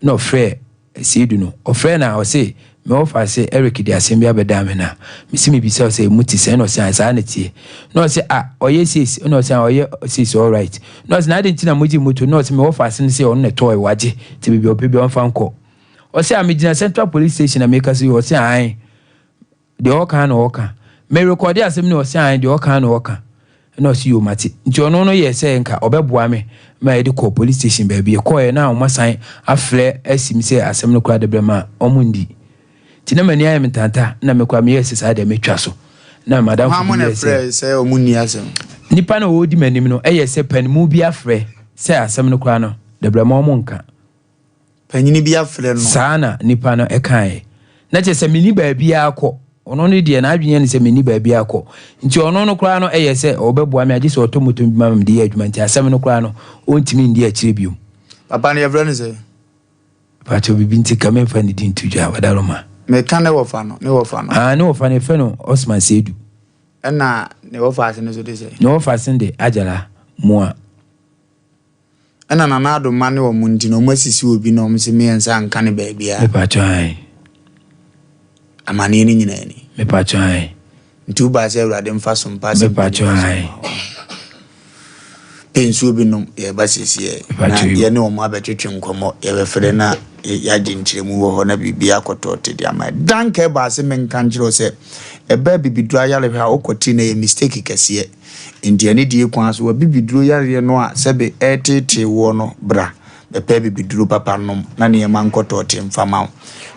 Ɛna ɔfrɛɛ Seidu no. Ɔfrɛɛ no a ɔse me wɔfa se Eric de asɛm bi abɛdaa me na mese mebisa wo sɛ ɛmu te sɛn? Ɛna ɔse ah saa na ɛteɛ. Na ɔse ah ɔyɛ seis? Ɛna ɔse ah ɔyɛ seis alright. Na ɔse na adɛn nti na mogyee moto no? Na ɔse me wɔfa se no se ɔno na ɛtɔɔe wagye nti baabi a ɔpɛ biara ɔmfa nkɔ. Ɔse ah megyina Central Police Station na mekasa yi ɔse aane. Deɛ ɔka na ɔka. Me rekɔde asɛm no ɔse ae deɛ ɔka na ɔka. Ɛna ɔse yoo mate. Nti ɔno no yɛɛ sɛ nka ɔbɛboa me ma yɛde kɔɔ police station baabi. Yɛkɔɔɛ na wɔn asan afrɛ asi me sɛ asɛm no koraa dabrɛ ma wɔn ndi. Nti na m'ani ayɛ me ntanta na me koraa meyɛɛ sɛ saa deɛ metwa so. Na madamfo Hwan mo bi na yɛɛ sɛ. ɛfrɛɛ sɛ wɔn nni asɛm? Nipa no a ɔredi m'anim no yɛɛ sɛ panimu bi afrɛ sɛ asɛm no koraa no dabrɛ ma wɔn nka. Panyini bi afrɛ no. Saa na nipa no kaeɛ. Na kyerɛ sɛ menni baabiara kɔ. Ɔno no deɛ n'adwene yɛ no sɛ menni baabiara kɔ. Nti ɔno no koraa no ɛyɛ sɛ ɔbɛboa me a gye sɛ ɔtɔ moto bi ma me mede yɛ adwuma nti asɛm no koraa no ɔntumi ndi akyire bio. Papa no yɛfrɛ no sɛn? Pakyɛw biribi nti ka memfa ne din nto dwa, Wadaroma. Meka ne wɔfa no, ne wɔfa no. Ah, ne wɔfa no yɛfrɛ no Osman Seidu. Ɛna ne wɔfa ase no nso de sɛn? Ne wɔfa ase no de Ajala Mua. Ɛna Nana Addo mma ne wɔn nti no wɔn asisi obi na wɔn se me yɛn nsa nka no baabiara. Mepakyɛw ae. Amaneɛ no nyinaa ni. Mepakyɛw ae. Nti wo baa sɛ Awurade mfa so mpa asɛm Mepakyɛw ae. Pɛ nsuo bi nom, yɛreba seesei na yɛne wɔn abɛtwetwe nkɔmmɔ, yɛbɛfrɛ na yɛagye nkyerɛmu wɔ hɔ na biribi akɔtɔ te de ama. Danka ɛbaa se menka nkyerɛ wo sɛ ɛbaa abibiduro ayarehwɛ a wokɔtee no ɛyɛ mistake kɛseɛ. Nti anidie kwan so w'abibiduro yareɛ no a sɛbe ɛreteetee woɔ no bra bɛpɛ abibiduro papa nom na nneɛma nkɔtɔ te mfa ma wo.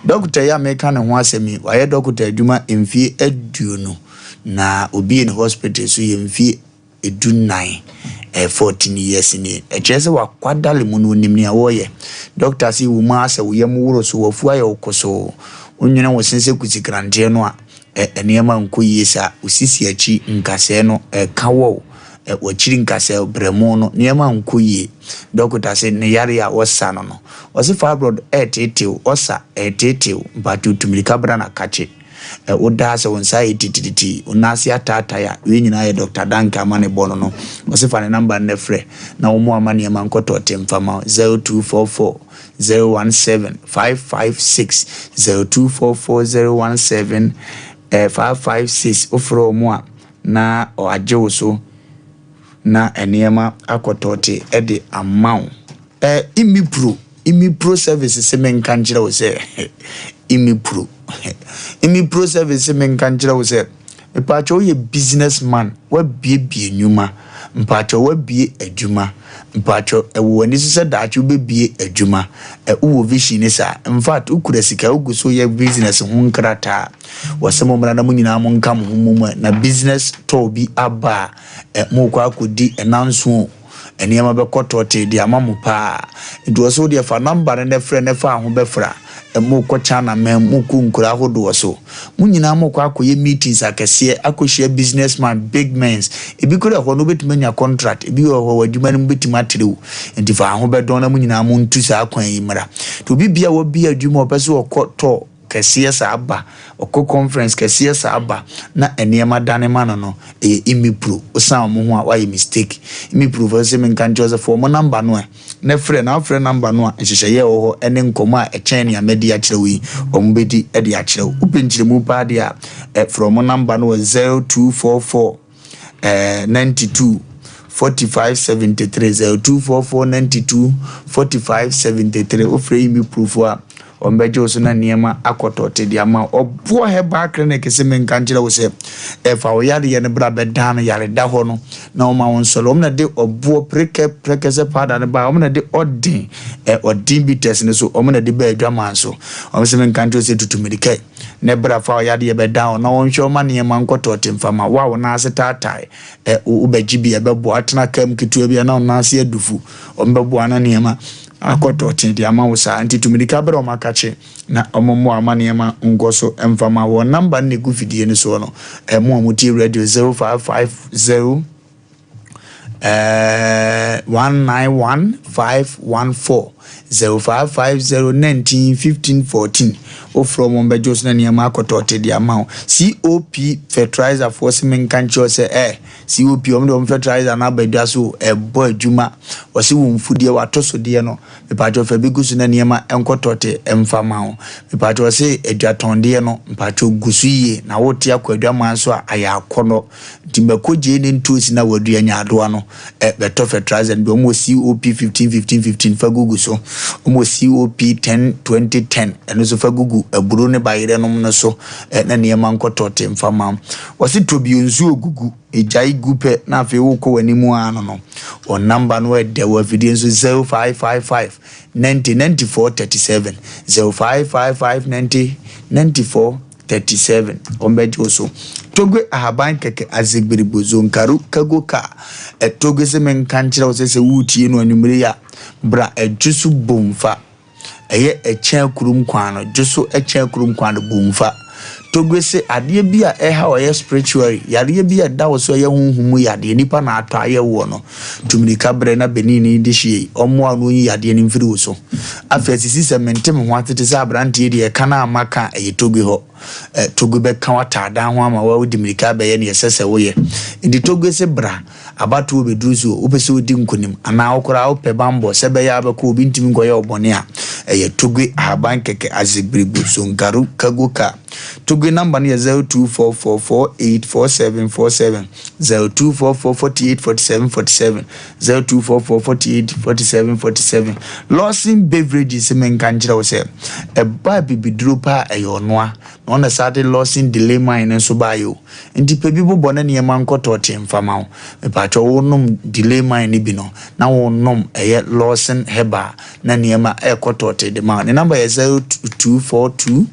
Dɔkota yi a meka ne ho asɛm yi, wayɛ dɔkota adwuma mfie aduonu na obiee ne hospital so yɛ mfie dunnan, ɛyɛ 14 years nie. Ɛkyerɛ sɛ wakwadare mu no, onim nea ɔreyɛ. Dɔkta se wo mu ara sɛ wo yam woro so, w'afu ayɛ wo kosoo, wonwene wo se sɛ kusikranteɛ no a, ɛ nneɛma nkɔ yie saa. Wo sisi akyi nkasɛɛ no, ɛka wɔ wo, ɛ w'akyiri nkasɛɛ, brɛmo no, nneɛma nkɔ yie. Dɔkota se ne yareɛ a wɔsa no no, ɔse fibroid ɛreteetee wo, ɔsa ɛreteetee wo, mpakyɛw tu mirika bra na kakye. Ɛ wo daa sɛ wo nsa ayɛ titiritii, wo nan ase ataatae a, wei nyinaa yɛ Dɔkta Danke amanebɔ no no. Ɔse fa ne number nnɛ frɛ na wo mmoa ma nneɛma nkɔtɔ te mfa ma wo, 0244 017 556, 0244 017 556, wofrɛ wɔn a na wɔagye wo so na nneɛma akɔtɔ te de ama wo. Ɛ Imipro Imipro service se menka nkyerɛ wo sɛ Imipro Imipro service se menka nkyerɛ wo sɛ mepaakyɛw woyɛ business man woabiebie nnwuma mpaakyɛw woabie adwuma mpaakyɛw ɛwɔ w'ani so sɛ daakye wobɛbie adwuma ɛ wowɔ vision ne saa infact wokura sika wogu so yɛ business ho nkrataa wɔsɛ mo mmra na mo nyinaa mo nka mo ho mmom ɛ na business tour bi aba a ɛ mokɔ akɔdi ɛnanso o Nneɛma bɛkɔ tɔɔtee de ama mo paa. Nti ɔse wodeɛ fa number no na frɛ na fa ho bɛfra. Mokɔ China man mu, mokɔ nkuro ahodoɔ so. Mo nyinaa mokɔ akɔyɛ meetings akɛseɛ, akɔhyia business man, big mens. Ebi koraa ɛhɔ no wobɛtumi anya contract, ebi wɔ hɔ w'adwuma no mu bɛtumi atere wo. Nti fa ho bɛdɔn na mo nyinaa montu saa kwan yi mmra. Nti obi bia wabue adwuma a ɔpɛ sɛ ɔkɔ tour kɛseɛ saa ba, ɔkɔ conference kɛseɛ saa ba na nneɛma dane ma no no, ɛyɛ Imipro. Wosan wɔn ho a, woayɛ mistake. Imipro foɔ sɛ menka nkyerɛ wo sɛ fa wɔn number no ɛ, na frɛ, na wofrɛ number no a, nhyehyɛeɛ a ɛwɔ hɔ ne nkɔmmɔ a ɛkyɛn nea madi akyerɛ wo yi, wɔn bɛdi de akyerɛ wo. Wopɛ nkyerɛmu paa deɛ a, ɛ, frɛ wɔn number no wɔ 0244 eh, 92 45 73, 0244 92 45 73. Wofrɛ Imipro foɔ a, Wɔbɛgye wo so na nneɛma akɔ tɔte de ama wo. Ɔboɔ Herbal Clinic se menka nkyerɛ wo sɛ, fa wo yareɛ no bra bɛdan no yareda hɔ no na wɔma wo nsɔre. Wɔn na de ɔboɔ prekɛ prɛkɛsɛ powder no baeɛ. Wɔn na de ɔden, ɛ, ɔden bitters no so. Wɔn na de baa adwaman so. Wɔn se menka nkyerɛ wo sɛ tutu mmirika yi na bra fa wo yadeɛ bɛdan hɔ na wɔnhwɛ wo ma nneɛma nkɔ tɔte mfa ma wo a wo nan ase taatae. Ɛ, wobɛgye bi a ɛbɛboa. Atena kaa mu ketewa bi a na wo nan ase adufu. Wɔbɛboa na nneɛma akɔ tɔɔten de ama wo saa nti tu mirika brɛ wɔn akakye na wɔn mmoa ama nneɛma nkɔ so mfa ma wɔn namba no na egu fidie no soɔ no ɛmo a motie radio 0550 eh, 191514 0550 19 15 14 wofrɛ wɔn bɛgye wo so na nneɛma akɔ tɔɔte de ama wo cop fertilizer foɔ se menka nkyerɛ sɛ eh COP, wɔn de wɔn fertilizer no aba dwa so ɛbɔ adwuma. Wɔse wo mfudeɛ, w'atosodeɛ no, mepakyɛw fa bi gu so na nneɛma nkɔ tɔte mfa ma wo. Mepakyɛw wɔse aduatɔndeɛ no, mepakyɛw gu so yie na wote akɔ adwaman so a ayɛ akɔnɔ. Nti mako gyeene ntoosi na wadua nyaadoa no, ɛ bɛtɔ fertilizer no bi. Wɔn wɔ COP 15 15 15 fa gugu so. Wɔn wɔ COP 10 20 10 ɛno nso fa gugu aburo ne bayerɛ nom no so ɛ na nneɛma nkɔ tɔte mfa ma wo. Wɔse tɔ bio nsuo gugu, egyae gu pɛ na afei wokɔ w'anim ara no no. Wɔn number no ɛdɛ wɔ afidie nso 0555 90 94 37 0555 90 94 37 wɔn bɛgye wo so. Togbe ahaban kɛkɛ azegbirigbo zonkaru kago ka ɛ Togbe se menka nkyerɛ wo sɛ sɛ woretie no anwummere yi a bra ɛdwo so bomfa. Ɛyɛ ɛkyɛn kurom kwan no, dwoso ɛkyɛn kurom kwan no, Bomfa. Togbe se adeɛ bi a ɛha wo ɛyɛ spiritually, yareɛ bi a ɛda wo so ɛyɛ honhom mu yadeɛ, nipa na atɔ ayɛ woɔ no, tu mirika brɛ na Benin ni dehyeɛ yi, ɔmmoa wo na ɔnyi yadeɛ no mfiri wo so. Afei asisi sɛ mente me ho ase te sɛ abranteɛ deɛ ɛka no a maka a ɛyɛ Togbe hɔ. Eh, Togo bɛka w'ataadan ho ama wode mmirika abɛyɛ nea ɛsɛ sɛ woyɛ. Enti Togo se bra, abatoɔ bɛduru so o, wopɛ sɛ wodi nkonim anaa wo koraa wopɛ bammɔ sɛ ɛbɛyɛ a wobɛkɔ obi ntumi nkɔyɛ wo bɔne a, ɛyɛ Togo ahaban kɛkɛ Azebirigo Songaru Kago Ka. Togo namba no yɛ 0244484747, 0244484747, 02444847 47. Lawson Beverages se menka nkyerɛ wo sɛ ɛba abibiduro paa a ɛyɛ ɔnoa na ɔna saa de Lawson Delay Mine no nso baeɛ o. Nti pɛ bi bobɔ na nneɛma nkɔ tɔɔtee mfa ma wo. Mepaakyɛw wo nom Delay Mine no bi no na wo nom ɛyɛ Lawson Herbal na nneɛma ɛkɔ tɔɔtee de ma wo. Ne number yɛ 0242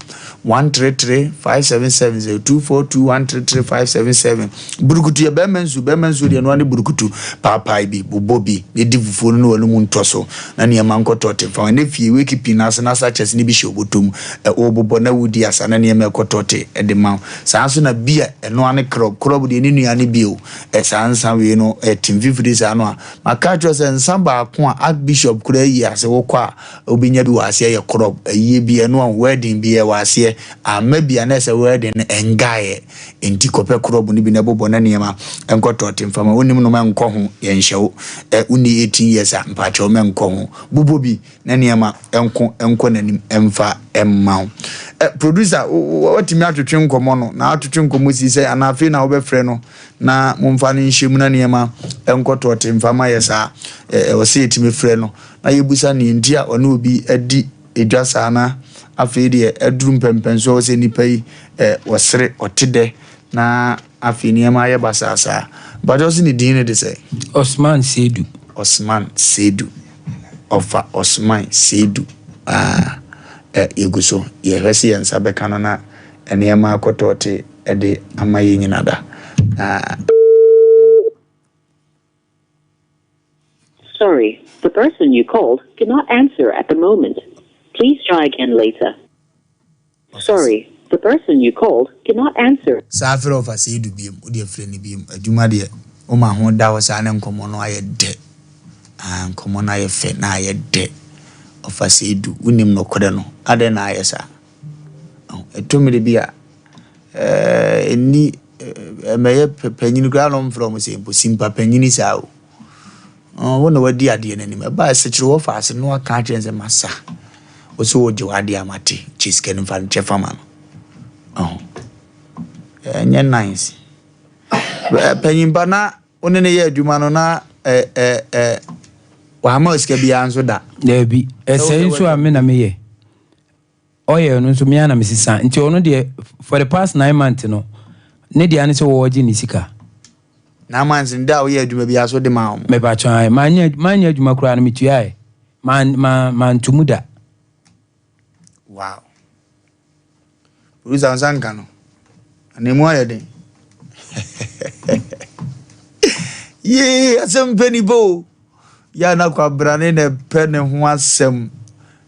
133 577 0242 133 577. Burukutu yɛ bɛrima nsu, bɛrima nsuo deɛ ɛno ne burukutu. Paapae bi, bobɔ bi, na di fufuo no na w'anum ntɔ so, na nneɛma nkɔtɔ te fa. Ɛnɛ fie wake pii no ase na sachets no bi hyɛ wo mu, wobobɔ na wodi asa na nneɛma ɛkɔtɔ te de ma wo. Saa nso na bi a ɛno ara ne krɔb, krɔb deɛ ne nua ne bio. Saa nsa wei no ɛte mfifiri saa no a, maka akyerɛ sɛ nsa baako a Archbishop koraa yi ase wokɔ a wobɛnya bi wɔ aseɛ yɛ krɔb. Ayie bi ɛno a wedding bi ɛwɔ aseɛ, amma bi a na ɛsɛ wedding no ɛngaeɛ. Enti kɔpɛ krɔb no bi na bobɔ na nneɛma nkɔ tɔɔte mfa ma. Wonim no mɛnkɔ ho, yɛnhyɛ wo. Ɛ, wonni 18 years a, mpakyɛw mɛnkɔ ho. Bobɔ bi na nneɛma nko nkɔ n'anim mfa mma wo. Ɛ, producer, watumi atwetwe nkɔmmɔ no, na atwetwe nkɔmmɔ si sɛ anaa afei na wobɛfrɛ no na momfa no nhyɛ mu na nneɛma nkɔ tɔɔte mfa ma yɛ saa. Ɛ, ɛwɔ sɛ yɛtumi frɛ no na yɛbusa nea nti a ɔne obi adi edwa saa na afei deɛ aduru mpɛnpɛnsoɔ a ɛwɔ sɛ nnipa yi ɛ, wɔsere, ɔte dɛ, na afei nneɛma ayɛ basaa saa. Mpakyɛw se ne din no de sɛn? Osman Seidu. Osman Seidu. Ɔfa Osman Seidu. Ah, ɛ, yɛgu so. Yɛhwɛ se yɛn nsa bɛka no na nneɛma akɔtɔɔte de ama yɛn nyina da. Na. Sorry, the person you called cannot answer at the moment. Please try again later. Sorry, the person you called cannot answer. Saa frɛ ɔfa Seidu biom, wodeɛ frɛ no biom, adwuma deɛ woma ho da hɔ saa ne nkɔmmɔ no ayɛ dɛ, ah nkɔmmɔ no ayɛ fɛ na ayɛ dɛ, ɔfa Seidu wonim nokorɛ no, adɛn na ayɛ saa? Ɛtɔ mmere bi a, ɛnni ɛmmɛyɛ panyin koraa na ɔmfrɛ wɔn sɛ mpo simpa panyini saa o. Wo na wadi adeɛ no anim. Ɛbaa sekyere wɔ faase no aka akyerɛ sɛ masa. Wo sɛ wogye w'adeɛ a mate kye sika no mfa nkyɛ fama no. Ɔho. Ɛnyɛ nice. Panyin pa na Wo ne no yɛ adwuma no na ɛ ɛ ɛ wamma wo sika biara nso da. Daabi. Ɛsɛe nso a me na meyɛ. Oil no nso me ara na mesesa. Nti ɔno deɛ for the past 9 months no ne deɛ ne sɛ wɔregye ne sika. 9 months no da a woyɛ adwuma biara so wode maa wɔn? Mepakyɛw ae. Manyɛ manyɛ adwuma koraa no metuae. Man man manto mu da. Wow. Producer nsa nka no. Na emu ayɛ den. Yee, asɛm pɛ nipa o. Ya na kwabrane na ɛpɛ ne ho asɛm.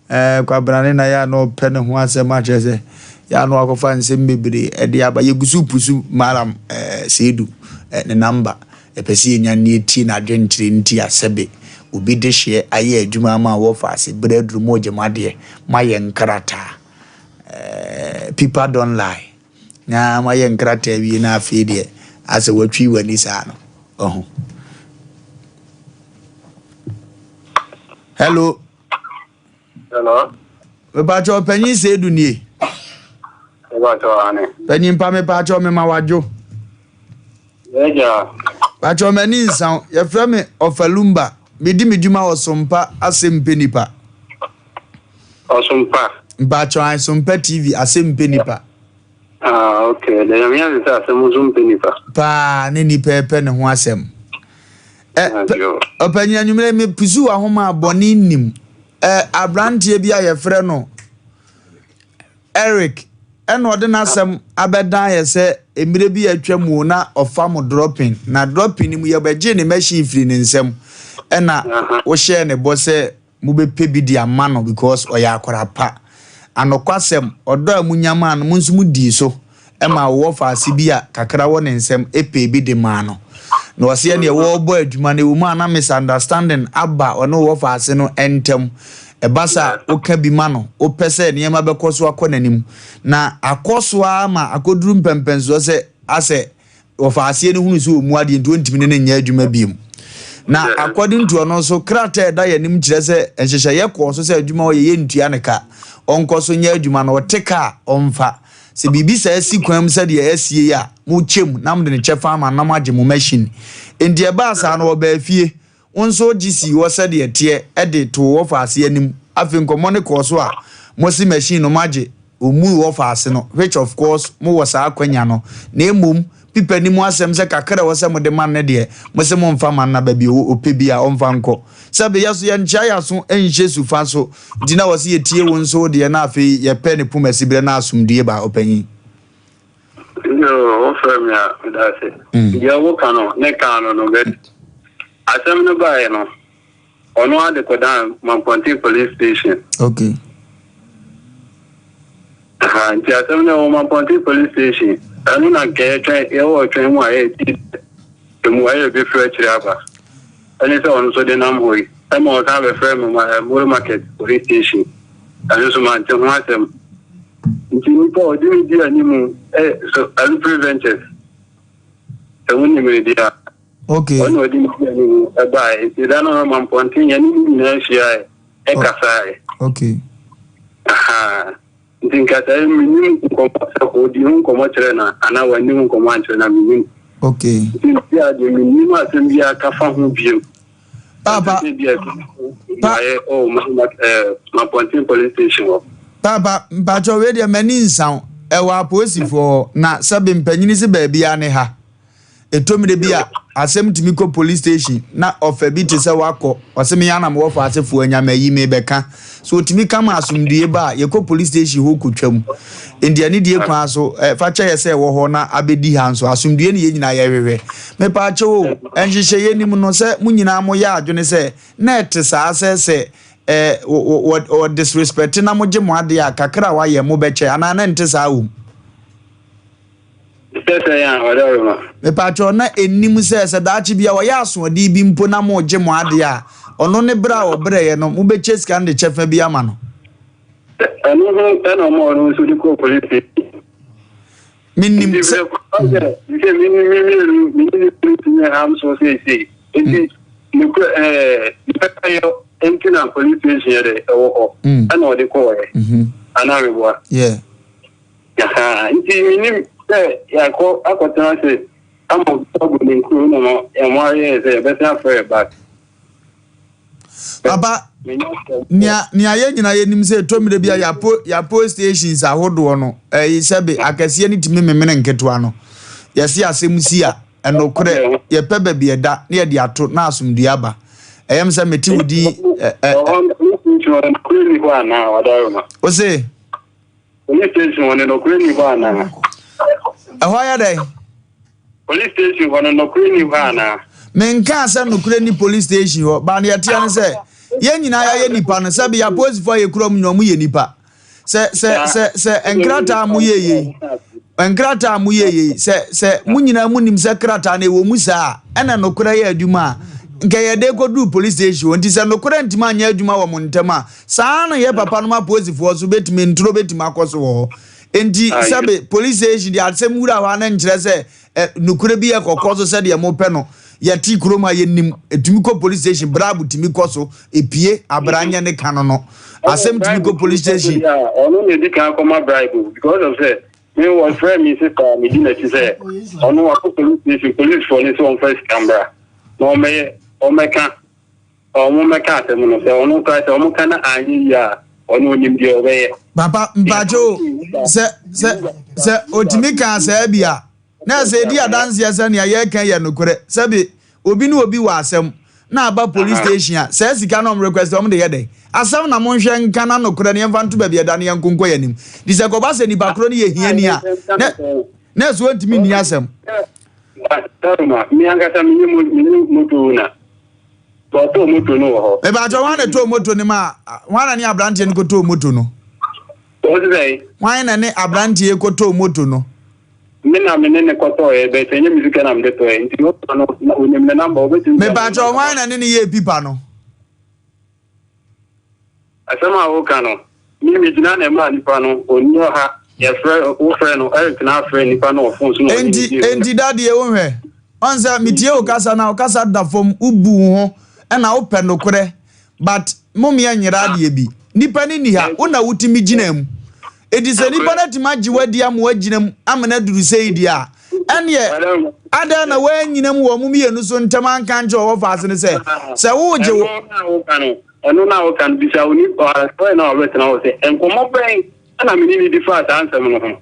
Eh, kwabrane na ya na ɔpɛ ne ho asɛm akyerɛ sɛ ya na wakɔfa nsɛm bebree ɛde aba. Yɛgu so pusu Malam eh, Seidu eh, ne namba. Ɛpɛ sɛ yɛnya ne etie n'adwenkyerɛ nti asɛbe obi de hyeɛ ayɛ adwuma ama wɔfa ase berɛ aduru mo gye mo adeɛ moayɛ nkrataa. Eh, people don't lie. Na moayɛ nkrataa wie na afei deɛ asɛ watwi w'ani saa no. Ɔho. Hello. Hello. Mepakyɛ ɔpanyin Seidu nie. Mepakyɛ ane. Panyin pa mepakyɛ mema wadwo. Ɛgya. Pakyɛ m'ani nsa yɛfrɛ me Ɔfalumba. Medi me dwuma wɔ Sompa asɛm pɛ nipa. Ɔsompa. Mpakyɛ an Sompa TV asɛm pɛ nipa. Ah, okay. Da nyame ase sɛ asɛm nso mpɛ nipa. Paa ne nipa ɛpɛ ne ho asɛm. Ɛ ɔpanyin anwummerɛ me pusu w'ahoma a bɔne nnim. Ɛ aberanteɛ bi a yɛfrɛ no Eric ɛna ɔde n'asɛm abɛdan yɛ sɛ mmerɛ bi a atwa mu na ɔfa mo dropping na dropping no mu yɛbɛgye ne machine firi ne nsam ɛna wohyɛɛ ne bɔ sɛ mobɛpɛ bi de ama no because ɔyɛ akwadaa pa. Anokwasɛm, ɔdɔ a munya maa no, mo nso mudii so ma wowɔ faase bi a kakra wɔ ne nsam pɛɛ bi de maa no. Na ɔse ɛneɛ wɔrebɔ adwuma no, ɛwɔ mu a na misunderstanding aba ɔne wowɔ faase no ntam. Ɛba saa a, woka bi ma no, wopɛ sɛ nneɛma bɛkɔ so akɔ n'anim. Na akɔ so ara ma akɔduru mpɛmpɛnsoɔ sɛ asɛ wɔfa aseɛ no hunu sɛ ɔmmu adeɛ nti ɔntumi ne no nyɛ adwuma biom. Na according to ɔno nso, krataa a ɛda yɛn anim kyerɛ sɛ nhyehyɛeɛ kɔɔ so sɛ adwuma a ɔyɛ yɛntua ne ka, ɔnkɔ so nyɛ adwuma no, ɔte ka a ɔmfa. Sɛ biribi saa si kwan mu sɛdeɛ asie yi a, mokyɛ mu na mode ne kyɛfa ama no na moagye mo machine. Enti ɛbaa saa no, ɔbaa fie. Wo nso wogye sii hɔ sɛdeɛ ɛteɛ de too wɔfaase anim. Afei nkɔmmɔ no kɔɔ so a mose machine no moagye, ɔmmuu wɔfaase no, which of course mowɔ saa akwanya no, na mmom pipa no mu asɛm sɛ kakra a ɛwɔ sɛ mode ma no no deɛ, mose momfa ma no na baabi a ɔpɛ biara ɔmfa nkɔ. Sɛbe yɛso yɛnkyea yɛaso nhyɛ su fa so, nti na ɛwɔ sɛ yɛtie wo nso wo deɛ na afei yɛpɛ ne poma siberɛ na asomdue ba, ɔpanyin. Yoo, wofrɛ me a, meda ase. Deɛ woka no, ne kaa no no, but asɛm no baeɛ no, ɔno ara de kɔdan Mampɔnten police station. Okay. Aha, nti asɛm no ɛwɔ Mampɔnten police station. Ɛno na nka yɛtwɛn, yɛwɔ ɔtwɛn mu a yɛti emu ayɛ bi frɛ akyire aba. Ɛne sɛ ɔno nso de nam hɔ yi, ɛma ɔsan bɛfrɛ me ma Moro Market police station. Ɛno nso mante ho asɛm. Nti nipa a ɔde me di anim ɛ so Alupre Ventures sɛ wonim no deɛ a. Okay. Ɔna ɔde me di anim ɛbaeɛ nti da no ɔma mpɔnten yɛne ne nyinaa hyiaeɛ ɛkasaeɛ. Okay. Aha. Nti nkasaeɛ menim nkɔmmɔ sɛ ɔdi ho nkɔmmɔ kyerɛ no anaa wanni ho nkɔmmɔ ankyerɛ no a menim. Okay. Nti nti a deɛ menim asɛm biara ka fa ho bio. Papa. Pa. Papa, mpatsɔ wei deɛ m'ani nsa wo. Ɛwɔ apolisifoɔ hɔ na sɛbe mpanyini se baabi a ne ha. Ɛtɔ bi a asɛm tumi kɔ police station na ɔfa bi te sɛ wakɔ ɔse me ana mewɔ fa asefoɔ anya mayi me bɛka. So ɔtumi ka ma asomdue ba a yɛkɔ police station hɔ kɔtwam. Nti anidie kwan so fa kyɛ yɛ sɛ ɛwɔ hɔ na abɛdi ha nso. Asomdue ne yɛn nyinaa yɛhwehwɛ. Mepaakyɛw o, nhyehyɛeɛ nim no sɛ mo nyinaa moyɛ adwene sɛ na ɛte saa sɛ sɛ eh, wɔ wɔ disrespect na mogye mo adeɛ a kakra a wayɛ mobɛkyɛ anaa na ɛnte saa wom? Sɛ sɛ yɛn a ɔdɔroma. Mepaakyɛw na ɛnim sɛ sɛ daakye bi a wɔyɛ asoɔden bi mpo na mogye mo adeɛ a ɔno ne berɛ a ɔbrɛeɛ no mobɛkyɛ sika no de kyɛfa bi ama no? Ɛno ho ɛna ɔma ɔno nso de kɔɔ police station. Menim sɛ. Sɛ me me mmienu me ne ne tumi ham so seesei. Nti mekɔ ɛɛ mepɛpɛyɛ nti na police station yɛ dɛ ɛwɔ hɔ. Ɛna ɔde kɔɔɛ. Anaa meboa. Yeah. Nti menim sɛ yɛakɔ akɔtena ase ama obi agu ne nkuro na ma ayɛ sɛ yɛbɛsan afrɛ yɛ back. Papa, nea nea yɛn nyinaa yɛnim sɛ ɛtɔ mmerɛ bi a yɛapo yɛapo stations ahodoɔ no ɛyi sɛbe akɛseɛ no tumi memene nketewa no yɛse asɛm si a ɛnokorɛ yɛpɛ baabi ɛda na yɛde ato na asomdue aba ɛyɛ m sɛ mete wo din ɛ ɛ wo se Police station hɔ no nɔkorɛ ni hɔ anaa? Ɛhɔ yɛ dɛn? Police station hɔ no nɔkorɛ ni hɔ anaa? Menkaa sɛ nokorɛ ni police station hɔ, ba neɛ ɛteɛ ne sɛ yɛn nyinaa yɛayɛ nipa no sɛbe apolisifoɔ a yɛkura mu nyinaa wɔn yɛ nipa. Sɛ sɛ sɛ sɛ nkrataa a moyɛ yei nkrataa a moyɛ yei sɛ sɛ mo nyinaa mo nim sɛ krataa no ɛwɔ mu saa a ɛna nokorɛ yɛ adwuma a nka yɛde kɔduru police station hɔ nti sɛ nokorɛ ntumi anyɛ adwuma wɔ mo ntam a Saa ara na yɛ papa nom apolisifoɔ nso bɛtumi ntoro bɛtumi akɔ so wɔ hɔ. Enti sɛbe police station deɛ asɛm wura hɔ a na nkyerɛ sɛ ɛ nokorɛ bi ɛkɔkɔ so sɛdeɛ mopɛ no. Yɛte kurom ha yɛnim ɛtumi kɔ police station bribe tumi kɔ so ɛpie abra nyɛ ne ka no no. Asɛm tumi kɔ police station. Ɔno na ɛdi kan akɔma bribe o because of sɛ me wɔfrɛ me sister a medi n'akyi sɛ ɔno wakɔ police station police foɔ no sɛ ɔmfa sika mbra na ɔmmɛyɛ ɔmmɛka Wɔn mmɛka asɛm no, sɛ ɔno koraa sɛ wɔn ka na anyɛ yie a, ɔno onim deɛ ɔbɛyɛ. Papa mpakyɛ o, sɛ sɛ sɛ otumi kaa saa bi a, na ɛsɛ edi adanseɛ sɛ nea yɛreka yɛ nokorɛ. Sɛbi obi ne obi wɔ asɛm na aba police station a, saa sika no a wɔn request wɔn de yɛ dɛn? Asɛm na monhwɛ nka na nokorɛ no yɛmfa nto baabi ɛda no yɛnko nkɔ yɛn anim. Nti sɛ ɛkɔba sɛ nipa korɔ no yɛ hiani a, na na ɛsɛ ɔntumi nni asɛm. Me ankasa menye moto owner. Ɔtɔɔ moto no wɔ hɔ. Mepakyɛ hwan na ɛtɔɔ moto no ma hwan na ne aberanteɛ no kɔtɔɔ moto no? Wɔn sɛ. Hwan na ne aberanteɛ kɔtɔɔ moto no? Me na me ne ne kɔtɔɔɛ bɛt ɛnyɛ me sika na mede tɔɛ nti ɔtɔ no na onim ne namba obetumi. Mepakyɛ hwan na ne ne yɛɛ pipa no? Asɛm a woka no, me megyina na ɛmaa nipa no, ɔnni ɔha, yɛfrɛ, wofrɛ no, Eric na afrɛ nipa no wɔ phone so na ɔne no Enti, di nkɔmmɔ. enti daddy wohwɛ, ɔn sɛ metie wo kasa no a, wo kasa da fam, wobu wo ho, ɛna wopɛ nokorɛ, but momeɛ nyera adeɛ bi. Nipa no nni ha, wo na wotumi gyina mu. Enti sɛ nipa no atumi agye wo adi ama woagyina mu ama no aduru sei deɛ a, ɛneɛ adɛn na woannyina mu wɔ mo mmienu so ntɛm anka ankyerɛ ɔwɔ faase no sɛ, sɛ woregye wo. Ɛno na woka no, ɛno na woka no, bisa wo nipa, ɔyɛ na ɔbɛtena hɔ sɛ, nkɔmmɔ bɛn na me ne no di faa saa nsɛm no ho?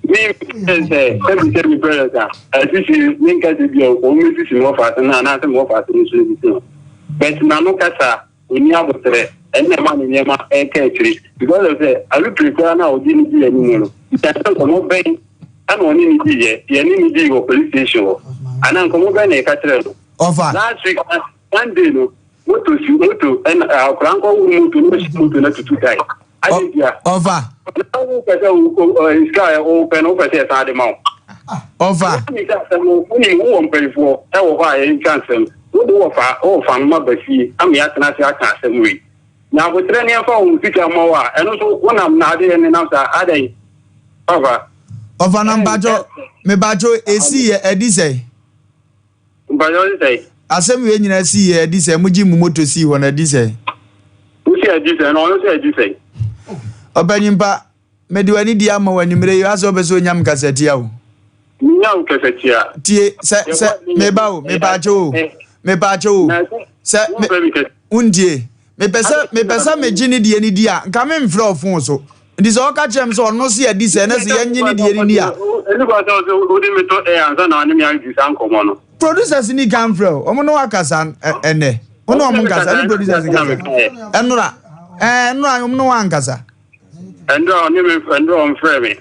Me sɛ sɛbi sɛ me parents a, asisi, menka sɛ bi a wɔn bɛsisi me wɔ faase no anaasɛ me wɔ faase no nso bɛsisi no. But n'ano kasa Ɔnni aboterɛ, ɛno na ɛma ne nneɛma ɛka akyire because of sɛ alupre koraa no a ɔde no dii anim no, bisa sɛ nkɔmmɔ bɛn ɛna ɔne no diiɛ, yɛne no dii wɔ police station hɔ anaa nkɔmmɔ bɛn na yɛka kyerɛɛ no. Ɔfa. Last week Sunday no, moto si moto ɛna akwadaa nkɔ woro moto na ɔhyɛ moto na tutu tae. Adi ntia. Ɔfa. Na wopɛ sɛ wo sika a wopɛ no wopɛ sɛ yɛsan de ma wo. Ɔfa. Wonim sɛ asɛm no wonim wowɔ mpanyinfoɔ ɛwɔ hɔ a yɛntwa nsɛm. Wode wɔ fa wɔ fa no ma ba fie ama yɛatena ase aka asɛm wei. Na aboterɛ ne yɛmfa wo sika mma wo a ɛno nso wonam na ade nenam saa adɛn. Papa. Ɔfa na mpakyɛ mepakyɛ esi yɛ ɛdi sɛn. Mpakyɛ ɔsi sɛn. Asɛm wei nyinaa sii yɛ adi sɛn? Mogye mo moto sii hɔ no adi sɛn? Wosi adi sɛn na ɔno sɛ adi sɛn? Ɔpanyimpa, mede w'ani di ama wo anwummerɛ yi, asɛ wopɛ sɛ onya me kasatia o. Menya wo kasatia. Tie, sɛ, sɛ, meba o, mepaakyɛ o, mepaakyɛ o, sɛ, me, wontie. Mepɛ sɛ mepɛ sɛ megye ne deɛ no di a, nka memfrɛ wo fon so. Nti sɛ ɔka kyerɛ me sɛ ɔno se adi sɛ na sɛ yɛnnye ne deɛ no ni a. Ɛni kwan sɛ ɔsɛ wode me to air ansa na ɔne me adi saa nkɔmmɔ no. Producers ni kan frɛ o, wɔn ne wo akasa ɛnɛ. Wo ne wɔn nkasa, ne producers nkasa. Ɛnora, ɛɛ ɛnora wɔn ne wo ankasa. Ɛnora ɔne me ɛnora ɔmfrɛ me.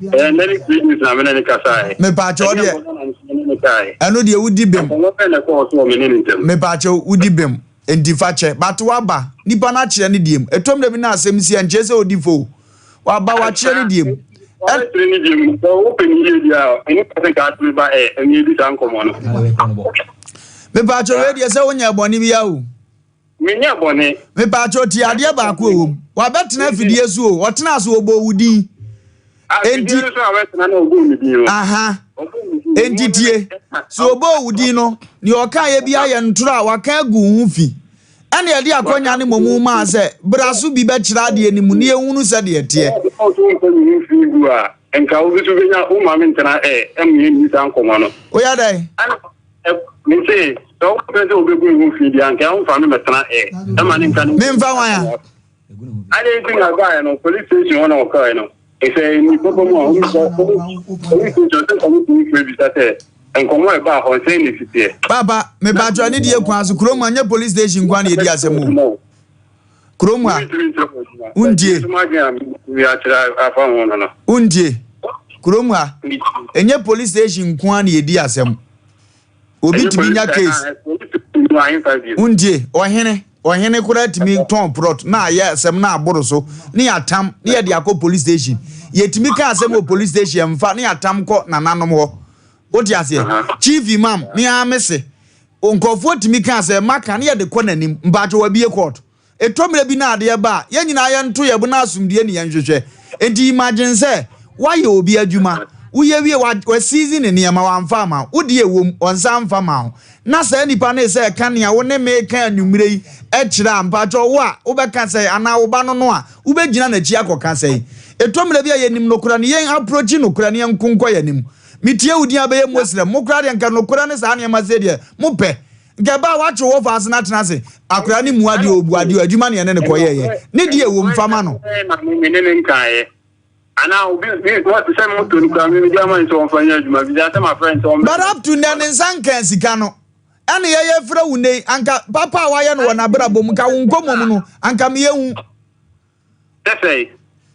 Ɛɛ nɛ ne three days na me ne ne kasa ɛ. Mepaakyɛ ɔdeɛ. Ɛno deɛ wodi bem. Nkɔmmɔ bɛn na ɛkɔɔ so wɔ me ne ne ntam. Mepaakyɛ wodi bem. Enti fa kyɛ. But waba, nipa no akyerɛ ne deɛ mu. Ɛtɔ mmerɛ bi na asɛm si a, nkyerɛ sɛ ɔdi fɔ o. Waba, wakyerɛ ne deɛ mu. Wakyerɛ ne deɛ mu. Sɛ wopɛ ne yie deɛ a, ɛne ka sɛ nka atumi ba ɛ, ɛne ɛdi saa nkɔmmɔ no. Mepaakyɛ wei deɛ sɛ wonyɛ bɔne bi a o. Menyɛ bɔne. Mepaakyɛ tie adeɛ baako a ɛwɔ mu. Wabɛtena afidie so o, ɔtenaa so ɔbɔɔ wo din. Enti, aha, enti tie, sɛ ɔbɔɔ wo din no, deɛ ɔkaeɛ bi ayɛ ntorɔ a waka agu wo ho fi. Ɛna ɛde akɔnya ne mmom maa sɛ bra so bi bɛkyerɛ adeɛ no mu na yɛhunu sɛdeɛ ɛteɛ. Nka wo nso bɛnya wo maame ntena ɛ ɛmu yɛ nni saa nkɔmmɔ no. Woyɛ dɛn? Mese sɛ wopɛ sɛ wobɛgu me ho fi deɛ anka womfa me mɛtena ɛ ɛma ne nka ne. Memfa wan a? Adɛn nti na ɔbaeɛ no police station hɔ na ɔkɔɛ no sɛ nnipa ba mu a wɔn police station sɛ wɔn tumi fɛ bisa sɛ nkɔmɔ a ɛbaa hɔ nsɛn na esi teɛ. Papa mepatwa ne deɛ kwan so kurom ha nyɛ police station kwan na yɛdi asɛm o kurom ha wontie wontie kurom ha ɛnyɛ police station nko na yɛdi asɛm. Obi tumi nya case. Wontie, ɔhene, ɔhene koraa tumi tɔn prɔt na ayɛ asɛm na aboro so ne yɛatam ne yɛde akɔ police station. Yɛtumi ka asɛm wɔ police station mfa ne yɛatam kɔ nananom hɔ. Wote aseɛ? Chief Imam, me ara me se, nkurɔfoɔ tumi ka asɛm maka ne yɛde kɔ n'anim. Mpakyɛ wabie court. Ɛtɔ mmerɛ bi na adeɛ ba a, yɛn nyinaa yɛnto yɛn bo na asomdwoeɛ ne yɛnhwehwɛ. Enti imagine sɛ woayɛ obi adwuma, woyɛ wie, wa, wa season ne nneɛma, wamfa ama wo, wo deɛ ɛwom, ɔnsan mfa maa wo. Na saa nipa no resɛ ɛka nea wo ne me reka anwummerɛ yi kyerɛ a, mpakyɛw wo a, wobɛka sɛn? Anaa wo ba no no a, wobɛgyina n'akyi akɔka sɛn? Ɛtɔ mmerɛ bi a yɛnim nokorɛ no, yɛn approachi nokorɛ no, yɛnko nkɔ yɛn anim. Metie wo din a bɛyɛ Muslim, mo koraa deɛ nka nokorɛ ne saa nneɛma sei deɛ, mopɛ. Nka ɛbaa wakye wo wɔfa ase na atena ase. Akwadaa no mu adeɛ ɔbu adeɛ adwuma ne ɛne no kɔyɛɛyɛ. Ne deɛ ɛwom fa ma no. Me ne ne nkaeɛ. Anaa obi sɛ moto no kura me mede ama ne sɛ ɔmfa nyɛ adwuma bi sɛ mafrɛ ne sɛ ɔmmɛ. But up to nnɛ ne nsa nkaa sika no. Ɛne yɛyɛ frɛ wo nnɛ yi anka papa a wayɛ no wɔ n'abrabɔ mu nka wo nkɔmmɔ mu no anka meyɛ hu. Sɛ sɛe.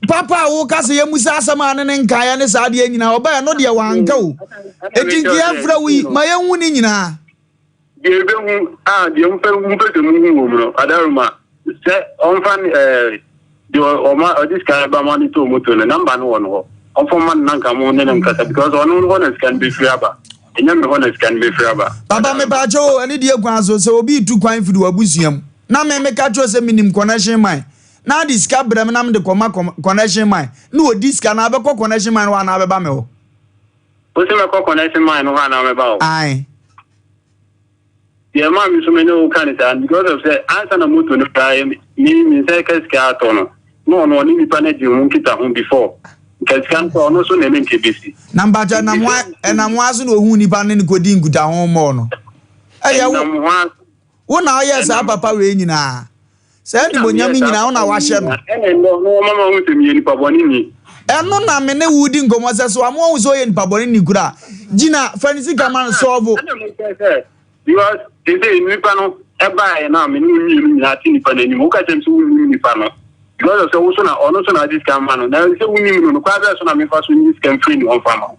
Papa a woka sɛ yɛmmisa asɛm a ne ne nkaeɛ ne saa adeɛ nyinaa ɔbaa ɛno deɛ wanka o. Enti nka yɛmfrɛ wo yi ma yɛnhu ne nyinaa. Deɛ ɛbɛhu a deɛ mopɛ mopɛ sɛ mohu wɔ mu no adaroma sɛ ɔmfa ɛɛ deɛ ɔma ɔde sika ba ma no too moto no namba no wɔ no hɔ ɔmfa ma no na nka mo ne no nkasa because ɔno hɔ na sika no bɛfiri aba ɛnyɛ me hɔ na sika no bɛfiri aba. Papa mepaakyɛw o ɛne deɛ kwan so sɛ obi retu kwan firi w'abusua mu. Na me meka kyerɛ sɛ menim connection man. Na ade sika brɛ me na mede kɔma connection man. Na ɔdi sika na abɛkɔ connection man hɔ anaa abɛba me hɔ. Wo se mɛkɔ connection man no hɔ anaa mɛba hɔ? Ae. Deɛ ɛmaa me nso me ne wo ka ne saa no because of sɛ ansa na moto no koraa yɛ me me nsa ɛka sika atɔ no na ɔno ɔne nipa no adi ho nkita ho before nka sika no koraa ɔno nso na ɛne nka ɛbɛsi. Na mpakyɛ ɛnam hwan ɛnam hwan so na ohuu nipa no ne no kɔdii nkutaho mmɔɔ no? Ɛyɛ wo Ɛnam hwan wo na woyɛɛ saa papa wei nyinaa. Saa animuonyam yi nyinaa wo na wahyɛ no. Ɛna ɛnnɛ ɔno ɔma mahu sɛ meyɛ nipa bɔne ni. Ɛno na me ne wo redi nkɔmmɔ sɛ so ama wahu sɛ ɔyɛ nipa bɔne ni koraa. Gyina, fa ne sika ma no, sɔɔvo. Ɛna mekyerɛ sɛ because seesei nipa no ɛbaeɛ no a me ne wo mmienu nyinaa te nipa no anim woka kyerɛ me sɛ wonnim nipa no because of sɛ wo so na ɔno so na agye sika ma no na sɛ wonim no no kwan bɛɛ so na memfa so nyi sika mfiri ne hɔ mfa ma wo.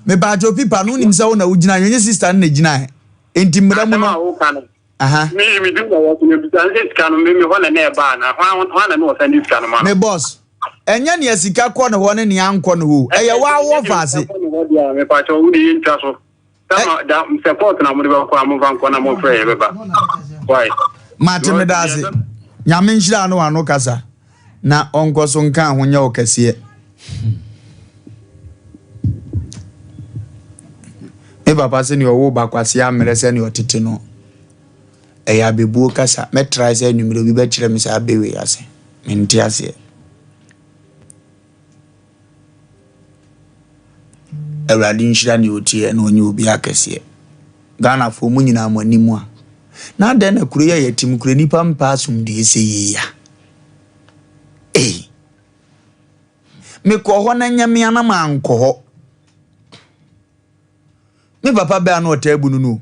Mepaakyɛw pipa no wonim sɛ wo na wogyina nyɛ sister no na gyinae enti mmara mu no. Asɛm a woka no Aha. Me me du na wɔn na bisa sɛ sika no me me hɔ na na ɛba ana hwan hwan na na ɔsan de sika no ma no. Me boss, ɛnyɛ nea sika kɔ ne hɔ ne nea ankɔ ne hɔ o, ɛyɛ wo ara wɔ fa ase. Ɛnyɛ ne hɔ deɛ a mepa kyɛw wo de yɛ ntwa so. Sama da sɛ court na mo de bɛkɔ a mo nfa nkɔ na mo frɛ yɛ bɛba. Why? Mate meda ase. Nyame nhyira ne w'ano kasa na ɔnkɔ so nka ho nyɛ wo kɛseɛ. Me papa se nea ɔwoo ba kwasea mmerɛ sɛ nea ɔtete no. Ɛyɛ abɛbuo kasa. Mɛtrae sɛ anwummerɛ obi bɛkyerɛ me saa abɛ wei ase. Mente aseɛ. Awurade nhyira nea ɔtie na ɔnyɛ obi akɛseɛ. Ghanafoɔ mo nyinaa mo anim a. Na adɛn na kuro yi a yɛte mu kuro nnipa mpɛ asomdwoeɛ sɛ yei a? Ei! Mekɔɔ hɔ na ɛnyɛ me a na mankɔ hɔ. Me papa bɛa na ɔtaa bu no no o.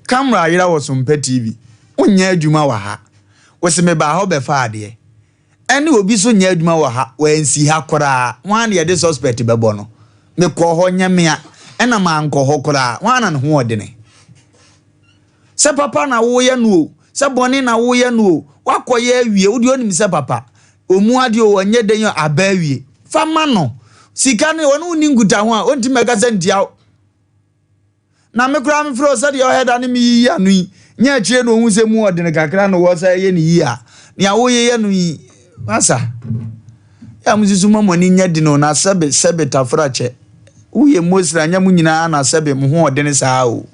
Camera ayera wɔ Sompa TV. Wonyɛ adwuma wɔ ha. Wose mebaa hɔ bɛfaa adeɛ. Ɛne obi so nyɛ adwuma wɔ ha. Wansi ha koraa. Hwan na yɛde suspect bɛbɔ no? Mekɔɔ hɔ nyɛ me a ɛna mankɔ hɔ koraa. Hwan na ne ho ɔdene? Sɛ papa na woyɛ no o, sɛ bɔne na woyɛ no o, woakɔyɛ awie, wo deɛ wonim sɛ papa, ɔmu adeɛ o, ɔnyɛ dɛn o, aba awie. Fa ma no. Sika no, ɔne wo nni nkutaho a, ɔntumi mmɛkasa ntia wo. Na me koraa mefrɛ wo sɛdeɛ ɔhɛ da ne me yiyi ano yi, nyɛ akyire na ɔhu sɛ mu ɔdene kakra na wɔ sɛ ɛyɛ ne yie a, nea woyeyɛ no yi, masa. Yɛ a mosusu ma mo ani nyɛ den o, na sɛbe, sɛbe tafra kyɛ. Woyɛ Mosra, nyɛ mo nyinaa na sɛbe mo ho ɔdene saa o.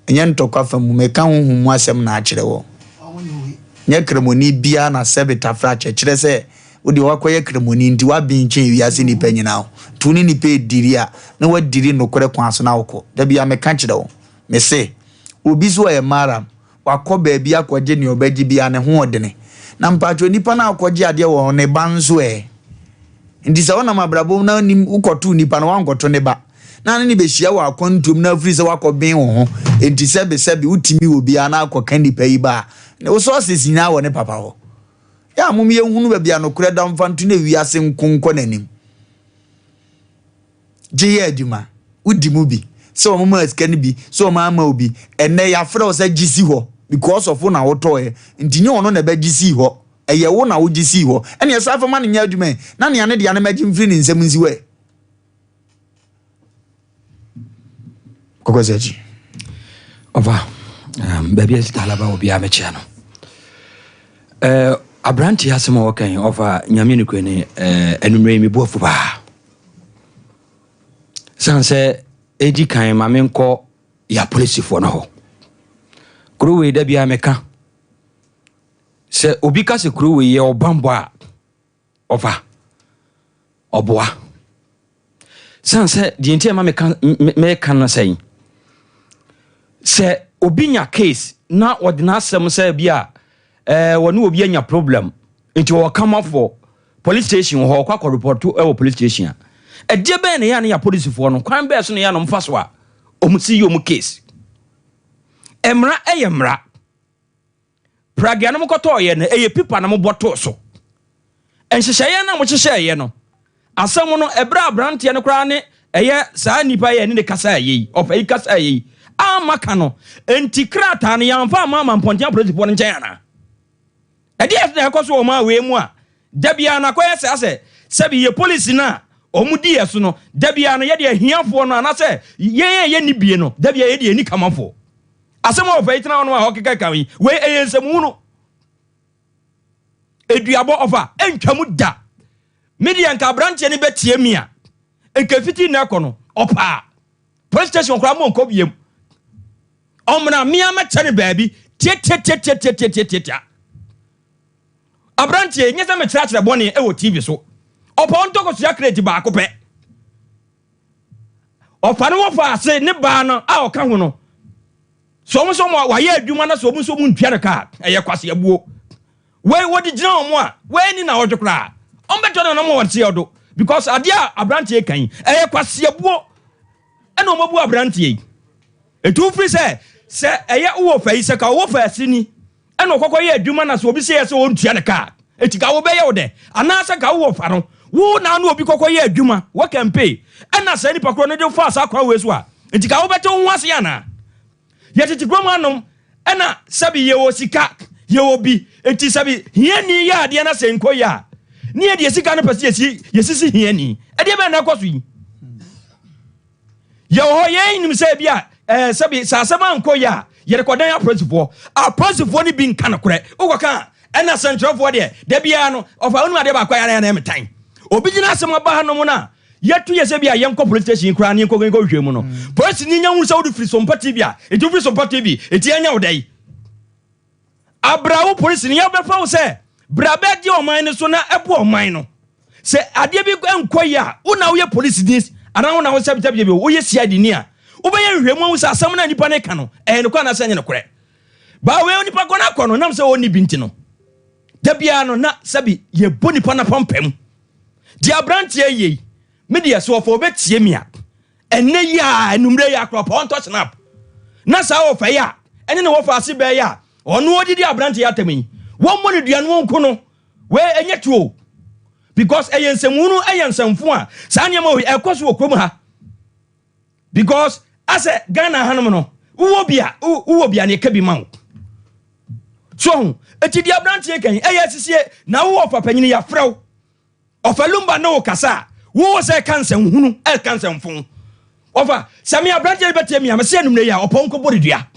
Ɛnyɛ ntɔkwa fa mu, meka honhom mu asɛm na akyerɛ wɔ. Nyɛ kramoni biara na sɛbe tafra kyɛ, kyerɛ sɛ wo deɛ wakɔyɛ kramoni nti waben kyɛn wiase nnipa nyinaa o. Nti wo ne nnipa rediri a, na wadiri nokorɛ kwan so na wokɔ. Da biara meka kyerɛ wo, mese, obi so ɔyɛ Maram, Wakɔ baabi akɔgye nea ɔbɛgye biara, ne ho ɔdene. Na mpakyɛw nipa no a ɔkɔgye adeɛ wɔ hɔ, ne ba nso ɛ? Nti sɛ wonam abrabɔ mu na wonim wokɔtoo nipa no, woankɔto ne ba, na ne ne bɛhyia wɔ akwantuom na afiri sɛ woakɔben wo ho, nti sɛbe sɛbe wotumi wɔ biara na akɔka nipa yi ba a, wo sources nyinaa wɔ ne papa hɔ. Yɛ a mom yɛnhunu baabi a nokorɛ da mfa nto na wiase nko nkɔ n'anim. Gye yɛ adwuma. Wodi mu bi. Sɛ wɔn maa sika no bi, sɛ wɔn amma wo bi. Ɛnnɛ yɛafrɛ wo sɛ gye si hɔ because of wo na wotɔeɛ. Nti nyɛ ɔno na ɛbɛgye sii hɔ. Ɛyɛ wo na wogye sii hɔ. Ɛnneɛ san fa ma no nyɛ adwuma ɛ. Na nea ne dea no mɛgye mfiri ne nsam nsi hɔ ɛ. Kɔkɔ sɛ akyi. Ɔfa, um, baabi a sita alaba wɔ biara mɛkyia no. Uh, aberanteɛ asɛm a wɔka yi, ɔfa nyame nokorɛ ni, uh, anummerɛ yi mebu afu paa. Sane sɛ ɛdi kan ma menkɔ yɛ apolisifoɔ no hɔ. Kuro wei da biara meka sɛ obi ka sɛ kuro wei yɛ ɔbammɔ a ɔfa ɔboa. Sane sɛ deɛ nti a ɛma meka meka no sɛn sɛ obi nya case na ɔde n'asɛm sɛ bi a ɛɛ wɔne obi anya problem nti ɔwɔ kamafoɔ Police station wɔ hɔ, ɔkɔ akɔ report wɔ police station a, ɛdeɛ bɛn na ɛyɛ a ne yɛ apolisifoɔ no, kwan bɛn so na ɛyɛ a na wɔfa so a wɔn si yɛ wɔn case? Mmara ɛyɛ mmara. Pragea no mokɔtɔɔyɛ no, ɛyɛ pipa na mobɔ too so. Nhyehyɛeɛ no a mohyehyɛeɛ no, asɛm no, ɛberɛ a aberanteɛ no koraa ne ɛyɛ saa nnipa yi a ɛne ne kasaeɛ yi, ɔfa yi kasaeɛ yi, amma ka no, enti krataa no yɛamfa amma Amampɔnten apolisifoɔ no nkyɛn anaa? Ɛdeɛn na ɛkɔ so wɔ ɔman wei mu a da biara no akɔyɛ saa sɛ sɛbi yɛ polisi no a wɔn di yɛ so no da biara no yɛde ahiafoɔ no anaasɛ yɛn a yɛnni bie no da biara yɛde yɛn kamafoɔ. Asɛm a ɔfa yi tena hɔnom a ɔkeka ka yi, wei ɛyɛ nsɛmhunu. Eduabɔ ɔfa ɛntwa mu da. Me deɛ nka aberanteɛ no bɛtie me a, nka fiti nnɛ kɔ no, ɔpaa. Police station koraa mo nkɔ biem. Ɔmmra mmea mɛkyɛ no baabi tiatiatiatiatiatiatia. Aberanteɛ nyɛ sɛ mekyerɛkyerɛ bɔne ɛwɔ TV so. Ɔpa ɔntɔ kosua crate baako pɛ. Ɔfa no wɔfa ase ne baa no a ɔka ho no. So wɔn nso wɔayɛ adwuma na so wɔn nso wɔn ntua no ka ɛyɛ kwasi abuo. Wei wɔde gyina wɔn a wei ni na ɔdwe koraa. Wɔn bɛtɔ no na wɔn wɔn se ɔdo because adeɛ a aberanteɛ kan yi ɛyɛ kwasi abuo ɛna wɔn abu aberanteɛ yi. Etu firi sɛ sɛ ɛyɛ wɔ fɛ yi sɛ ka wɔ fɛ ase ni ɛna ɔkɔkɔ yɛ adwuma na sɛ obi sɛ yɛ sɛ ɔntua ne ka a, eti ka wobɛyɛ wo dɛ? Anaasɛ ka wowɔ fa no, wo na ne obi kɔkɔ yɛ adwuma, work and pay, ɛna saa nipa korɔ no de wo faa saa kwan wei so a, enti ka wobɛte wo ho ase anaa? Yɛtete kurom hanom, ɛna sɛbi yɛwɔ sika, yɛwɔ bi, enti sɛbi hiani yɛ adeɛ na sɛ nkɔ yie a, ne yɛde sika no pɛ sɛ yɛsi, yɛsisi hiani. Ɛdeɛ bɛn na ɛkɔ so yi? Yɛwɔ hɔ, yɛn nim sɛ ebi a ɛɛ sɛbi sɛ asɛm ankɔ yie a, yɛde kɔdan apolisifoɔ. Apolisifoɔ no bi nka nokorɛ. Wokɔka a, ɛna sɛnkyerɛfoɔ deɛ, da biara no, ɔfa wonim adeɛ baako a ɛyɛ a na ɛyɛ me tan. Obi gyina asɛm aba hanom no a, yɛtu yɛ sɛ bi a yɛnkɔ police station koraa ne yɛnkɔ yɛnkɔ hwehwɛ mu no. Polisini nya hu sɛ wode firi Sompa TV a, enti wofiri Sompa TV, enti yɛnyɛ wo dɛn? Abra wo polisini yɛbɛfa wo sɛ bra bɛgye ɔman no so na ɛboa ɔman no. Sɛ adeɛ bi nkɔ yie a, wo na woyɛ polisini anaa wo na wo sɛ bi woyɛ CID ni a, wobɛyɛ nhwehwɛmu ahu sɛ asɛm no a nipa no ka no, ɛyɛ nokorɛ anaasɛ ɛnyɛ nokorɛ. Baa wei nipa kɔ no akɔ no, nam sɛ ɔnni bi nti no, da biara no na sɛbi yɛbɔ nipa no apampam. Deɛ aberanteɛ yɛ yi, me deɛ sɛ ɔfa ɔbɛtie me a, Ɛnnɛ yi ara, anwummerɛ yi ara koraa, ɔpɛ ɔntɔ snap. Na saa ɔfa yi a ɛne ne wɔfa ase bɛɛ yi a ɔno ɔdidi aberante yi atɛm yi, wɔmmɔ no dua no wɔnku no. Wei ɛnyɛ tuo o. Because ɛyɛ nsɛmhunu, ɛyɛ nsɛmfo a saa nneɛma wei ɛkɔ so wɔ kurom ha. Because asɛ Ghana hanom no, wowɔ bi a, wowɔ bi a na ɛka bi ma wo. So ho, eti di aberanteɛ kan yi, ɛyɛ asisie, na wowɔ ɔfa panyini yɛafrɛ wo. Ɔfa Lumba ne wo kasa a, wo wo sɛ ɛka nsɛnhunu, ɛka nsɛmfo. Ɔfa, sɛ me aberanteɛ no bɛtie me a, mese anummerɛ yi a, ɔpɔ nkɔbɔ ne dua.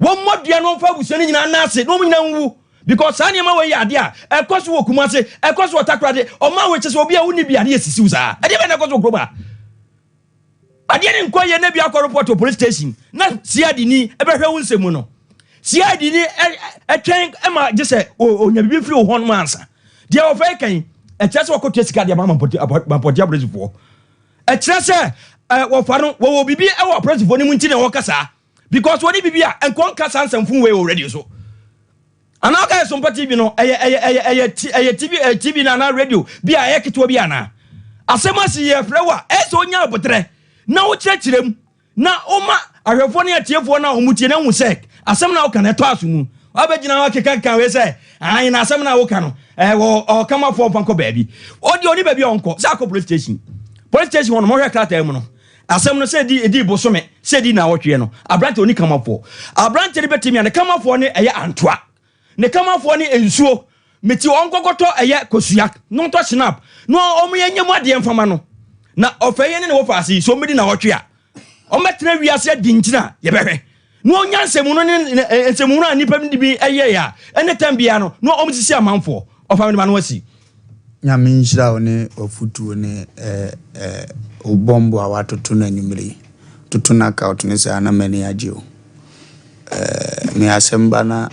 Wɔmmɔ dua no ɔmfa abusua no nyinaa nna ase na wɔn nyinaa nwu. Because saa nneɛma wei yɛ adeɛ a ɛkɔ so wɔ Kumase, ɛkɔ so wɔ Takoradi, ɔman wei kyɛ sɛ obi a wonni bi a ne yɛ sisiw saa. Ɛdeɛ bɛn na ɛkɔ so wɔ kurom ha? Adeɛ no nkɔ yie na bi akɔ report wɔ police station na CID ni ɛbɛhwɛ wo nsɛm mu no. CID ni ɛtwɛn ma gye sɛ onya biribi firi wo hɔ nom ansa. Deɛ wɔfɛ kan yi, ɛkyerɛ sɛ wɔkɔtua sika deɛ ma mampɔnte apolisifoɔ. Ɛkyerɛ sɛ wɔfa no wɔwɔ biribi wɔ apolisifoɔ no mu nti na wɔka saa. Because wɔne biribi a nkɔ nka saa nsɛmfo wei wɔ radio so. Anaa ɔka yɛ Sompa TV no ɛyɛ ɛyɛ ɛyɛ ɛyɛ ɛyɛ TV ɛyɛ TV no anaa radio bi a ɛyɛ ketewa bi anaa? Asɛm asi yɛ frɛ wo a ɛyɛ sɛ onya abotrɛ na wokyerɛkyerɛ mu na woma ahwɛfoɔ ne atiefoɔ no a wɔn tie no ahu sɛ asɛm no a woka no ɛtɔ aso mu. Wabɛgyina hɔ akekakeka wei sɛ ae na asɛm no a woka no ɛwɔ ɔkamafoɔ mfa nkɔ baabi. Ɔdeɛ ɔni baabi a ɔnkɔ sɛ akɔ police station. Police station hɔ no mɔhwɛ krataa mu no Asɛm no, sɛ ɛdi ɛdii bosome, sɛ ɛdii naawɔtweɛ no, aberanteɛ ɔni kamafoɔ. Aberanteɛ no bɛtumi a, ne kamafoɔ ne ɛyɛ antoa. Ne kamafoɔ ne nsuo. Meti ɔnkɔkɔtɔ ɛyɛ kosua, na ɔntɔ snap, na ɔmo yɛ nyɛ mu adeɛ mfama no. Na ɔfɛ yɛ ne ne wɔfa ase yi, sɛ ɔmo di naawɔtwe a, ɔmo bɛtena wiase adi nkyina a, yɛbɛhwɛ. Na ɔnya nsɛmhunu ne nsɛmhunu a nnipa bi yɛe a, ɛne tɛm biara no, na wɔsisi amanfoɔ. Ɔfa mede m'ano asi. Nyame nhyira wo ne w'afutuo ne wo bɔmbo a w'atoto no anwumerɛ yi. Toto knockout no saa na m'ani agye o. Me asɛm ba na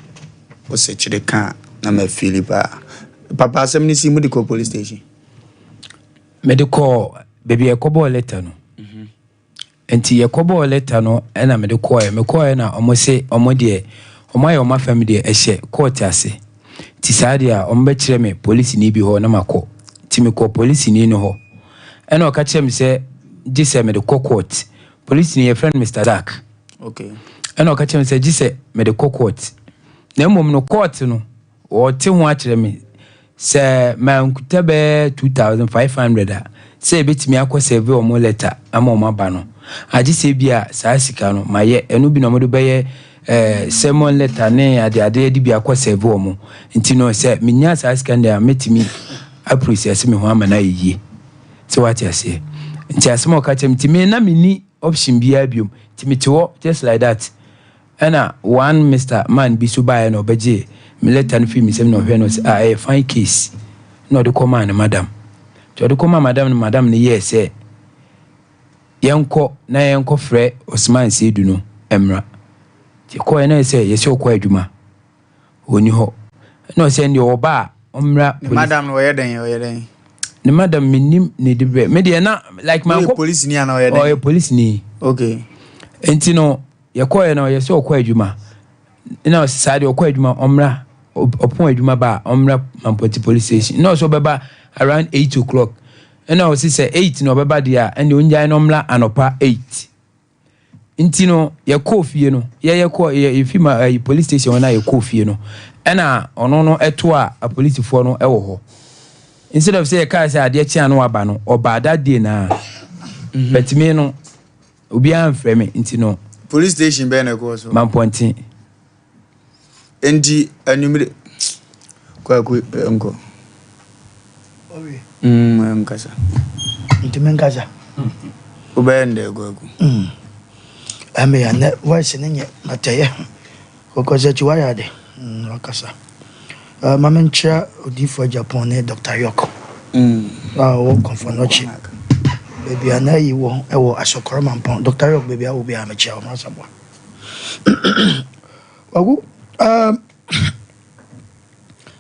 wo sekyere ka a na ma feeli paa. Papa asɛm no si mode kɔɔ police station? Mede kɔɔ baabi a yɛkɔbɔɔ letter no. Nti yɛkɔbɔɔ lɛta no na mede kɔɔɛ. Mekɔɔɛ na ɔmo se ɔmo deɛ ɔmo ayɛ ɔmo afam deɛ ɛhyɛ kɔɔte ase. Nti saa deɛ a ɔmo bɛkyerɛ me polisini bi hɔ na makɔ. Nti mekɔɔ polisini no hɔ. Ɛna ɔka kyerɛɛ me sɛ gye sɛ mede kɔ kɔɔt. Polisini yɛfrɛ no Mister Zack. Okay. Ɛna ɔka kyerɛɛ me sɛ gye sɛ mede kɔ kɔɔt. Na mmom no kɔɔt no Wɔte ho akyerɛ me sɛ mankuta bɛyɛ 2500 a, sɛ yɛbɛtumi akɔ sɛve wɔn lɛta ama wɔn aba no, agye sɛ ebia saa sika no mayɛ ɛno bi na wɔde bɛyɛ eh, sermon lɛta ne adeade de bi akɔ sɛve wɔn. Nti no sɛ menya saa sika no deɛ a, mɛtumi aprocess me ho ama no ayɛ yie. Sɛ wate aseɛ? Nti asɛm a ɔka kyerɛ me, nti me na menni option biara biom. Nti mete hɔ just like that. Ɛna one Mister man bi so baeɛ na ɔbɛgyee me letter no firi me nsam na ɔhwɛɛ no ɔse ah ɛyɛ fine case na ɔde kɔmaa ne madam. Nti ɔde kɔmaa madam no madam no yɛɛ sɛ yɛnkɔ na yɛnkɔ frɛ Osman Seidu no mmra. Nti yɛkɔeɛ na ɛyɛ sɛ yɛsɛ ɔkɔ adwuma ɔnni hɔ. Ɛna ɔsɛ ɛndeɛ ɔba a ɔmmra Ne madam no ɔyɛ dɛn ɔyɛ dɛn? Ne madam mennim ne de brɛ me deɛ na like mankɔ. Ɔyɛ polisini anaa ɔyɛ dɛn? Ɔyɛ polisini. Okay. Nti no Yɛkɔeɛ no ɔyɛ sɛ ɔkɔ adwuma na ɔse saa deɛ ɔkɔ adwuma ɔmmra ɔpɔn adwuma ba a ɔmmra Mampɔnti police station na ɔsɛ ɔbɛba around 8 o'clock ɛna ɔse sɛ 8 na ɔbɛba deɛ a ɛnde ɔngyae no ɔmmra anɔpa 8 nti no yɛkɔɔ fie no yɛyɛ kɔ yɛfi ma ɛyi police station hɔ na yɛkɔɔ fie no ɛna ɔno no ɛto a apolisifoɔ no ɛwɔ hɔ instead of sɛ yɛkaa sɛ adeɛ kye a no waba no ɔbaa that day naa but me no Obiara mfrɛ me nti no. Police station bɛn na ɛkɔɔ so? Mampɔnten. Nti anwummere Kwaku eh, nkɔ. Owie. Mm, nkasa. Nti me nkasa. Wobɛyɛ ndɛ Kwaku. Mm. Ɛmɛ ya nɛ voice ne nyɛ matɛyɛ. Kɔkɔ sɛ kyi wayɛ ade. Mm, wakasa. Uh, ma menkyerɛ Odiyifoɔ Agyapong ne Dr. York a ɔwɔ Kɔmfɔnɔkye baabi a n'ayi wɔ wɔ Asɔkɔrɔ Mampɔn. Dr. York baabi a wɔ biara mekyia wo Masaboa. Kwaku, um,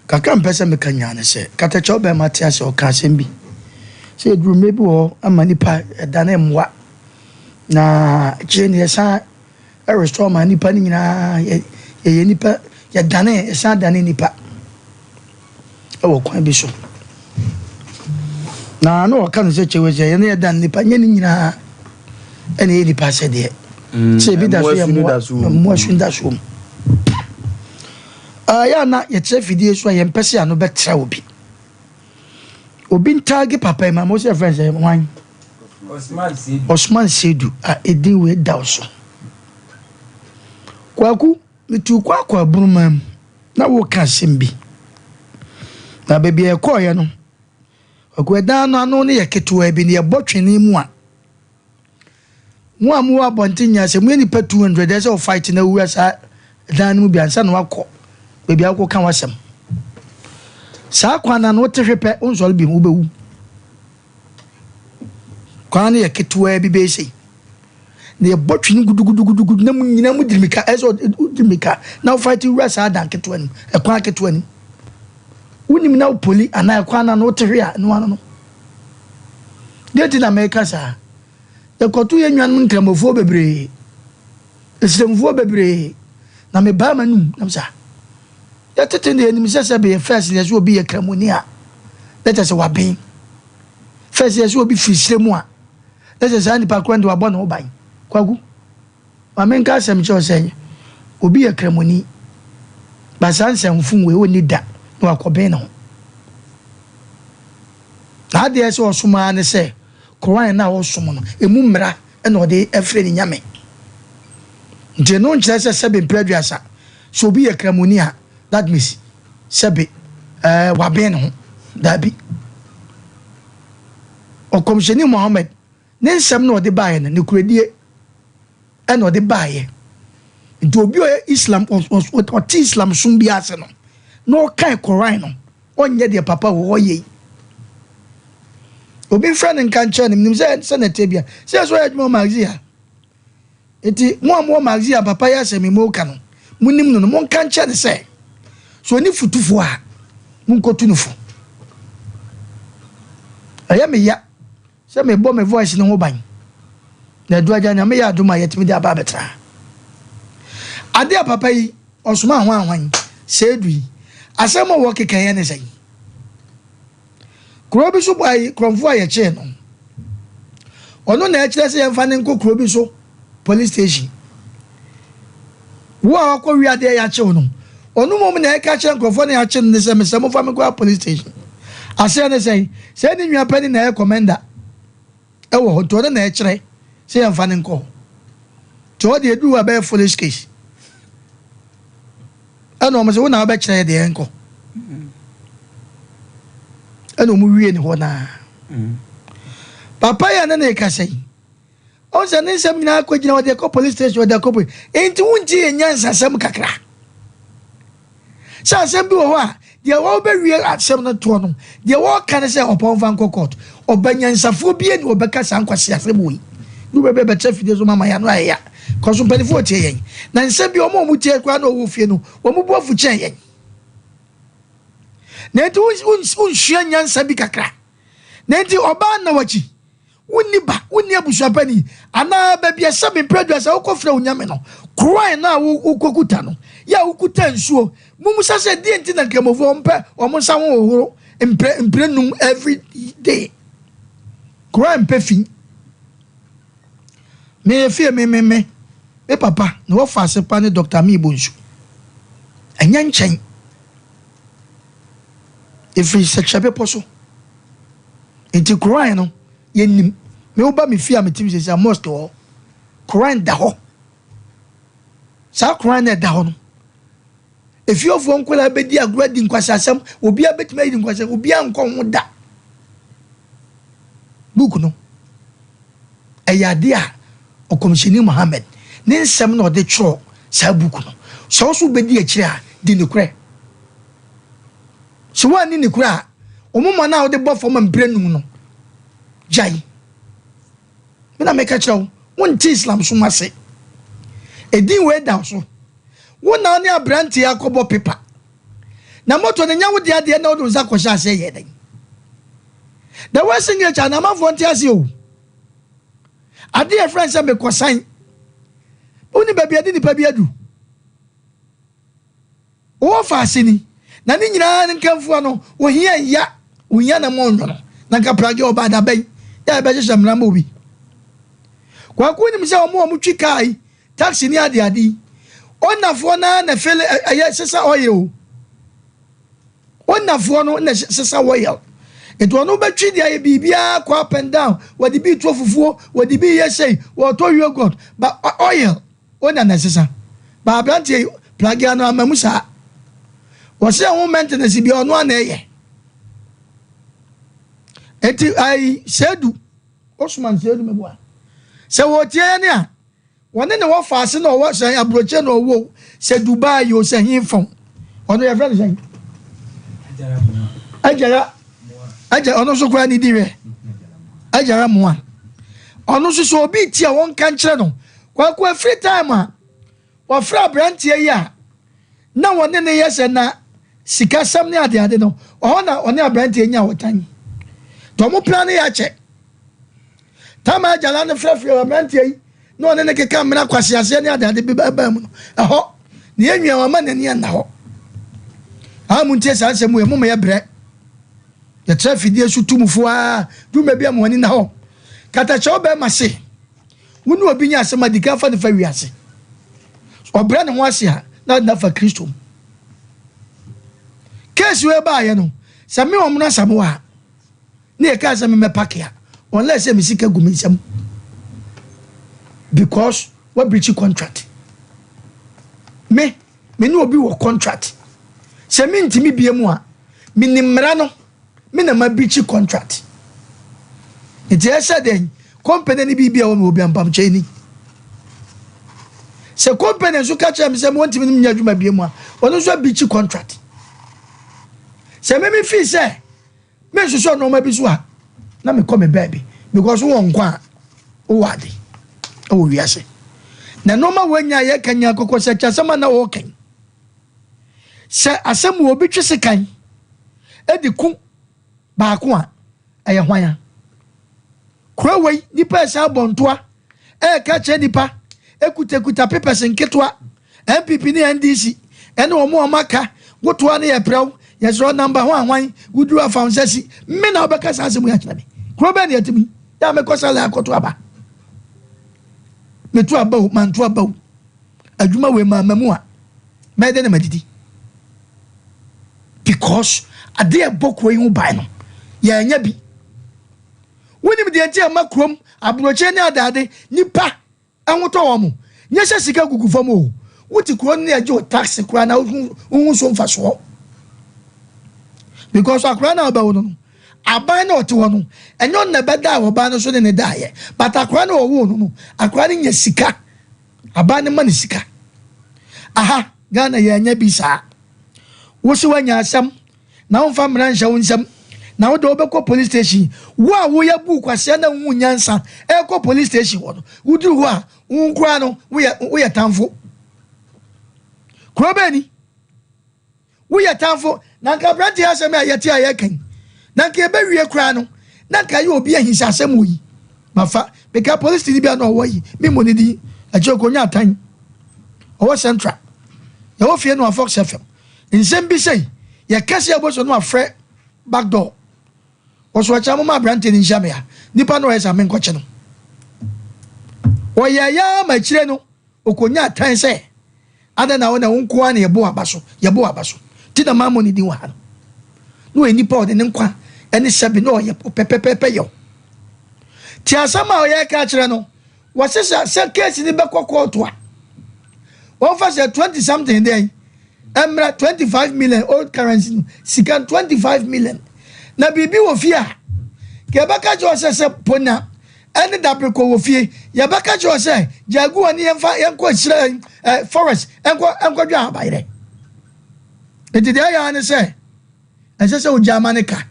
kakra mpɛ sɛ meka nyinaa ne sɛ katakyɛ ɔbɛrima te ase ɔka asɛm bi sɛ ɛduru mmerɛ bi wɔ hɔ ama nipa ɛdane mmoa na akyire no yɛsan restore ma nipa no nyinaa yɛ yɛyɛ nipa yɛdane yɛsan dane nipa ɛwɔ kwan bi so na na ɔka no sɛ kyɛwɛ sɛ yɛne yɛdane nipa nyɛ ne nyinaa ɛna ɛyɛ nipa sɛdeɛ mm, sɛ ebi da so yɛ mmoa mmoa su da so mu ɛyɛ a na yɛkyerɛ fidie so a yɛmpɛ sɛ ano bɛtra obi Obi ntaage papa yi ma mo sɛ fɛn sɛ hwan? Osman Seidu a edin wei da wo so. Kwaku, metuu kɔ akɔ aburuma mu na woka asɛm bi. Na baabi a yɛkɔɔeɛ no, Kwaku ɛdan no ano no yɛ ketewa bi na yɛbɔ twene mu a, Mo a mowɔ abɔnten nyinaa, sɛ moyɛ nnipa 200, ɛsɛ sɛ ɔfight na wura saa dan no mu bi ansa na wakɔ baabi a wokɔka w'asɛm. Saa kwan no ano wote hwe pɛ, wonsɔre bio, wobɛwu. Kwan no yɛ ketewaa bi bɛyɛ sei. Na yɛbɔ twene gudugudugudugudu na mo nyinaa mo di mirika, ɛsɛ sɛ wodi mirika na wofight wura saa dan ketewa no mu, ɛkwan ketewa no mu. Wonim na wopoli anaa ɛkwan no ano wote hwe a, ɛno ano no. Deɛ nti na meka saa? Yɛkɔto yɛn nuanom nkramofoɔ bebree, Islamfoɔ bebree, na mebaa m'anum na mesɛ, ah, yɛtete deɛ yɛnim sɛ sɛ bɛyɛ first deɛ sɛ obi yɛ kramoni a, na kyerɛ sɛ waben. First deɛ sɛ obi firi serɛ mu a, na kyerɛ saa nipa korɔ no deɛ wabɔ ne ho ban. Kwaku, Ma menka asɛm nkyerɛ wo sɛ, obi yɛ Kramoni, but saa nsɛmfo wei onni da na wakɔben ne ho. N'adeɛ a ɛsɛ ɔsom ara ne sɛ Koran no a ɔsom no, emu mmara na ɔde frɛ ne Nyame. Nti ɛno nkyerɛ sɛ sɛbe mprɛ aduasa, sɛ obi yɛ Kramoni a, that means sɛbe ɛɛ waben ne ho. Daabi. Ɔkɔmhyɛni Muhammad Ne nsɛm na ɔde baeɛ no, nokorɛdie na ɔde baeɛ. Nti obi a ɔyɛ Islam, ɔte Islam som bi ase no, na ɔkae Koran no, ɔnyɛ deɛ papa wɔ ɔyɛ yi. Obi mfrɛ no nka nkyerɛ no, menim sɛ sɛ na ɛteɛ bia. Sɛ ɛsɛ ɔyɛ adwuma wɔ magazine ha. Nti mo a mowɔ magazine a papa yi asɛm yi mo ka no, monim no no, monka nkyerɛ no sɛ, sɛ ɔni futufoɔ a, monkɔtu no fo. Ɛyɛ me ya. Sɛ me bɔ me voice no ho ban. Na adu agya Nyame yɛ adom a yɛtumi de aba abɛtra ha. Ade a papa yi ɔsoma hwan hwan Seidu yi asɛm a wɔkeka yɛ ne sɛn? Kuro bi so bɔ ayi korɔmfoɔ a yɛkyee no ɔno na ɛkyerɛ sɛ yɛmfa ne nkɔ kuro bi so police station. Wo a wakɔ wi adeɛ yɛakyew no ɔno mmom na ɛka kyerɛ nkurɔfoɔ na yɛakye no ne sɛ mesɛ momfa me nkɔ police station. Aseɛ ne sɛn? Sɛ ne nua panin na ɛyɛ commander ɛwɔ hɔ nti ɔno na ɛkyerɛ sɛ yɛmfa no nkɔ hɔ. Nti ɔde ɛduru hɔ a ɛbɛyɛ foolish case. Ɛna wɔn sɛ wo na wobɛkyerɛ yɛ deɛ yɛnkɔ. Ɛna wɔn wie ne hɔ naa. Papa yi a ne ne kasa yi. Ɔhu sɛ ne nsɛm nyinaa kɔgyina ɔde kɔ police station ɔde kɔ police. Enti wontie yɛn nyansasɛm kakra. Sɛ asɛm bi wɔ hɔ a, deɛ wɔbɛwie asɛm no toɔ no, deɛ wɔka ne sɛ ɔpɔn mfa nkɔ court. Ɔba nyansafoɔ bi ni ɔbɛka saa nkwasi asɛm wɔ yi. Ne bɛbɛ bɛkyɛ fidie so mama yɛn ano ayɛ ya. Kɔso mpanimfoɔ tie yɛn. Na nsɛm bi wɔn a wɔn tie koraa na wɔwɔ fie no, wɔn bu afu kyɛn yɛn. Na enti wonsua nyansa bi kakra. Na enti ɔbaa nna w'akyi. Wonni ba, wonni abusuapanin, anaa baabi a sɛbe mprɛ aduasa wokɔfrɛ wo nyame no, Qur'aan no a wokɔkuta no, yɛ a wokuta nsuo. Mommisa sɛ, deɛn nti na Nkramofoɔ mpɛ wɔn nsa ho hohoro mprɛ mprɛ num every day? Qur'aan mpɛ fi. Me efie me me me me papa ne wɔfa ase pa ne Dr. Amin Bonsu. Ɛnyɛ nkyɛn. Ɛfiri sɛkyerɛ bepɔ so. Nti Qur'aan no yɛnnim. Me woba me fie a metim sɛsi a mosque wɔ hɔ. Qur'aan da hɔ. Saa Qur'aan no ɛda hɔ no, efiefoɔ nkwadaa bɛdi agorɔ adi nkwaseasɛm, obiara bɛtumi ayi nkwaseasɛm, obiara nkɔ ho da. Book no, ɛyɛ adeɛ a Ɔkɔmhyɛni Muhammad ne nsɛm na ɔde twerɛ saa book no. Sɛ wo nso wobɛdi akyire a, di nokorɛ. Sɛ woanni nokorɛ a, wo moma no a wode bɔ fam mprɛnum no, gyae. Me na meka kyerɛ wo, wonte Islam som ase. Edin wei da wo so. Wo na wo ne aberanteɛ akɔbɔ pepa. Na moto no nyɛ wo dea deɛ na wode wo nsa kɔhyɛ aseɛ yɛ dɛn? The word signature na amanfoɔ nte aseɛ o. Adeɛ a ɛfrɛ no sɛ mekɔsan. Wone baabi a ɛde nipa bi adu. Wowɔ faase ni, na ne nyinaa ne nkamfua no, ohia ya, ohia na mo nwono, na nka pragye ɔbaa da bɛn yɛ a ɛbɛhyehyɛ mmara ma obi. Kwaku nim sɛ wɔn a wɔtwi kaa yi, taxi ne ade ade yi, onafoɔ no ara na fele ɛyɛ sesa oil o. Onafoɔ no na sesa oil. Nti ɔno bɛtwi de ayɛ biribiara kɔ up and down, wɔde bi to fufuo, wɔde bi yɛ sei, wɔtɔ yogurt, but oil. Onya na ɛsesa. But abranteɛ yi plagea no ama mu saa. Wɔse ɛho maintenance bia ɔno a na ɛyɛ. Eti ayi Sedu, Osman Sedu meboa. Sɛ wɔtie yɛn a, wɔne ne wɔ faase na ɔwɔ sɛ aburokyire na ɔwɔ o, sɛ Dubai o, sɛ he fam. Ɔno yɛfrɛ no sɛn? Agyara. Agya ɔno nso koraa ne di hwɛ. Agyara moa. Ɔno nso sɛ obi tie a wɔnka nkyerɛ no. Kwaku afiri time a wɔfrɛ aberanteɛ yi a na wɔne no yɛ sɛ na sikasɛm ne adeade no, ɔhɔ na ɔne aberanteɛ nya ɔtan. Nti wɔn plan no yɛ akyɛ. Time a agyala no frɛfrɛ aberanteɛ yi na ɔne no keka mmena kwaseaseɛ ne adeade bi baa mu no, ɛhɔ na yɛn nua wama n'ani anna hɔ. A mo ntie saa nsɛm wei, mo ma yɛ brɛ. Yɛtra afidie so tumfoɔ a dwuma bi a mo ani nna hɔ. Katakyɛw bɛrima se. Wo ne obi nya asɛm a, di kan fa no fa wiase. Ɔbrɛ ne ho ase a, na ade no afa Kristo mu. Case wei baayɛ no, sɛ me wɔn Asamoah a, ne yɛ kaa sɛ me mɛpake a, unless sɛ me sika gu me nsam. Because wa breach contract. Me, me ne obi wɔ contract. Sɛ me ntumi bie mu a, me nim mmara no. Me na ma breach contract. Nti ɛsɛ dɛn? Company ne biribi a ɛwɔ me wɔ bi ampamkyɛn ni. Sɛ company nso ka kyerɛ me sɛ wɔntumi ne me nyɛ adwuma bie mu a, ɔno nso abreach contract. Sɛ me me fii sɛ me nsosɔ nneɛma bi so a, na mekɔ me baabi because wowɔ nkwa a wowɔ ade ɛwɔ wiase. Na nneɛma wɔanya yɛka nya kɔkɔ sɛ kyasɛm a na wɔka Sɛ asɛm wɔ obi twe sekan de ku baako a, ɛyɛ hwan a? Kuro wei, nipa ɛsɛ abɔ ntoa ɛreka kyerɛ nipa ekutakuta papers nketewa NPP ne NDC ɛne wɔn a wɔn aka wotoa no yɛ prɛw yɛsrɛ namba ho ahwan woduru afa wo nsa si me na wobɛka saa asɛm yi akyerɛ me kuro bɛn na yɛte mu yi yɛ a mekɔ sala akɔto aba meto aba o manto aba o adwuma wei maa mamu a mɛyɛ dɛ na madidi because adeɛ a ɛbɔ kuro yi ho ban no yɛanya bi wonim deɛ nti a ɛma kurom aburokyire ne adaade nipa ɛhotɔ wɔn mo nyɛ sɛ sika gugu fam o wote kuro no ne ɛgye wo tax koraa na wohu so mfasoɔ because akora no a wobɛwo no no. Aban no a ɔte hɔ no, ɛnyɛ ɔno na ɛbɛdaa ɔbaa no so ne no daeɛ, but akwadaa no a ɔwoo no no, akwadaa no nya sika. Aban no ma no sika. Aha, Ghana yɛanya bi saa. Wo se woanya asɛm, na womfa mmara nhyɛ wo nsam, na wode wobɛkɔ police station. Wo a woyɛ buu kwasea na wohu nyansa ɛrekɔ police station hɔ no, woduru hɔ a, wo nkoraa no, woyɛ woyɛ tamfo. Kuro bɛn ni? Woyɛ tamfo. Na nka aberanteɛ asɛm a yɛte a yɛka yi, na nka yɛbɛwie koraa no, na nka yɛ obi ahisa asɛm wɔ yi. Mafa, meka polisini bi a na ɔwɔ yi, memmɔ ne din, akyire ɔkɔnya atan. Ɔwɔ Central. Yɛwɔ fie no a Fox FM. Nsɛm bi sei, yɛka sɛ yɛbɔ so no afrɛ back door. Wɔso akyɛ moma aberanteɛ no nhyia me ha. Nipa no ɔyɛ sɛ menkɔkye no. Ɔyɛ ya ma akyire no, ɔkɔnya atan sɛ Adɛn na wo na wo nko ara na yɛbɔ w'aba so, yɛbɔ w'aba so? Nti na mammɔ ne din wɔ ha no. Na ɔyɛ nipa a ɔde ne nkwa ne sɛbe na ɔyɛ pɛpɛpɛpɛ yɛ wo. Ti asɛm a ɔyɛ ka kyerɛ no, wɔse sɛ sɛ case no bɛkɔ kɔɔto a, wɔmfa sɛ 20 something dɛn ɛmmra 25 million old currency no sika 25 million na biribi wɔ fie a ka yɛbɛka kyerɛ sɛ sɛ ponya ɛne dabreko wɔ fie yɛbɛka kyerɛ sɛ gyagu wɔ ne yɛmfa yɛnkɔ akyirɛ ɛ forest ɛnkɔ ɛnkɔdwa abayerɛ nti deɛ ɛyɛ ne sɛ ɛnsɛ sɛ ogya ama ne ka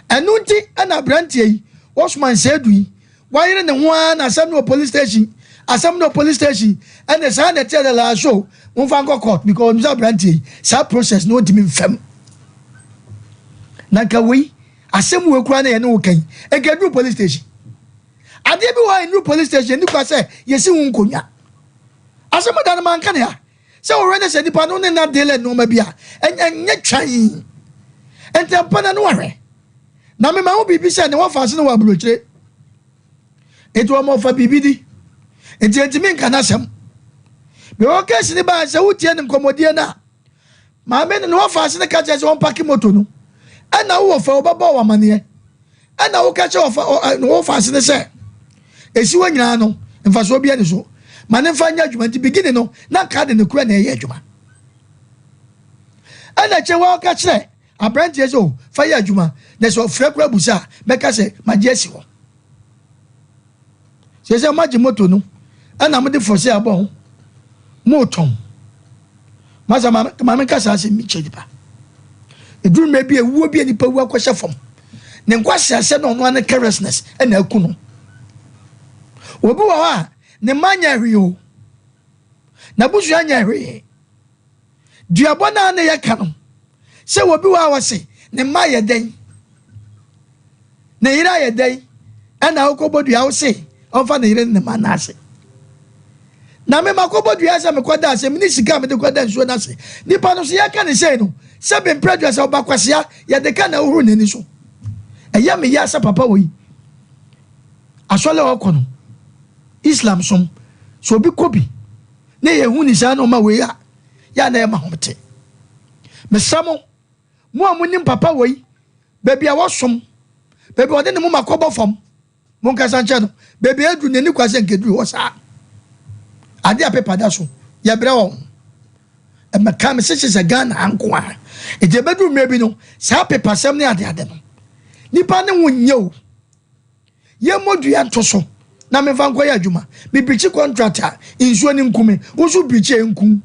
ɛno nti ɛna aberanteɛ yi wɔsoma nsɛɛdu yi wayere ne ho ara na asɛm no wɔ police station asɛm no wɔ police station ɛne saa na ɛteɛ dɛ laa so momfa nkɔ court because ɔnim sɛ aberanteɛ yi saa process no ɔntumi mfam na nka wei Asɛm wei koraa na yɛne wo ka yi, nka ɛduru police station. Adeɛ bi wɔ hɔ a ɛnnuru police station, ɛnni kwa sɛ yɛsi ho nkonnwa. Asɛm da no manka ne ha. Sɛ wɔhwɛ ne sɛ nipa no ne na deal nneɛma bi a, ɛnyɛ twan. Ntɛmpa na no wahwɛ. Na mema ho biribi sɛ ne wɔfa ase no wɔ aburokyire. Enti wɔn ɔfa biribi di. Enti ɛntumi nka n'asɛm. Mewɔ kɛse ne baa sɛ wotie ne nkɔmmɔdie no a, Maame no ne wɔfaase no ka kyerɛ sɛ ɔmpake moto no. Ɛna wo wɔfa wɔbɛbɔ wo amaneɛ. Ɛna woka kyerɛ wɔfa ne wɔfaase no sɛ esi hɔ nyinaa no mfasoɔ bi ani so. Ma ne mfa nyɛ adwuma nti beginning no na nka de ne kura na ɛyɛ adwuma. Ɛna kyerɛ wɔka kyerɛ aberanteɛ sɛ o fa yɛ adwuma na sɛ ɔfrɛ kora busa a mɛka sɛ magye asi hɔ. Seesei moagye moto no ɛna mode fɔse abɔ ho motɔn. Masa maame nka saa asɛm bi kyerɛ nipa. Ɛduru mmerɛ bi a ewuo bi a nipa wu akɔhyɛ fam. Ne nkwaseasɛm na ɔno ara ne carelessness ɛna aku no. Obi wɔ hɔ a ne mma nyɛ hwee o. N'abusua nyɛ hwee. Duabɔ no a na yɛka no sɛ obi wɔ a ɔse ne mma yɛ dɛn ne yere ayɛ dɛn ɛna wokɔbɔ dua wo se ɔmfa ne yere ne ne mma no ase na me makɔbɔ dua sɛ mekɔda ase mene sika a mede kɔda nsuo no ase nipa no so yɛka ne sei no sɛ bemprɛ dua sɛ ɔba kwasea yɛde ka na wohuru n'ani so ɛyɛ me ya sɛ papa wɔ yi asɔle a ɔkɔ no Islam som sɛ obi kɔ bi ne yɛhu ne saa nneɛma wei a yɛ a na ɛma hom te. Mesrɛ mo, mo a monim papa wei, baabi a wɔsom, baabi a ɔde ne moma kɔbɔ fam, monkasa nkyerɛ no. Baabi a aduru no, ɛnni kwan sɛ nka ɛduru hɔ saa. Adeɛ a pepa da so, yɛbrɛ wɔn. Ɛmɛka me sese sɛ Ghana ha nko ara. Nti ɛbɛduru mmerɛ bi no, saa pepasɛm ne adeade no, nipa ne wo nyɛ o. Yɛmmɔ dua nto so na memfa nkɔyɛ adwuma. Mebirikyi contract a, nsuo no nku me. Wo nso birikyi a ɛnku wo.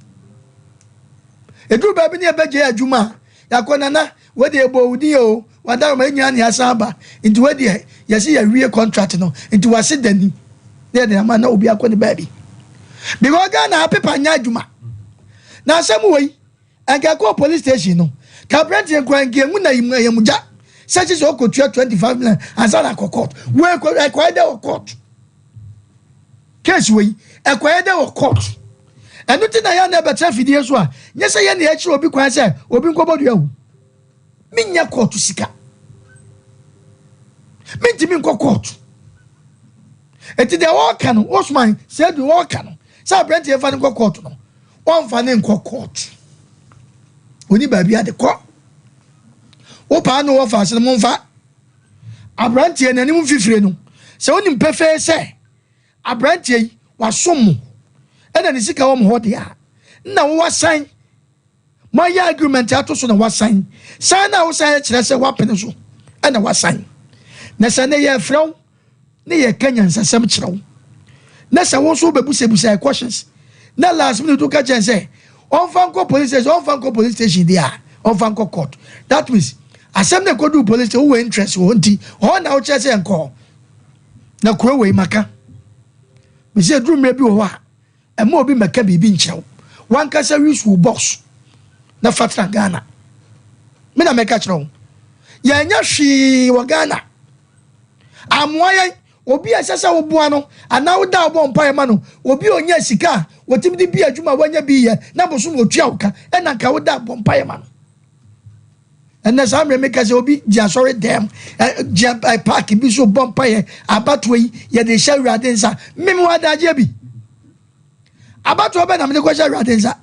Ɛduru baabi ne yɛbɛgyae adwuma a, yɛakɔ Nana, wei deɛ yɛbɔɔ wo din o, Wadaroma, yɛn nyinaa na yɛasan aba. Nti wei deɛ yɛse yɛawie contract no, nti wase da ni. Na yɛde ama na obi akɔ ne baabi. Because Ghana ha paper nyɛ adwuma. Na asɛm wei, Anka ɛkɔɔ police station no, ka aberanteɛ koraa nka emu na ayamugya sɛ kye sɛ ɔkɔtua 25 million ansa na akɔ court. Wei ɛkɔyɛ dɛ wɔ court. Case wei ɛkɔyɛ dɛ wɔ court. Ɛno ti na yɛn na ɛbɛtena fidie so a, nyɛ sɛ yɛn na yɛkyerɛ obi kwan sɛ obi nkɔbɔ dua o. Menyɛ court sika. Mentumi nkɔ court. Eti deɛ wɔreka no, Osman sɛ edu wɔreka no sɛ aberanteɛ fa no nkɔ court no, Wɔmfa no nkɔ court. Ɔni baabi ade kɔ. Wo paa ne wɔfa ase no momfa aberanteɛ n'anim mfifire no. Sɛ wonim pefee sɛ aberanteɛ yi wasom mo ɛna ne sika wɔ mo hɔ deɛ a, na wowasan moayɛ agreement ato so na wasan. San na wosan kyerɛ sɛ woapene so. ɛna wasan. Na sɛ ne yɛfrɛ wo ne yɛka nyansasɛm kyerɛ wo na sɛ wo nso wobɛbusabusa yɛ questions na last minute woka kyerɛ sɛ ɔmfa nkɔ police station, ɔmfa nkɔ police station deɛ a, ɔmfa nkɔ court. That means asɛm na ɛkɔduu police station, wowɔ interest wɔ hɔ nti ɔhɔ na wokyerɛ sɛ nkɔ hɔ. Na kuro wei maka mesɛ ɛduru mmerɛ bi wɔ hɔ a Mma obi mmɛka biribi nkyerɛ wo. W'ankasa use wo box na fa tena Ghana. Me na mɛka kyerɛ wo. Yɛnyɛ hwee wɔ Ghana. Amoa yɛn. Obi a ɛsɛ sɛ woboa no anaa woda a wobɔ mpaeɛ ma no, obi a ɔnya sika a wɔtumi de bi adwuma a wanya bi yɛ na bosom ɔtua wo ka, ɛna nka woda a bɔ mpaeɛ ma no. Ɛnɛ saa mmerɛ meka sɛ obi gye asɔre dɛm, gye park bi so bɔ mpaeɛ, abatoɔ yi yɛde hyɛ Awurade nsa. Meme wɔ adagyeɛ bi. Abatoɔ bɛ na mede kɔhyɛ Awurade nsa.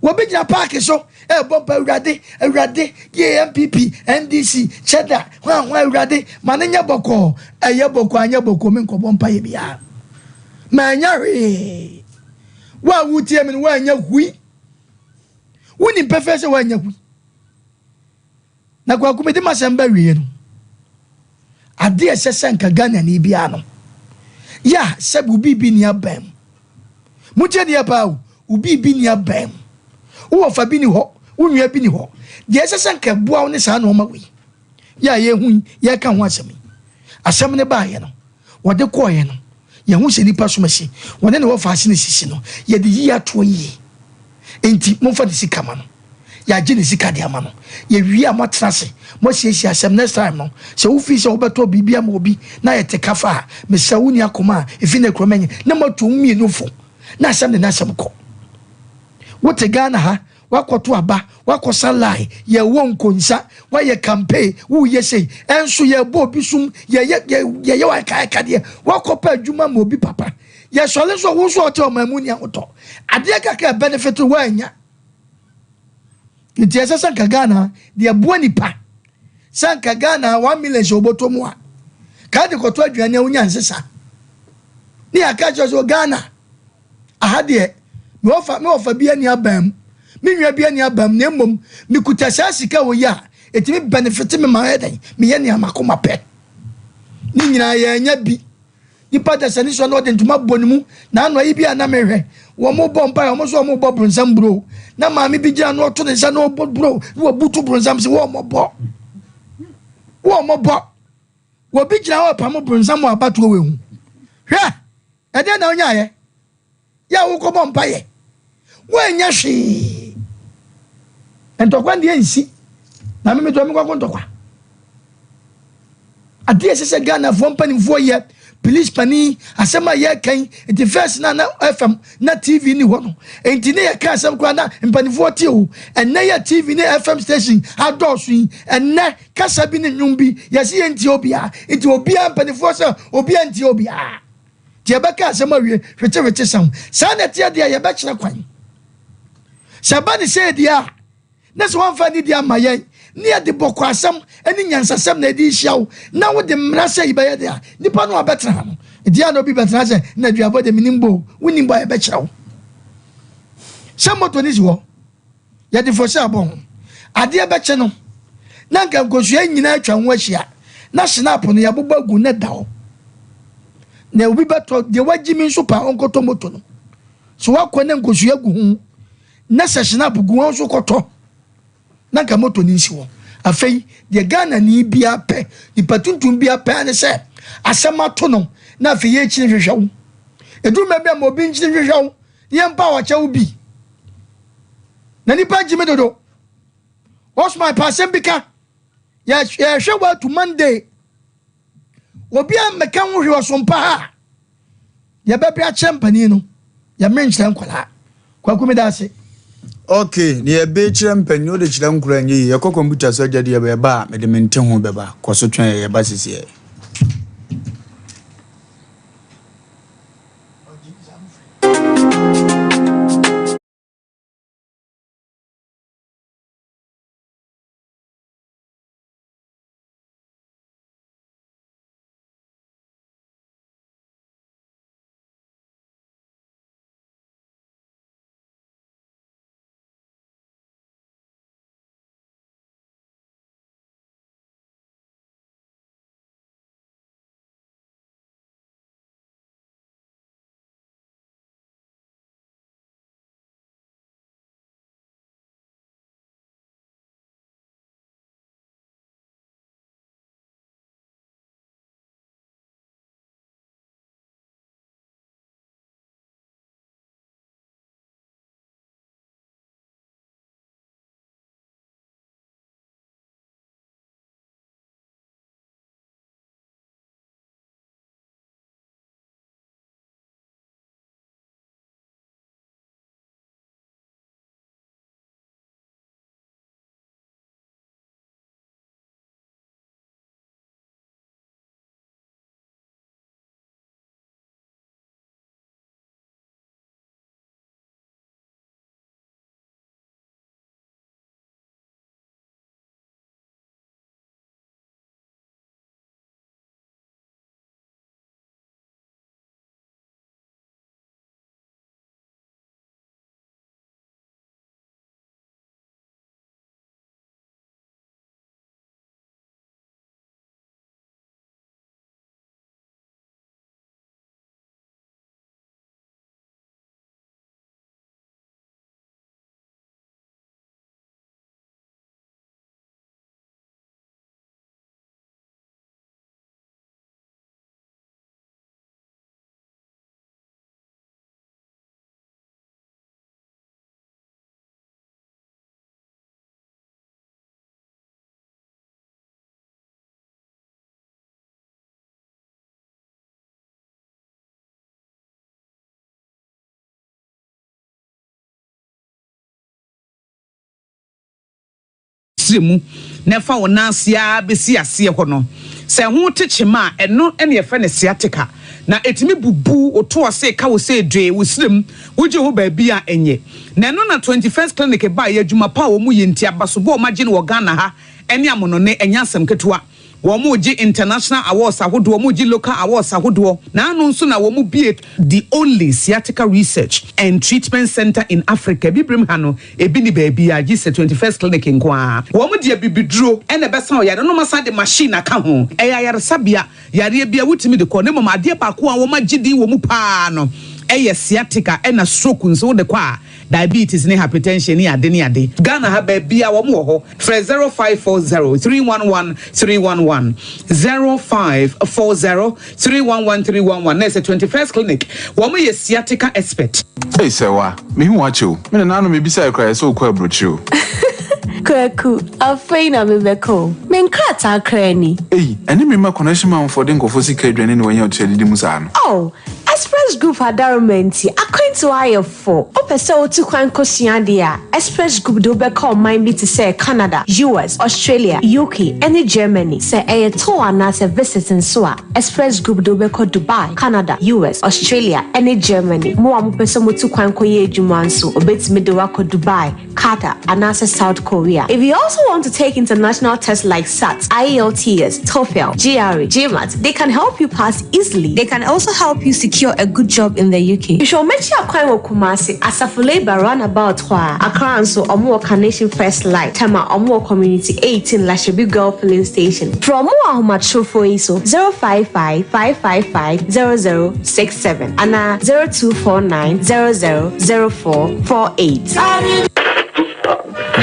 Wɔbi gyina paaki so ɛrebɔ mpa Awurade, Awurade, yɛ NPP, NDC, kyɛda, hwan hwan Awurade, ma ne nyɛ bɔkɔɔ. Ɛyɛ bɔkɔɔ anyɛ bɔkɔɔ menkɔbɔ mpaeɛ biara. Manya hwee. Wo a wotie me no woanya hui. Wonim pefee sɛ woannya hui. Na Kwaku mede m'asɛm ba wieɛ no, adeɛ a ɛsɛ sɛ nka Ghanani biara no yɛ a sɛbi wo biribi nni aban mu. Montie deɛ paa o, wo biribi nni aban mu. Wo wɔfa bi ni hɔ, wo nua bi ni hɔ. Deɛ ɛsɛ sɛ nka ɛboa wo ne saa nnoɔma wei yɛ a yɛhu yi, yɛreka ho asɛm yi. Asɛm no baeɛ no, wɔde kɔeɛ no, yɛhu sɛ nnipa som asi, wɔne ne wɔfa ase ne sisi no, yɛde yie atoɔ yie. Enti momfa ne sika ma no. Yɛagye ne sika de ama no. Yɛwie a moatena ase, moasiesie asɛm. Next time no, sɛ wofii sɛ wobɛtɔ biribi ama obi na ayɛ te kafa a, mesrɛ wo wonni akoma a efi ne korɔ mɛnyɛ na moatu mo mmienu fo na asɛm de n'asɛm kɔ. Wote Ghana ha, woakɔto aba, woakɔsa line, yɛwɔ nkonsa, woayɛ campaign, woreyɛ sei, ɛnso yɛrebɔ obi sum, yɛyɛ yɛyɛ wo akaakadeɛ, woakɔpɛ adwuma ma obi papa. Yɛsɔre nso a, wo nso a ɔte ɔman mu nni ahotɔ. Adeɛ kakra a benefit wo annya. Nti ɛsɛ sɛ nka Ghana deɛ ɛboa nipa sɛ nka Ghana 1 million hyɛ wobɔtɔ mu a ka de kɔtɔ aduane a wonya nsesa. Ne yɛaka kyerɛ sɛ Ghana aha deɛ me wɔfa bi ani aban mu, me nua bi ani aban mu, na mmom mekuta saa sika wɔ yi a ɛtumi benefit me ma ɛyɛ dɛn meyɛ nea makoma pɛ. Ne nyinaa yɛanya bi. Nipa dasani sɔ na ɔde ntoma bɔ ne mu. Na ano ayi bi a na mehwɛ. Wɔn bɔ mpae, wɔn nso wɔn bɔ bronsam bro. Na maame bi gyina na ɔto ne nsa na ɔbɔ bro na wɔbutu bronsam sɛ wɔn bɔ. Wɔn bɔ. Wɔbi gyina hɔ pam bronsam wɔ abatoɔ wɔ ehu. Hwɛ, ɛdeɛ na onyaayɛ. Yɛ a wokɔbɔ mpaeɛ. Woannya hwee. Ntɔkwa deɛ nsi. Na me metɔ me kɔko ntɔkwa. Adeɛ ɛsɛ sɛ Ghanafoɔ mpanimfoɔ yɛ, police panin, asɛm a yɛreka yi, nti first na na FM na TV ni hɔ no, nti ne yɛka asɛm koraa na mpanimfoɔ te o. Ɛnnɛ yɛ TV ne FM station adɔɔso yi, ɛnnɛ kasa bi ne nnwom bi, yɛse yɛntie obiara, nti obiara mpanimfoɔ sɛ obiara ntie obiara. Nti yɛbɛka asɛm awie hwetehwete sam. Saa na ɛteɛ deɛ yɛbɛkyerɛ kwan. Sɛ ɛba ne sɛ deɛ a, na sɛ woamfa anidie amma yɛn, ne yɛde bɔkɔasɛm ne nyansasɛm na ɛde rehyia wo, na wode mmara sɛ yi bɛyɛ de a, nipa no a ɔbɛtena ha no, deɛ a na obi bɛtena sɛ, na aduabɔ deɛ menim bɔ o, wonim bɔ a yɛbɛkyerɛ wo. Sɛ moto no si hɔ, yɛde fɔhyɛ abɔ ho. Adeɛ bɛkye no, na nka nkosua nyinaa atwa ho ahyia, na hyinapo no yɛabobɔ agu na ɛda hɔ. Na obi bɛtɔ, deɛ wagye mi nso paa ɔnkɔtɔ moto no. So wakɔ na nkosua gu ho, na sɛ hyinap gu hɔ nso kɔtɔ, na nka moto no nsi hɔ. Afei deɛ Ghanani biara pɛ, nipa tuntum biara pɛ ne sɛ asɛm ato no na afei yɛkyini hwehwɛ wo. Ɛduru mmerɛ bi a ma obi nkyini hwehwɛ wo na yɛmpa ɔkyɛ wo bi. Na nipa gye me dodo. Osman pɛ asɛm bi ka. Yɛhwɛ wɔ to Monday. Obi a mmɛka ho hwee ɔsompa ha. Yɛbɛbrɛ akyerɛ mpanin no, yɛmmere nkyerɛ nkwadaa. Kwaku meda ase. Ok, nea yɛbe kyerɛ mpanin wode kyerɛ nkwadaa nyɛ yie. Yɛkɔ kɔmputa so agya deɛ yɛba a mede me nte ho bɛba. Kɔ so twɛn yɛ yɛba sisiɛ. srɛ mu na ɛfa wo nan ase ara bɛsi aseɛ hɔ no. Sɛ ɛho te kyema a, ɛno na yɛfrɛ no sciatica. Na ɛtumi bubu wo to ase ka wo sɛ dwee wo srɛ mu, wogye ho baabi a ɛnyɛ. Na ɛno na 21st Clinic baeɛ, adwuma pa a wɔyɛ nti, abasobɔ a wɔagye no wɔ Ghana ha ne amonɔne, ɛnyɛ asɛm ketewa. Wɔregye international awards ahodoɔ, wɔregye local awards ahodoɔ, na ano nso na wɔbue the only sciatica research and treatment centre in Africa. Abibirem ha no, ebi nni baabiara gye sɛ 21st Clinic nko ara. Wɔde abibiduro na ɛbɛsa ɔyare no na wɔasan de machine aka ho. Ɛyɛ ayaresabea, yareɛ biara wotumi de kɔ, na mmom adeɛ baako a wɔagye din wɔ mu pa ara no yɛ sciatica ɛna stroke nso wode kɔ a, Diabetes ne hypertension ne ade ne ade. Ghana ha baabia wɔn wɔ hɔ. Frɛ 0540 311 311, 0540 311 311 na ɛsɛ 21st clinic. Wɔn yɛ sciatica expert. Ei Sɛwa, mehu wo akyɛ o. Me nananom mebisae koraa yɛ sɛ wokɔ aburokyire o. Kwaku, afei na mebɛkɔ o. Me nkrataa koraa ni. Ei, ɛne me mma connection manfoɔ de nkurɔfoɔ sika adwane na wɔanya ɔtua didi mu saa no. Oh, Express Group adaroma nti, akwantuo ayɛ fo. Wopɛ sɛ wotu kwan kosua adeɛ a, Express Group de wo bɛkɔ ɔman bi te sɛ Canada, US, Australia, UK, ne Germany. Sɛ ɛyɛ tour anaasɛ visit nso a, Express Group de wo bɛkɔ Dubai, Canada, US, Australia, ne Germany. Mo a mopɛ sɛ motu kwan kɔyɛ adwuma nso, wɔbɛtumi de wo akɔ Dubai, Qatar, anaasɛ South Korea. If you also want to take international tests like SAT, IELTS, TOEFL, GRE, GMAT, they can help you pass easily. They can also help you secure a good job in the UK. Hwehwɛ wɔn akyi akwan wɔ Kumasi, Asafo Labour roundabout hɔ ara. Accra nso, wɔn wɔ Carnation First Light, Tema, wɔn wɔ Community 18 Lashibi Girl Filling Station. Frɛ wɔn wɔ ahomatorofo yi so, 055 555 0067 anaa 0249 00 0448.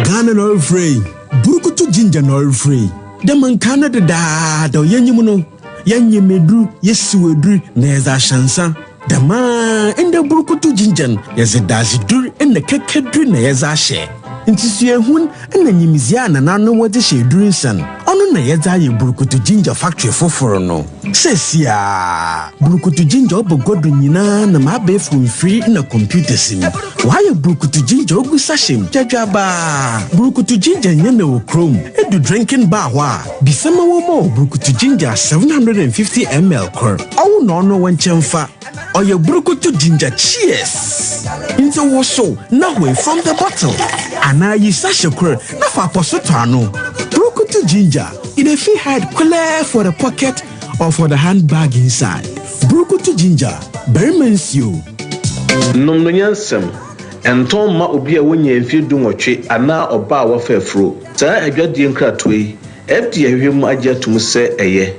Ghana na ɔrefrɛ yi, Burukutu Ginger na ɔrefrɛ yi. Dɛ ma nkaa no dedaada yɛnyim no, yɛnyem edur, yesiw edur na yɛdze ahyɛ nsa. Dɛm ara ndɛ Burukutu Ginger no, yɛdze dadzedur na kɛkɛdur na yɛdze ahyɛ. Ntsi suahun na nyimdzee a nananom wɔdze hyɛ edur nsa no, ɔno na yɛdze ayɛ Burukutu Ginger factory fofor no. Seseiara, Burukutu Ginger ɔba gua do nyina nam abaɛfor mfir na computers mu. Wɔayɛ Burukutu Ginger ogu sachet mu dwadwaabaa. Burukutu Ginger nnyɛ na wɔ kurom. Edu drinking bar hɔ a, bisa ma wɔmma wo Burukutu Ginger 750 ml kor. Ɔwo na ɔno wo nkyɛn fa. Ɔyɛ Burukutu Ginger Cheers! Ntsi wosow na hoe from the bottle anaa yi sachet kor na fa akɔso tɔ ano. Burukutu Ginger, e dey fit hide clear for the pocket or for the handbag inside. Burukutu Ginger, barima nsuo. Nom no nyansam. Ɛntɔn mma obi a wanya mfeɛ dunwɔtwe anaa ɔbaa a wafa afuro. Saa adwadie nkratoɔ yi, FDA ahwehwɛ mu agye atom sɛ ɛyɛ.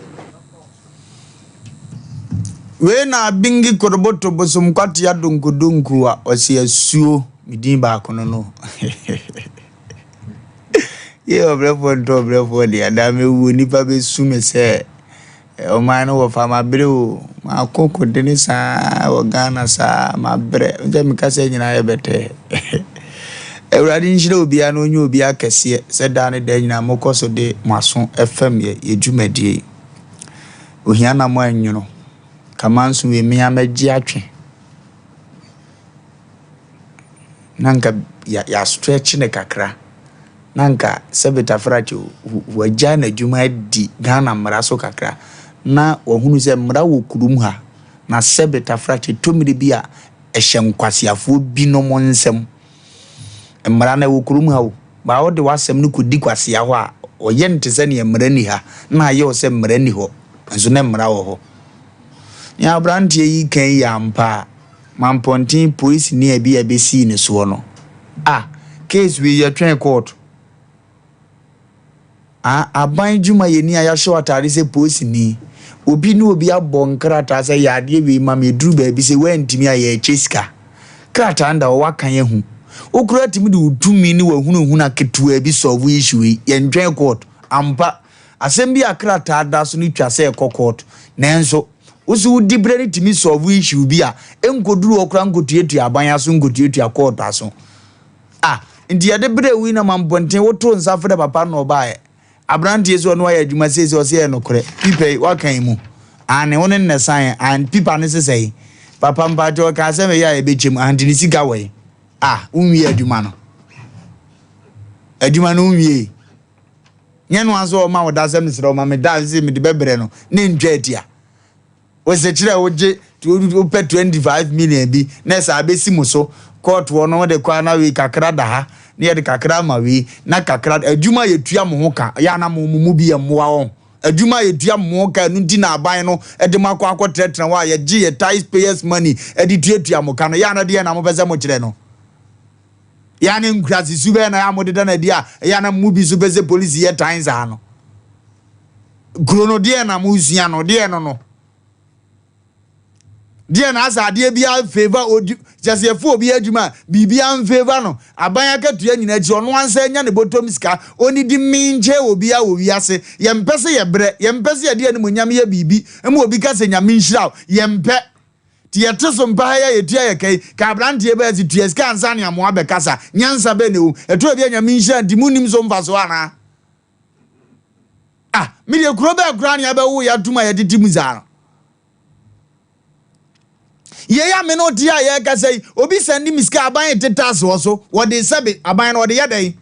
Wei na Abingi Koroboto Bosom Kwatia Donkodonku a ɔse asuo me din baako no no. Yɛ ɔbrɛfoɔ ntɔ ɔbrɛfoɔ deɛ adaa mɛwuo nnipa bɛsu me sɛ Ɔman no wɔ fa mabrɛ o mako kodene saa wɔ Ghana saa mabrɛ sɛ me kasa nyinaa yɛ bɛtɛɛ Awurade nhyira obiara na ɔnyɛ obiara kɛseɛ sɛ daa ne daa nyinaa mokɔ so de mo aso fam yɛ yɛ dwumadie yi ohia na mo anwono kama nso wei mea mɛgye atwe na nka yɛ stretch ne kakra na anka Sebit Afrakye wagyae n'adwuma adi Ghana mmara so kakra na wahunu sɛ mmara wɔ kurom ha na Sebit Afrakye tɔ mmere bi a ɛhyɛ nkwaseafoɔ binom nsam. Mmara no ɛwɔ kurom ha o, baa wode w'asɛm no kɔdi kwasea hɔ a, ɔyɛ no te sɛ nea mmara nni ha na ayɛ wo sɛ mmara nni hɔ nso na mmara wɔ hɔ. Nea aberanteɛ yi ka yi yɛ ampa a, Mampɔnten polisini a bi a ɛbɛsii ne soɔ no, ah, case wei yɛtwɛn court. Ah, aban dwumayɛni a yɛahyɛ wo ataade sɛ polisini, obi ne obi abɔ nkrataa sɛ yɛ adeɛ wei ma me, ɛduru baabi sɛ woantumi a yɛrekyɛ sika. Krataa no da hɔ, woakan ahu. Wo koraa tumi de wo tumi ne w'ahunahuna ketewaa bi solve issue yi, yɛntwɛn court. Ampa, asɛm bi a krataa da so no twa sɛ ɛkɔ court, nanso Wo so wo dibrɛ no tumi solve issue bi a ɛnkɔduru hɔ koraa nkɔtuatua aban aso nkɔtuatua court aso. Ah, nti yɛde berɛ wei na mampɔnten wotoo nsa frɛ papa no na ɔbaeɛ. Aberanteɛ sɛ ɔne wayɛ adwuma seesei ɔsɛ yɛ nokorɛ. Pipa yi waka yi mu. Aane, wo ne no na ɛsan and pipa no sesɛe. Papa mpakyɛ ɔkaa sɛ meyɛ a yɛbɛkyɛ mu ante ne sika wɔ he? Ah, wonwie adwuma no. Adwuma no wonwie. Nyɛ no ara sɛ ɔma wo da sɛ mesrɛ wo ma me da sɛ mede bɛbrɛ no ne ntwa atia. Wose kyerɛ wogye wopɛ 25 million bi na ɛsɛ abɛsi mo so court hɔ no wode kɔ a na wei kakra da ha na yɛde kakra ama wei na kakra adwuma yɛtua mo ho ka yɛ ana mo mo mu bi yɛ mmoa wɔn adwuma a yɛtua mo ho ka ɛno nti na aban no de mo akɔ akɔtenatena hɔ a yɛgye yɛ tax payers money de tuatua mo ka no yɛ ana deɛ na mopɛ sɛ mokyerɛ no. Yɛ a na nkurase su bɛn na ɛyɛ a modeda no adi a ɛyɛ a na mo mu bi nso pɛ sɛ polisi yɛ tan saa no? Kuro no deɛ na mosua no deɛ no no deɛ na asɛ adeɛ biara favor odi kyɛ sɛ yɛfo obi adwuma a biribiara mfavor no aban akatua nyinaa akyi ɔno ansa anya ne bɔtɔm sika ɔnidi mmee nkyɛn obiara wɔ wiase yɛmpɛ sɛ yɛbrɛ yɛmpɛ sɛ yɛde animonyam yɛ biribi ma obi ka sɛ nyame nhyira wo yɛmpɛ Nti yɛte so mpa ha yi a yɛtua yɛ ka yi, ka abranteɛ bɛɛ se tua sika ansa ne amoa bɛkasa, nyansa bɛn na ɛwom? Ɛtɔ bi a Nyame nhyira nti monnim so mfasoɔ anaa? Ah, me deɛ kuro bɛɛ koraa ne abɛwo yɛ atom a yɛtete mu saa no. Yei a me ne wote a yɛrekasa yi, obi sɛnde me sika aban te tax wɔ so, wɔde sɛbe aban no wɔde yɛ dɛn?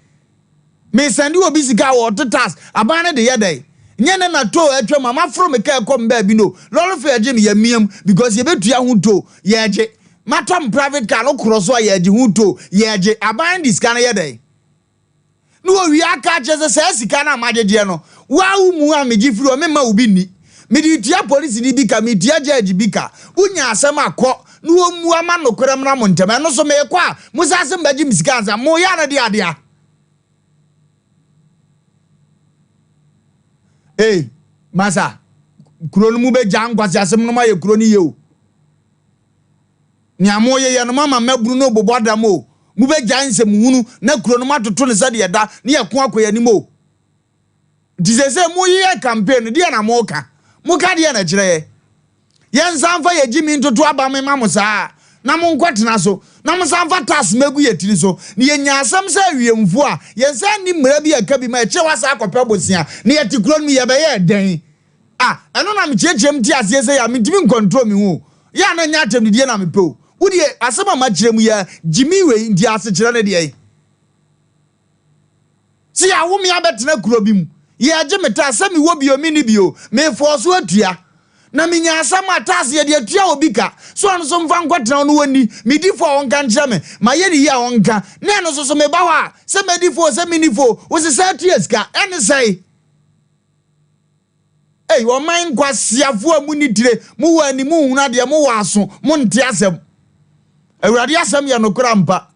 Me sɛnde obi sika a ɔɔto tax, aban no de yɛ dɛn? Nyɛ nɛ na toll atwam a maforo me car kɔ me baabi no, lɔre fare gye me yɛ miam because yɛbɛtua ho toll, yɛɛgye. Matɔ me private car no korɔ so a yɛɛgye ho toll, yɛɛgye. Aban no de sika no yɛ dɛn? Na wɔwie aka akyerɛ sɛ saa sika no a magyegyeɛ no, wo ara wo mu a megye firi hɔ memma wo bi nni. Mede retua polisini bi ka, meretua judge bi ka. Wonya asɛm a kɔ na wɔmmua ma nokorɛ mmra mo ntam. Ɛno nso merekɔ a, mosan se mobɛgye me sika ansa. Moyɛ a na deɛ adea. Ei, masa, kuro no mobɛgya nkwaseasɛm no moayɛ kuro no yie o. Nea moyeyɛ no moama mmabunu no rebobɔ dam o. Mobɛgyae nsɛmhunu na kuro no moatoto no sɛdeɛ ɛda na yɛko akɔ yɛn anim o. Nti seesei moyeyɛ campaign no deɛ na moka? Moka deɛ na ɛkyerɛ yɛ? Yɛnsan mfa yɛ gyimi ntoto aba mema mo saa na monkɔtena so na monsan mfa tax mmɛgu yɛ tiri so na yɛnya asɛm sɛ awiemfoɔ a yɛnsan nni mmara bi a ɛka bi ma ɛkyerɛ woasan akɔpɛ bosea na yɛte kuro no mu yɛbɛyɛ dɛn? Ah ɛno na mekyerɛkyerɛ mu te aseɛ sɛ yɛ a mentumi ncontrol me ho o yɛ a na ɛnyɛ atɛmdidie na mepɛ o wodeɛ asɛm a makyerɛ mu yi ara gyimi wei nti asekyerɛ ne deɛn? Sɛ yɛawo me abɛtena kuro bi mu, yɛregye me tax, sɛ mewɔ bi o, menni bi o, mefɔɔ so atua. Na menya asɛm a, tax yɛde atua obi ka, so ɔno nso mfa nkɔtena hɔ na ɔnni, medi fɔ a ɔnka nkyerɛ me, mayɛ no yie a ɔnka, na ɛno nso so meba hɔ a, sɛ madi fɔ o, sɛ menni fɔ o, wose san tua sika, ɛne sɛe? Ei, ɔman nkwaseafoɔ a monni tire, mowɔ ani, monhunu adeɛ, mowɔ aso, monte asɛm. Awurade asɛm yɛ nokorɛ ampa.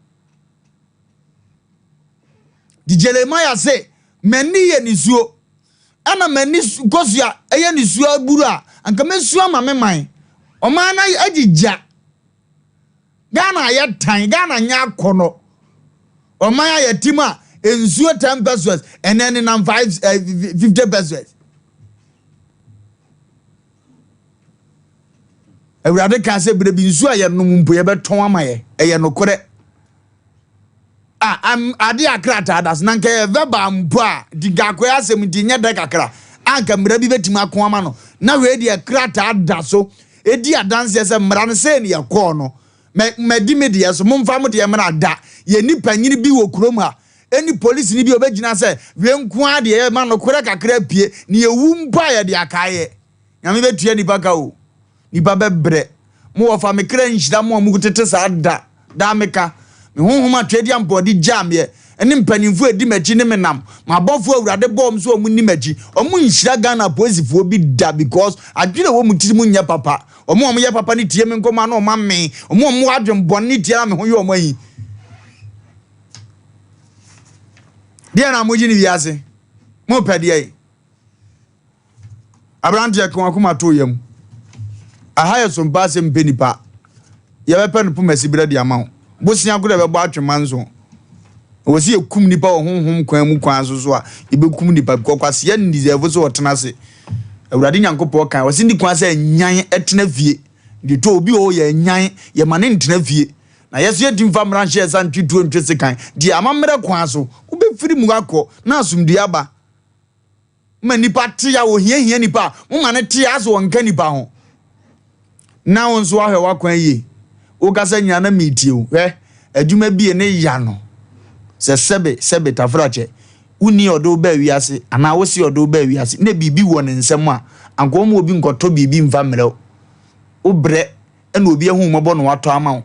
Nti Jeremiah se, M'ani yɛ nisuo, ɛna m'ani kosua yɛ nisuo aburu a, anka mɛsu ama me man. Ɔman no agyigya. Ghana ayɛ tan, Ghana nyɛ akɔnɔ. Ɔman a yɛte mu a nsuo 10 pesos, ɛnɛ nenam 5, 50 pesos. Awurade kaa sɛ berɛ bi nsuo a yɛnom mpo yɛbɛtɔn ama yɛ. Ɛyɛ nokorɛ. A am ade a krataa da so na nka ɛyɛ verbal mpo a nti nka akɔyɛ asɛm nti nyɛ dɛ kakra a nka mmara bi bɛtumi ako ama no na wei deɛ krataa da so ɛdi adanseɛ sɛ mmara no sei ne yɛkɔɔ no mɛ madi me deɛ so momfa mo deɛ mmra da yɛni panyini bi wɔ kurom ha ɛni polisini bi a ɔbɛgyina sɛ wei nko ara deɛ yɛma nokorɛ kakra pie ne yɛwu mpo a yɛde akaeɛ Nyame bɛtua nipa ka o. Nipa bɛbrɛ. Mo wɔfa me kra nhyira mo a mo tete saa da. Daa meka. Me honhom a Tweaduampɔn de gyaa meɛ, ɛne mpanyinfoɔ a ɛdi m'akyi ne me nam. M'abɔfoɔ a Awurade bɔɔ wɔn sɛ wɔn nni m'akyi. Wɔn nhyira Ghana apolisifoɔ bi da because adwene a ɛwɔ wɔn tiri mu nyɛ papa. Wɔn a wɔyɛ papa no tie me nkɔmmɔ a na wɔn amee. Wɔn a wɔwɔ adwene bɔne no tie na me ho yɛ wɔn ahi. Deɛ na mogye ne wiase? Mopɛ deɛ? Aberanteɛ ka w'akoma to yam. Aha yɛ sompa asɛm mpɛ nipa. Yɛbɛpɛ no poma siberɛ de ama wo. Bosea koro yɛbɛbɔ atwe manso. Wɔ sɛ yɛkum nipa wɔ honhom kwan mu kwan so so a, yɛbɛkum nipa because kwasea ndeserve sɛ ɔtena ase. Awurade Nyankopɔn kan, ɔse ne kwan sɛ anyan tena fie. Deɛ to obi wɔ hɔ yɛ anyan, yɛma ne ntena fie. Na yɛso yɛntumi mfa mmara nhyɛ yɛn nsa ntwe tuo ntwe sekan. Deɛ amammerɛ kwan so, wobɛfiri mu akɔ na asomdwoeɛ aba. ma nnipa te a wɔhiahia nnipa a moma no te a sɛ wɔnka nnipa ho na wo nso ahwɛ w'akwan yie wokasa nyina na metie wo hwɛ adwuma bie ne ya no sɛ sɛbe sɛbe tafrakyɛ. Wonni ɔde wo baa wiase anaa wose ɔde wo baa wiase na biribi wɔ ne nsam a, anka ɔmma obi nkɔtɔ biribi mfa mmerɛ wo. Wobrɛ na obi ahu wo mmɔbɔ na watɔ ama wo.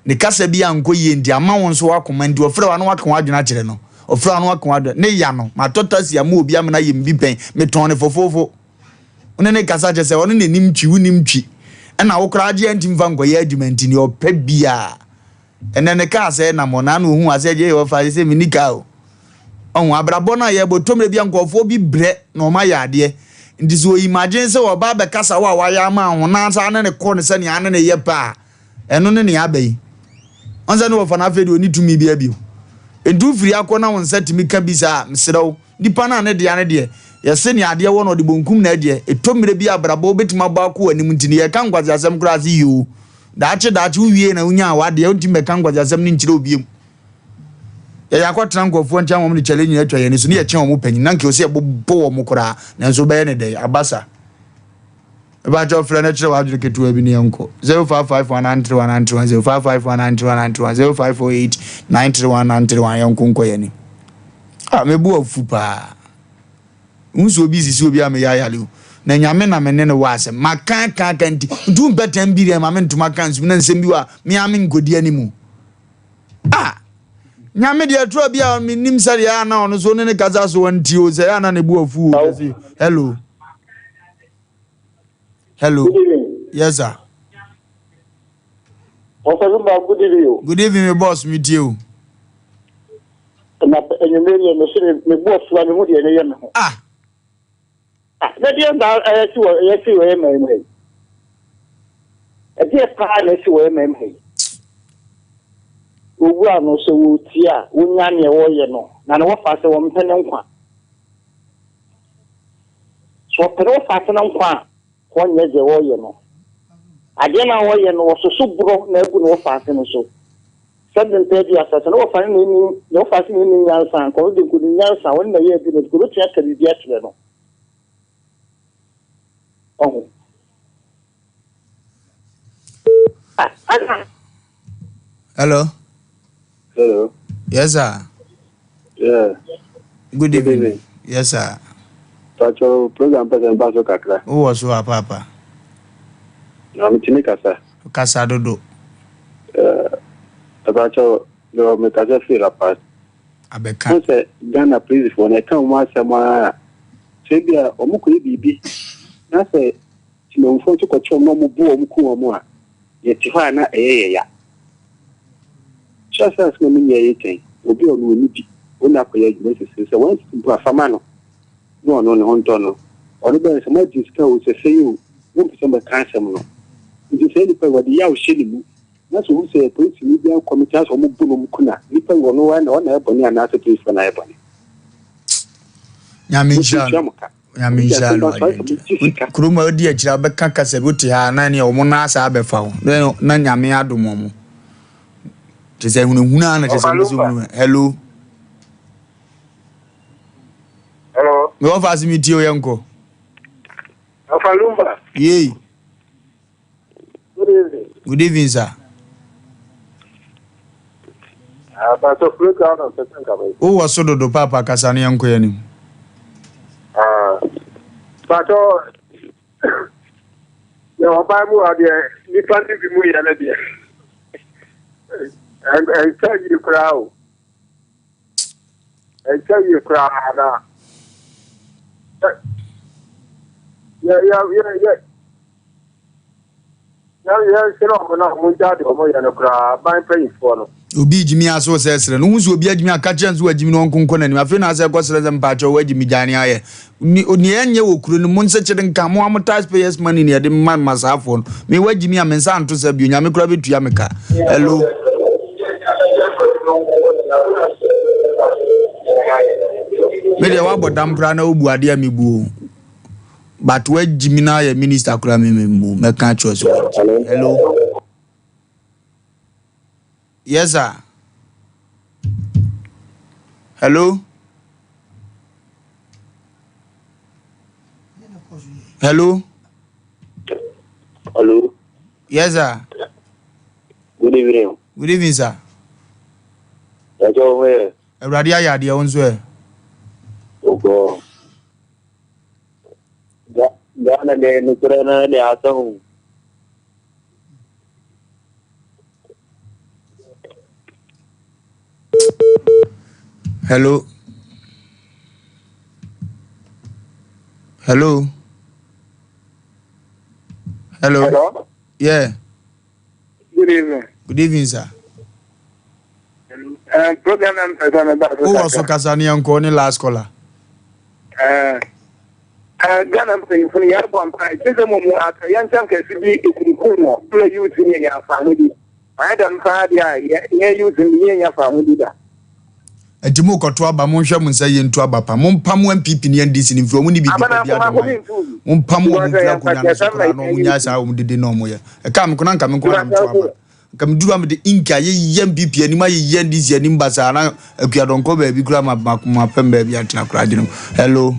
Ne kasa bi ankɔ yie nti ama wo nso w'akoma nti ɔfrɛ wo a na waka w'adwene akyerɛ no. Ɔfrɛ wo a na waka w'adwene. Ne ya no, matɔ taxi ama obi amena ayɛ me bi pɛn, metɔn no fofoofo. Wo ne no kasa kyerɛ sɛ ɔno na nim twi, wonim twi. Ɛna wo koraa agye antimi mfa nkɔyɛ adwuma nti nea ɔpɛ biara. Ɛnɛ ne kaa sɛɛ nam hɔ na na ohuu asɛ gye ɔfa sɛ menni kaa o. Ɔho abrabɔ no a yɛbɔ tɔmmerɛ bi a nkurɔfoɔ bi brɛ na wɔn ayɛ adeɛ. Nti sɛ oyi magyen sɛ ɔba abɛkasa wo a wayɛ ama ho na saa ne ne kɔ no sɛnea ne ne yɛ pɛ a, ɛno ne nea aba yi. Ɔn sɛ ne wɔfa no afei deɛ ɔnni tumi biara bio. Nti wofiri akɔ na wo nsa tumi ka bi saa a, mesrɛ wo, nipa no a ne dea no deɛ, yɛse nea adeɛ wɔ no ɔde bonkum na ɛdeɛ. Ɛtɔ mmerɛ bi a abrabɔ wobɛtumi abɔ akɔ w'anim nti no yɛka nkwaseasɛm koraa se yoo. Daakye daakye wowie na wonyaa w'adeɛ wontumi bɛka nkwaseasɛm no nkyerɛ obiam. Yɛyɛ akɔtena nkurɔfoɔ nkyɛn wɔn de kyɛlɛ nyinaa atwa yɛn ani so ne yɛkyɛn wɔn panyin na nka ɔsɛ yɛbobɔ wɔn koraa nanso wobɛyɛ ne dɛn aba sa. Ɛbɛkyɛ frɛ no kyerɛ w'adwene ketewa bi ne yɛnkɔ 0551 931 931 0551 931 931 0548 931 931 yɛnko nkɔ yɛn anim. Ah, mebo afu paa. Wohu sɛ obi sisi obi a meyɛ ayare o. Na Nyame na me ne no wɔ asɛm. Maka aka aka nti, nti wompɛ tɛm bi deɛ ma me ntoma ka nsum na nsɛm bi wɔ a me ara menkɔdi anim. Ah! Nyame deɛ ɛtorɔ bi a mennim sɛdeɛ a na ɔno so ne ne kasa so ɔnti o sɛ a na ne bo afu o. Hello. Hello. Yes sir. Good evening. Good evening, my boss. Me too. Na enyimire deɛ mese me me bo afu a mehu deɛ meyɛ me ho. Ah. Ah, na deɛ na ɛsi wɔ ɛsi wɔ yɛ mɛm ha yi. Ɛdeɛ paa na ɛsi wɔ yɛ mɛm ha yi. Owura no sɛ wɔretie a wonya neɛ wɔreyɛ no na ne wɔfa sɛ wɔmpɛ ne nkwa. So wɔpɛ ne wɔfa ase ne nkwa a wɔnyɛ deɛ wɔreyɛ no. Adeɛ no a wɔreyɛ no wɔsoso borɔ na agu ne wɔfa ase no so. Sɛ de mpɛ aduasa, sɛ ne wɔfa no na ɛnni, ne wɔfa ase na ɛnni nyansa a, nka ɔno de nka ɔnim nyansa, ɔno na ɛyɛ adwuma nti, nka ɔbɛtumi aka biribi akyerɛ no. Ɔho. Ah, ana. Hello. Hello. Yes, sir. Yeah. Good, Good evening. evening. Yes, sir. Pacho, program pɛsɛ mba so kakra. Wowɔ so a paapa. Na metumi kasa. Kasa dodo. Eh, pacho, mewɔ mekasa firi La Paz. Abɛka. Ho sɛ Ghana polisifoɔ no ɛka wɔn asɛm a sɛ bi a wɔn kɔyɛ biribi na sɛ temamufoɔ nso kɔkyɛ wɔn na wɔn bu wɔn ku wɔn a yɛte hɔ a na ɛyɛ yɛ ya. Kyerɛ sɛ asɛm a me nua yi reka yi, obi a ɔno ɔnni bi, ɔnni akɔyɛ adwuma sese sɛ wansi mpo a fa ma no na ɔno ne ho ntɔ no. Ɔno bɛyɛ sɛ moagye sika o, sɛ sɛi o, mompɛ sɛ mobɛka asɛm no. Nti saa nipa yi wɔde yaw hyɛ ne mu na sɛ ohu sɛ polisini bi ankɔmete asɛ wɔbu no wɔku no a, nipa yi ɔno ara na ɔna ayɛ bɔne anaasɛ polisifoɔ na ayɛ bɔne? Nyame nhyira no. Nyame nhyira no adwenkyerɛ. Kurom a odi akyire a wobɛka kasa bi wote ha na ne wɔn nan asa abɛfa wo na Nyame adom wɔn. Kyerɛ sɛ hunahuna na kyerɛ sɛ wɔn sɛ hunahuna. Hello. Hello. Me wɔfa ase mi tie o yɛ nkɔ. Ɔfa Lumba. Yei. Good evening. Good evening, sir. Ah, Pastor Program na mpɛ sɛ nka bɛyɛ. Wowɔ so dodo paapa kasa no yɛnkɔ yɛn anim. Ah, Pastor, yɛ ɔbaa mu adeɛ nipa ne bi mu yɛ ne deɛ. Ɛnkyɛ yie koraa o. Ɛnkyɛ yie koraa na yɛ yɛ yɛ yɛ. Yɛnsrɛ wɔn na wɔn ngyaa deɛ wɔn yɛ no koraa, aban mpanyinfoɔ no. Obi gyimi a so sɛ srɛ no wohu sɛ obi agyimi a ka kyerɛ no sɛ wagyimi no ɔnko nkɔ n'anim afei na asɛ kɔ srɛ sɛ mpaakyɛw wagyimi gyae ne ayɛ nea ɛnyɛ wɔ kuro no mo nsekyere nka mo a mo taxpayers money ne yɛde ma ma saafoɔ no me wagyimi a me nsa nto sɛ bio nyame koraa bɛtua me ka hello me deɛ wabɔ dam koraa na wobu adeɛ a mebuo But wagyimi na ayɛ minister koraa me me mbu mɛka akyerɛ sɛ wagyimi. Hello. Yes sir. Hello. Hello. Hello. Yes sir. Good evening. Good evening sir. Ɛjɔ wo yɛ. Awurade ayɛ adeɛ wo nso ɛ. Ghana deɛ nokorɛ no deɛ asa o. Hello. Hello. Hello. Hello. Yeah. Good evening. Good evening, sir. Program na mpɛ sɛ meba so Wowɔ so kasa ne yɛnkɔ ne last caller. Ghana mpanyinfo no yɛrebɔ mpa ɛkyɛ sɛ mmom aka yɛnkyɛm kɛse bi ekunkum wɔ berɛ youth ne yɛnya afaahodi. Ɔyɛ dɛm paa deɛ a yɛn youth no yɛnya afaahodi da. Nti mo kɔto aba monhwɛ mo nsa yie nto aba pa mompam NPP ne NDC no mfiri ɔmo ne biribi pa biara de ma yɛn mompam wɔn mfiri akonwa no so koraa na ɔmo nyae saa ɔmo dede na ɔmo yɛ ɛkaa me ko na nka me nko ara na meto aba nka me duru a mede ink ayeyɛ NPP anim ayeyɛ NDC anim basaa na akuadɔnkɔ baabi koraa ma ma ma pɛm baabi atena koraa adwene mu hello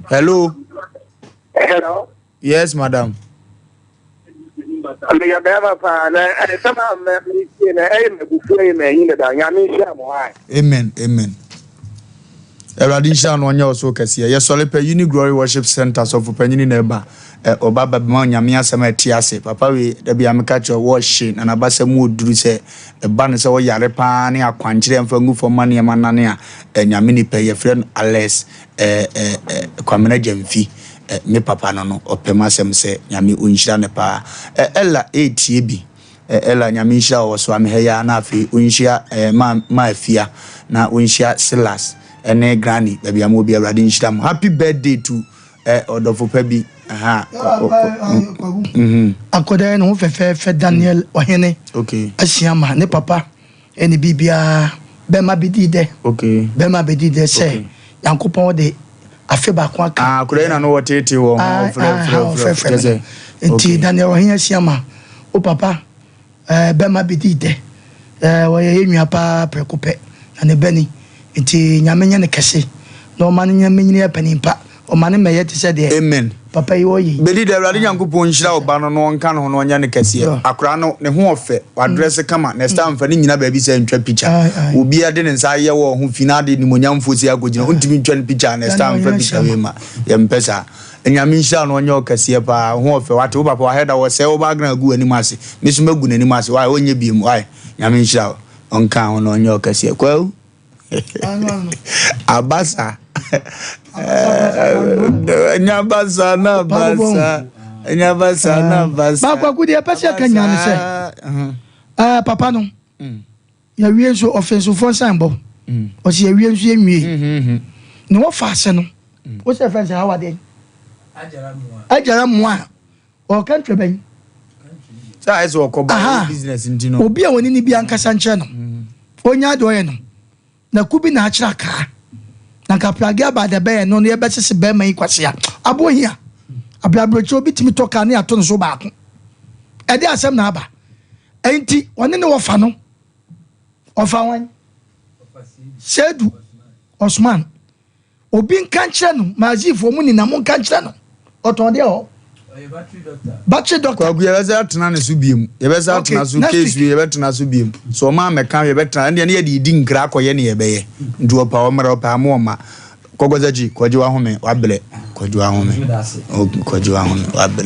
hello hello Yes madam. Meyɛ bɛrima paa na nsɛm a metie no ɛyɛ me abufuo ɛyɛ me ahi dada nyame nhyira mo ae. Amen amen. Awurade nhyira no ɔnyɛ ɔso kɛseɛ. Yɛsɔre pɛ Uni Glory Worship Center sɔfo panyini na ɛba. Ɛ ɔba bɛma Onyame asɛm a ɛte ase. Papa wei da bia meka kyerɛ wo ɔhye na n'abasa mu ɔduru sɛ ɛba no sɛ ɔyare paa ne akwankyerɛ mfa ngu fam ma nneɛma nane a ɛ Nyame nipa yi yɛfrɛ no Alex ɛ ɛ ɛ Kwamena Gyamfi. Eh me papa no no ɔpɛ m'asɛm sɛ Nyame ɔnhyira no paa eh Ella eetie bi eh Ella Nyame nhyira wo ɔsoa me ha yi ara na afei ɔnhyira eh ma ma Afia na ɔnhyira Silas ɛne Granny baabi a mowɔ bi Awurade nhyira mo happy birthday to eh ɔdɔfo pa bi aha ɔ ɔ Kwaku mhm. Akɔda yɛ ne ho fɛfɛɛfɛ Daniel Ɔhene Okay. Asiamah ne papa Ɛne biribiara bɛma bɛdi dɛ. Okay. Bɛma bɛdi dɛ sɛ Okay. Nyankopɔn de afe baako aka. Ah, akwadaa yi na no wɔteetee wɔn ho, Ah, ɔfrɛ, ah, frɛ, ah, frɛ, ɔfrɛfrɛ kyɛ me sɛ, no. Nti okay. Daniel Ɔhen Asiamah, wo papa eh, bɛma bɛdi dɛ. Eh, ɔyɛ yɛn nua paa prɛko pɛ, na ne ba ni. Nti Nyame nyɛ no kɛse, na ɔma no nyɛ menyini yɛ panin pa. Ɔma no mmɛyɛ te sɛ deɛ Amen. papa yi ɔyɛ yi. Bedi dɛ Awurade Nyankopɔn nhyira wo ba no na ɔnka ne ho na ɔnyɛ no kɛseɛ. Akwadaa no ne ho ɔfɛ, wadrɛse kama, na style mfa ne nnyina baabi sɛ ntwa picture. Obiara de ne nsa ayɛ wɔ ho fi na ade nimonyamfoɔ si akɔgyina, wontumi ntwa no picture na style mfa picture wei ma. Yɛmpɛ saa. Nyame nhyira wo na ɔnyɛ wo kɛseɛ paa. Wo ho ɔfɛ, wate wo papa wahɛ da wɔsɛe wo background agu w'anim ase. Me nso mɛgu n'anim ase, why ɔnyɛ biom, why? Nyame nhyira wo, ɔnka ho na ɔnyɛ wo kɛseɛ. Kwawu. Abasa. Ɛnyɛ abasa na abasa. Ɛnyɛ abasa na abasa. Baako ako deɛ ɛpɛ sɛ ɛka nyinaa ne sɛ ɛɛ papa no yɛwie nso ɔfɛnsofoɔ nsan bɔ ɔsi yɛwie nso yɛnwie na wɔfa ase no wosɛ fɛn sɛ hawa deɛ agyara mmoa a ɔka ntwɛ bɛn sɛ ayɛ sɛ ɔkɔ ba business nti no obi a wɔne ne bi ankasa nkyerɛ no onya deɛ ɔyɛ no na ku bi na akyerɛ akaa na nka prage aba de bɛyɛ no no yɛbɛsese bɛrima yi kwasea aboɔ hia abrɛabrɛkyɛ obi tumi tɔ kaa ne ato no so baako ɛde asɛm na aba ɛnti ɔne ne wɔfa no ɔfa wɔn sɛdu Osman Obi nka nkyerɛ no, Maazifoɔ mo nina monka nkyerɛ no. Ɔtɔn deɛ hɔ. Battery doctor. Kwaku yɛbɛsɛ atena ne so biem. Yɛbɛsɛ atena so case wei yɛbɛtena so biem. So ɔma amɛka yɛbɛtena ɛndeɛ ne yɛde di nkra akɔyɛ ne yɛbɛyɛ. Nti ɔpa ɔmmra ɔpa amo ɔma. Kɔkɔsakyi kɔgye wahome wabrɛ kɔgye wahome kɔgye wahome wabrɛ.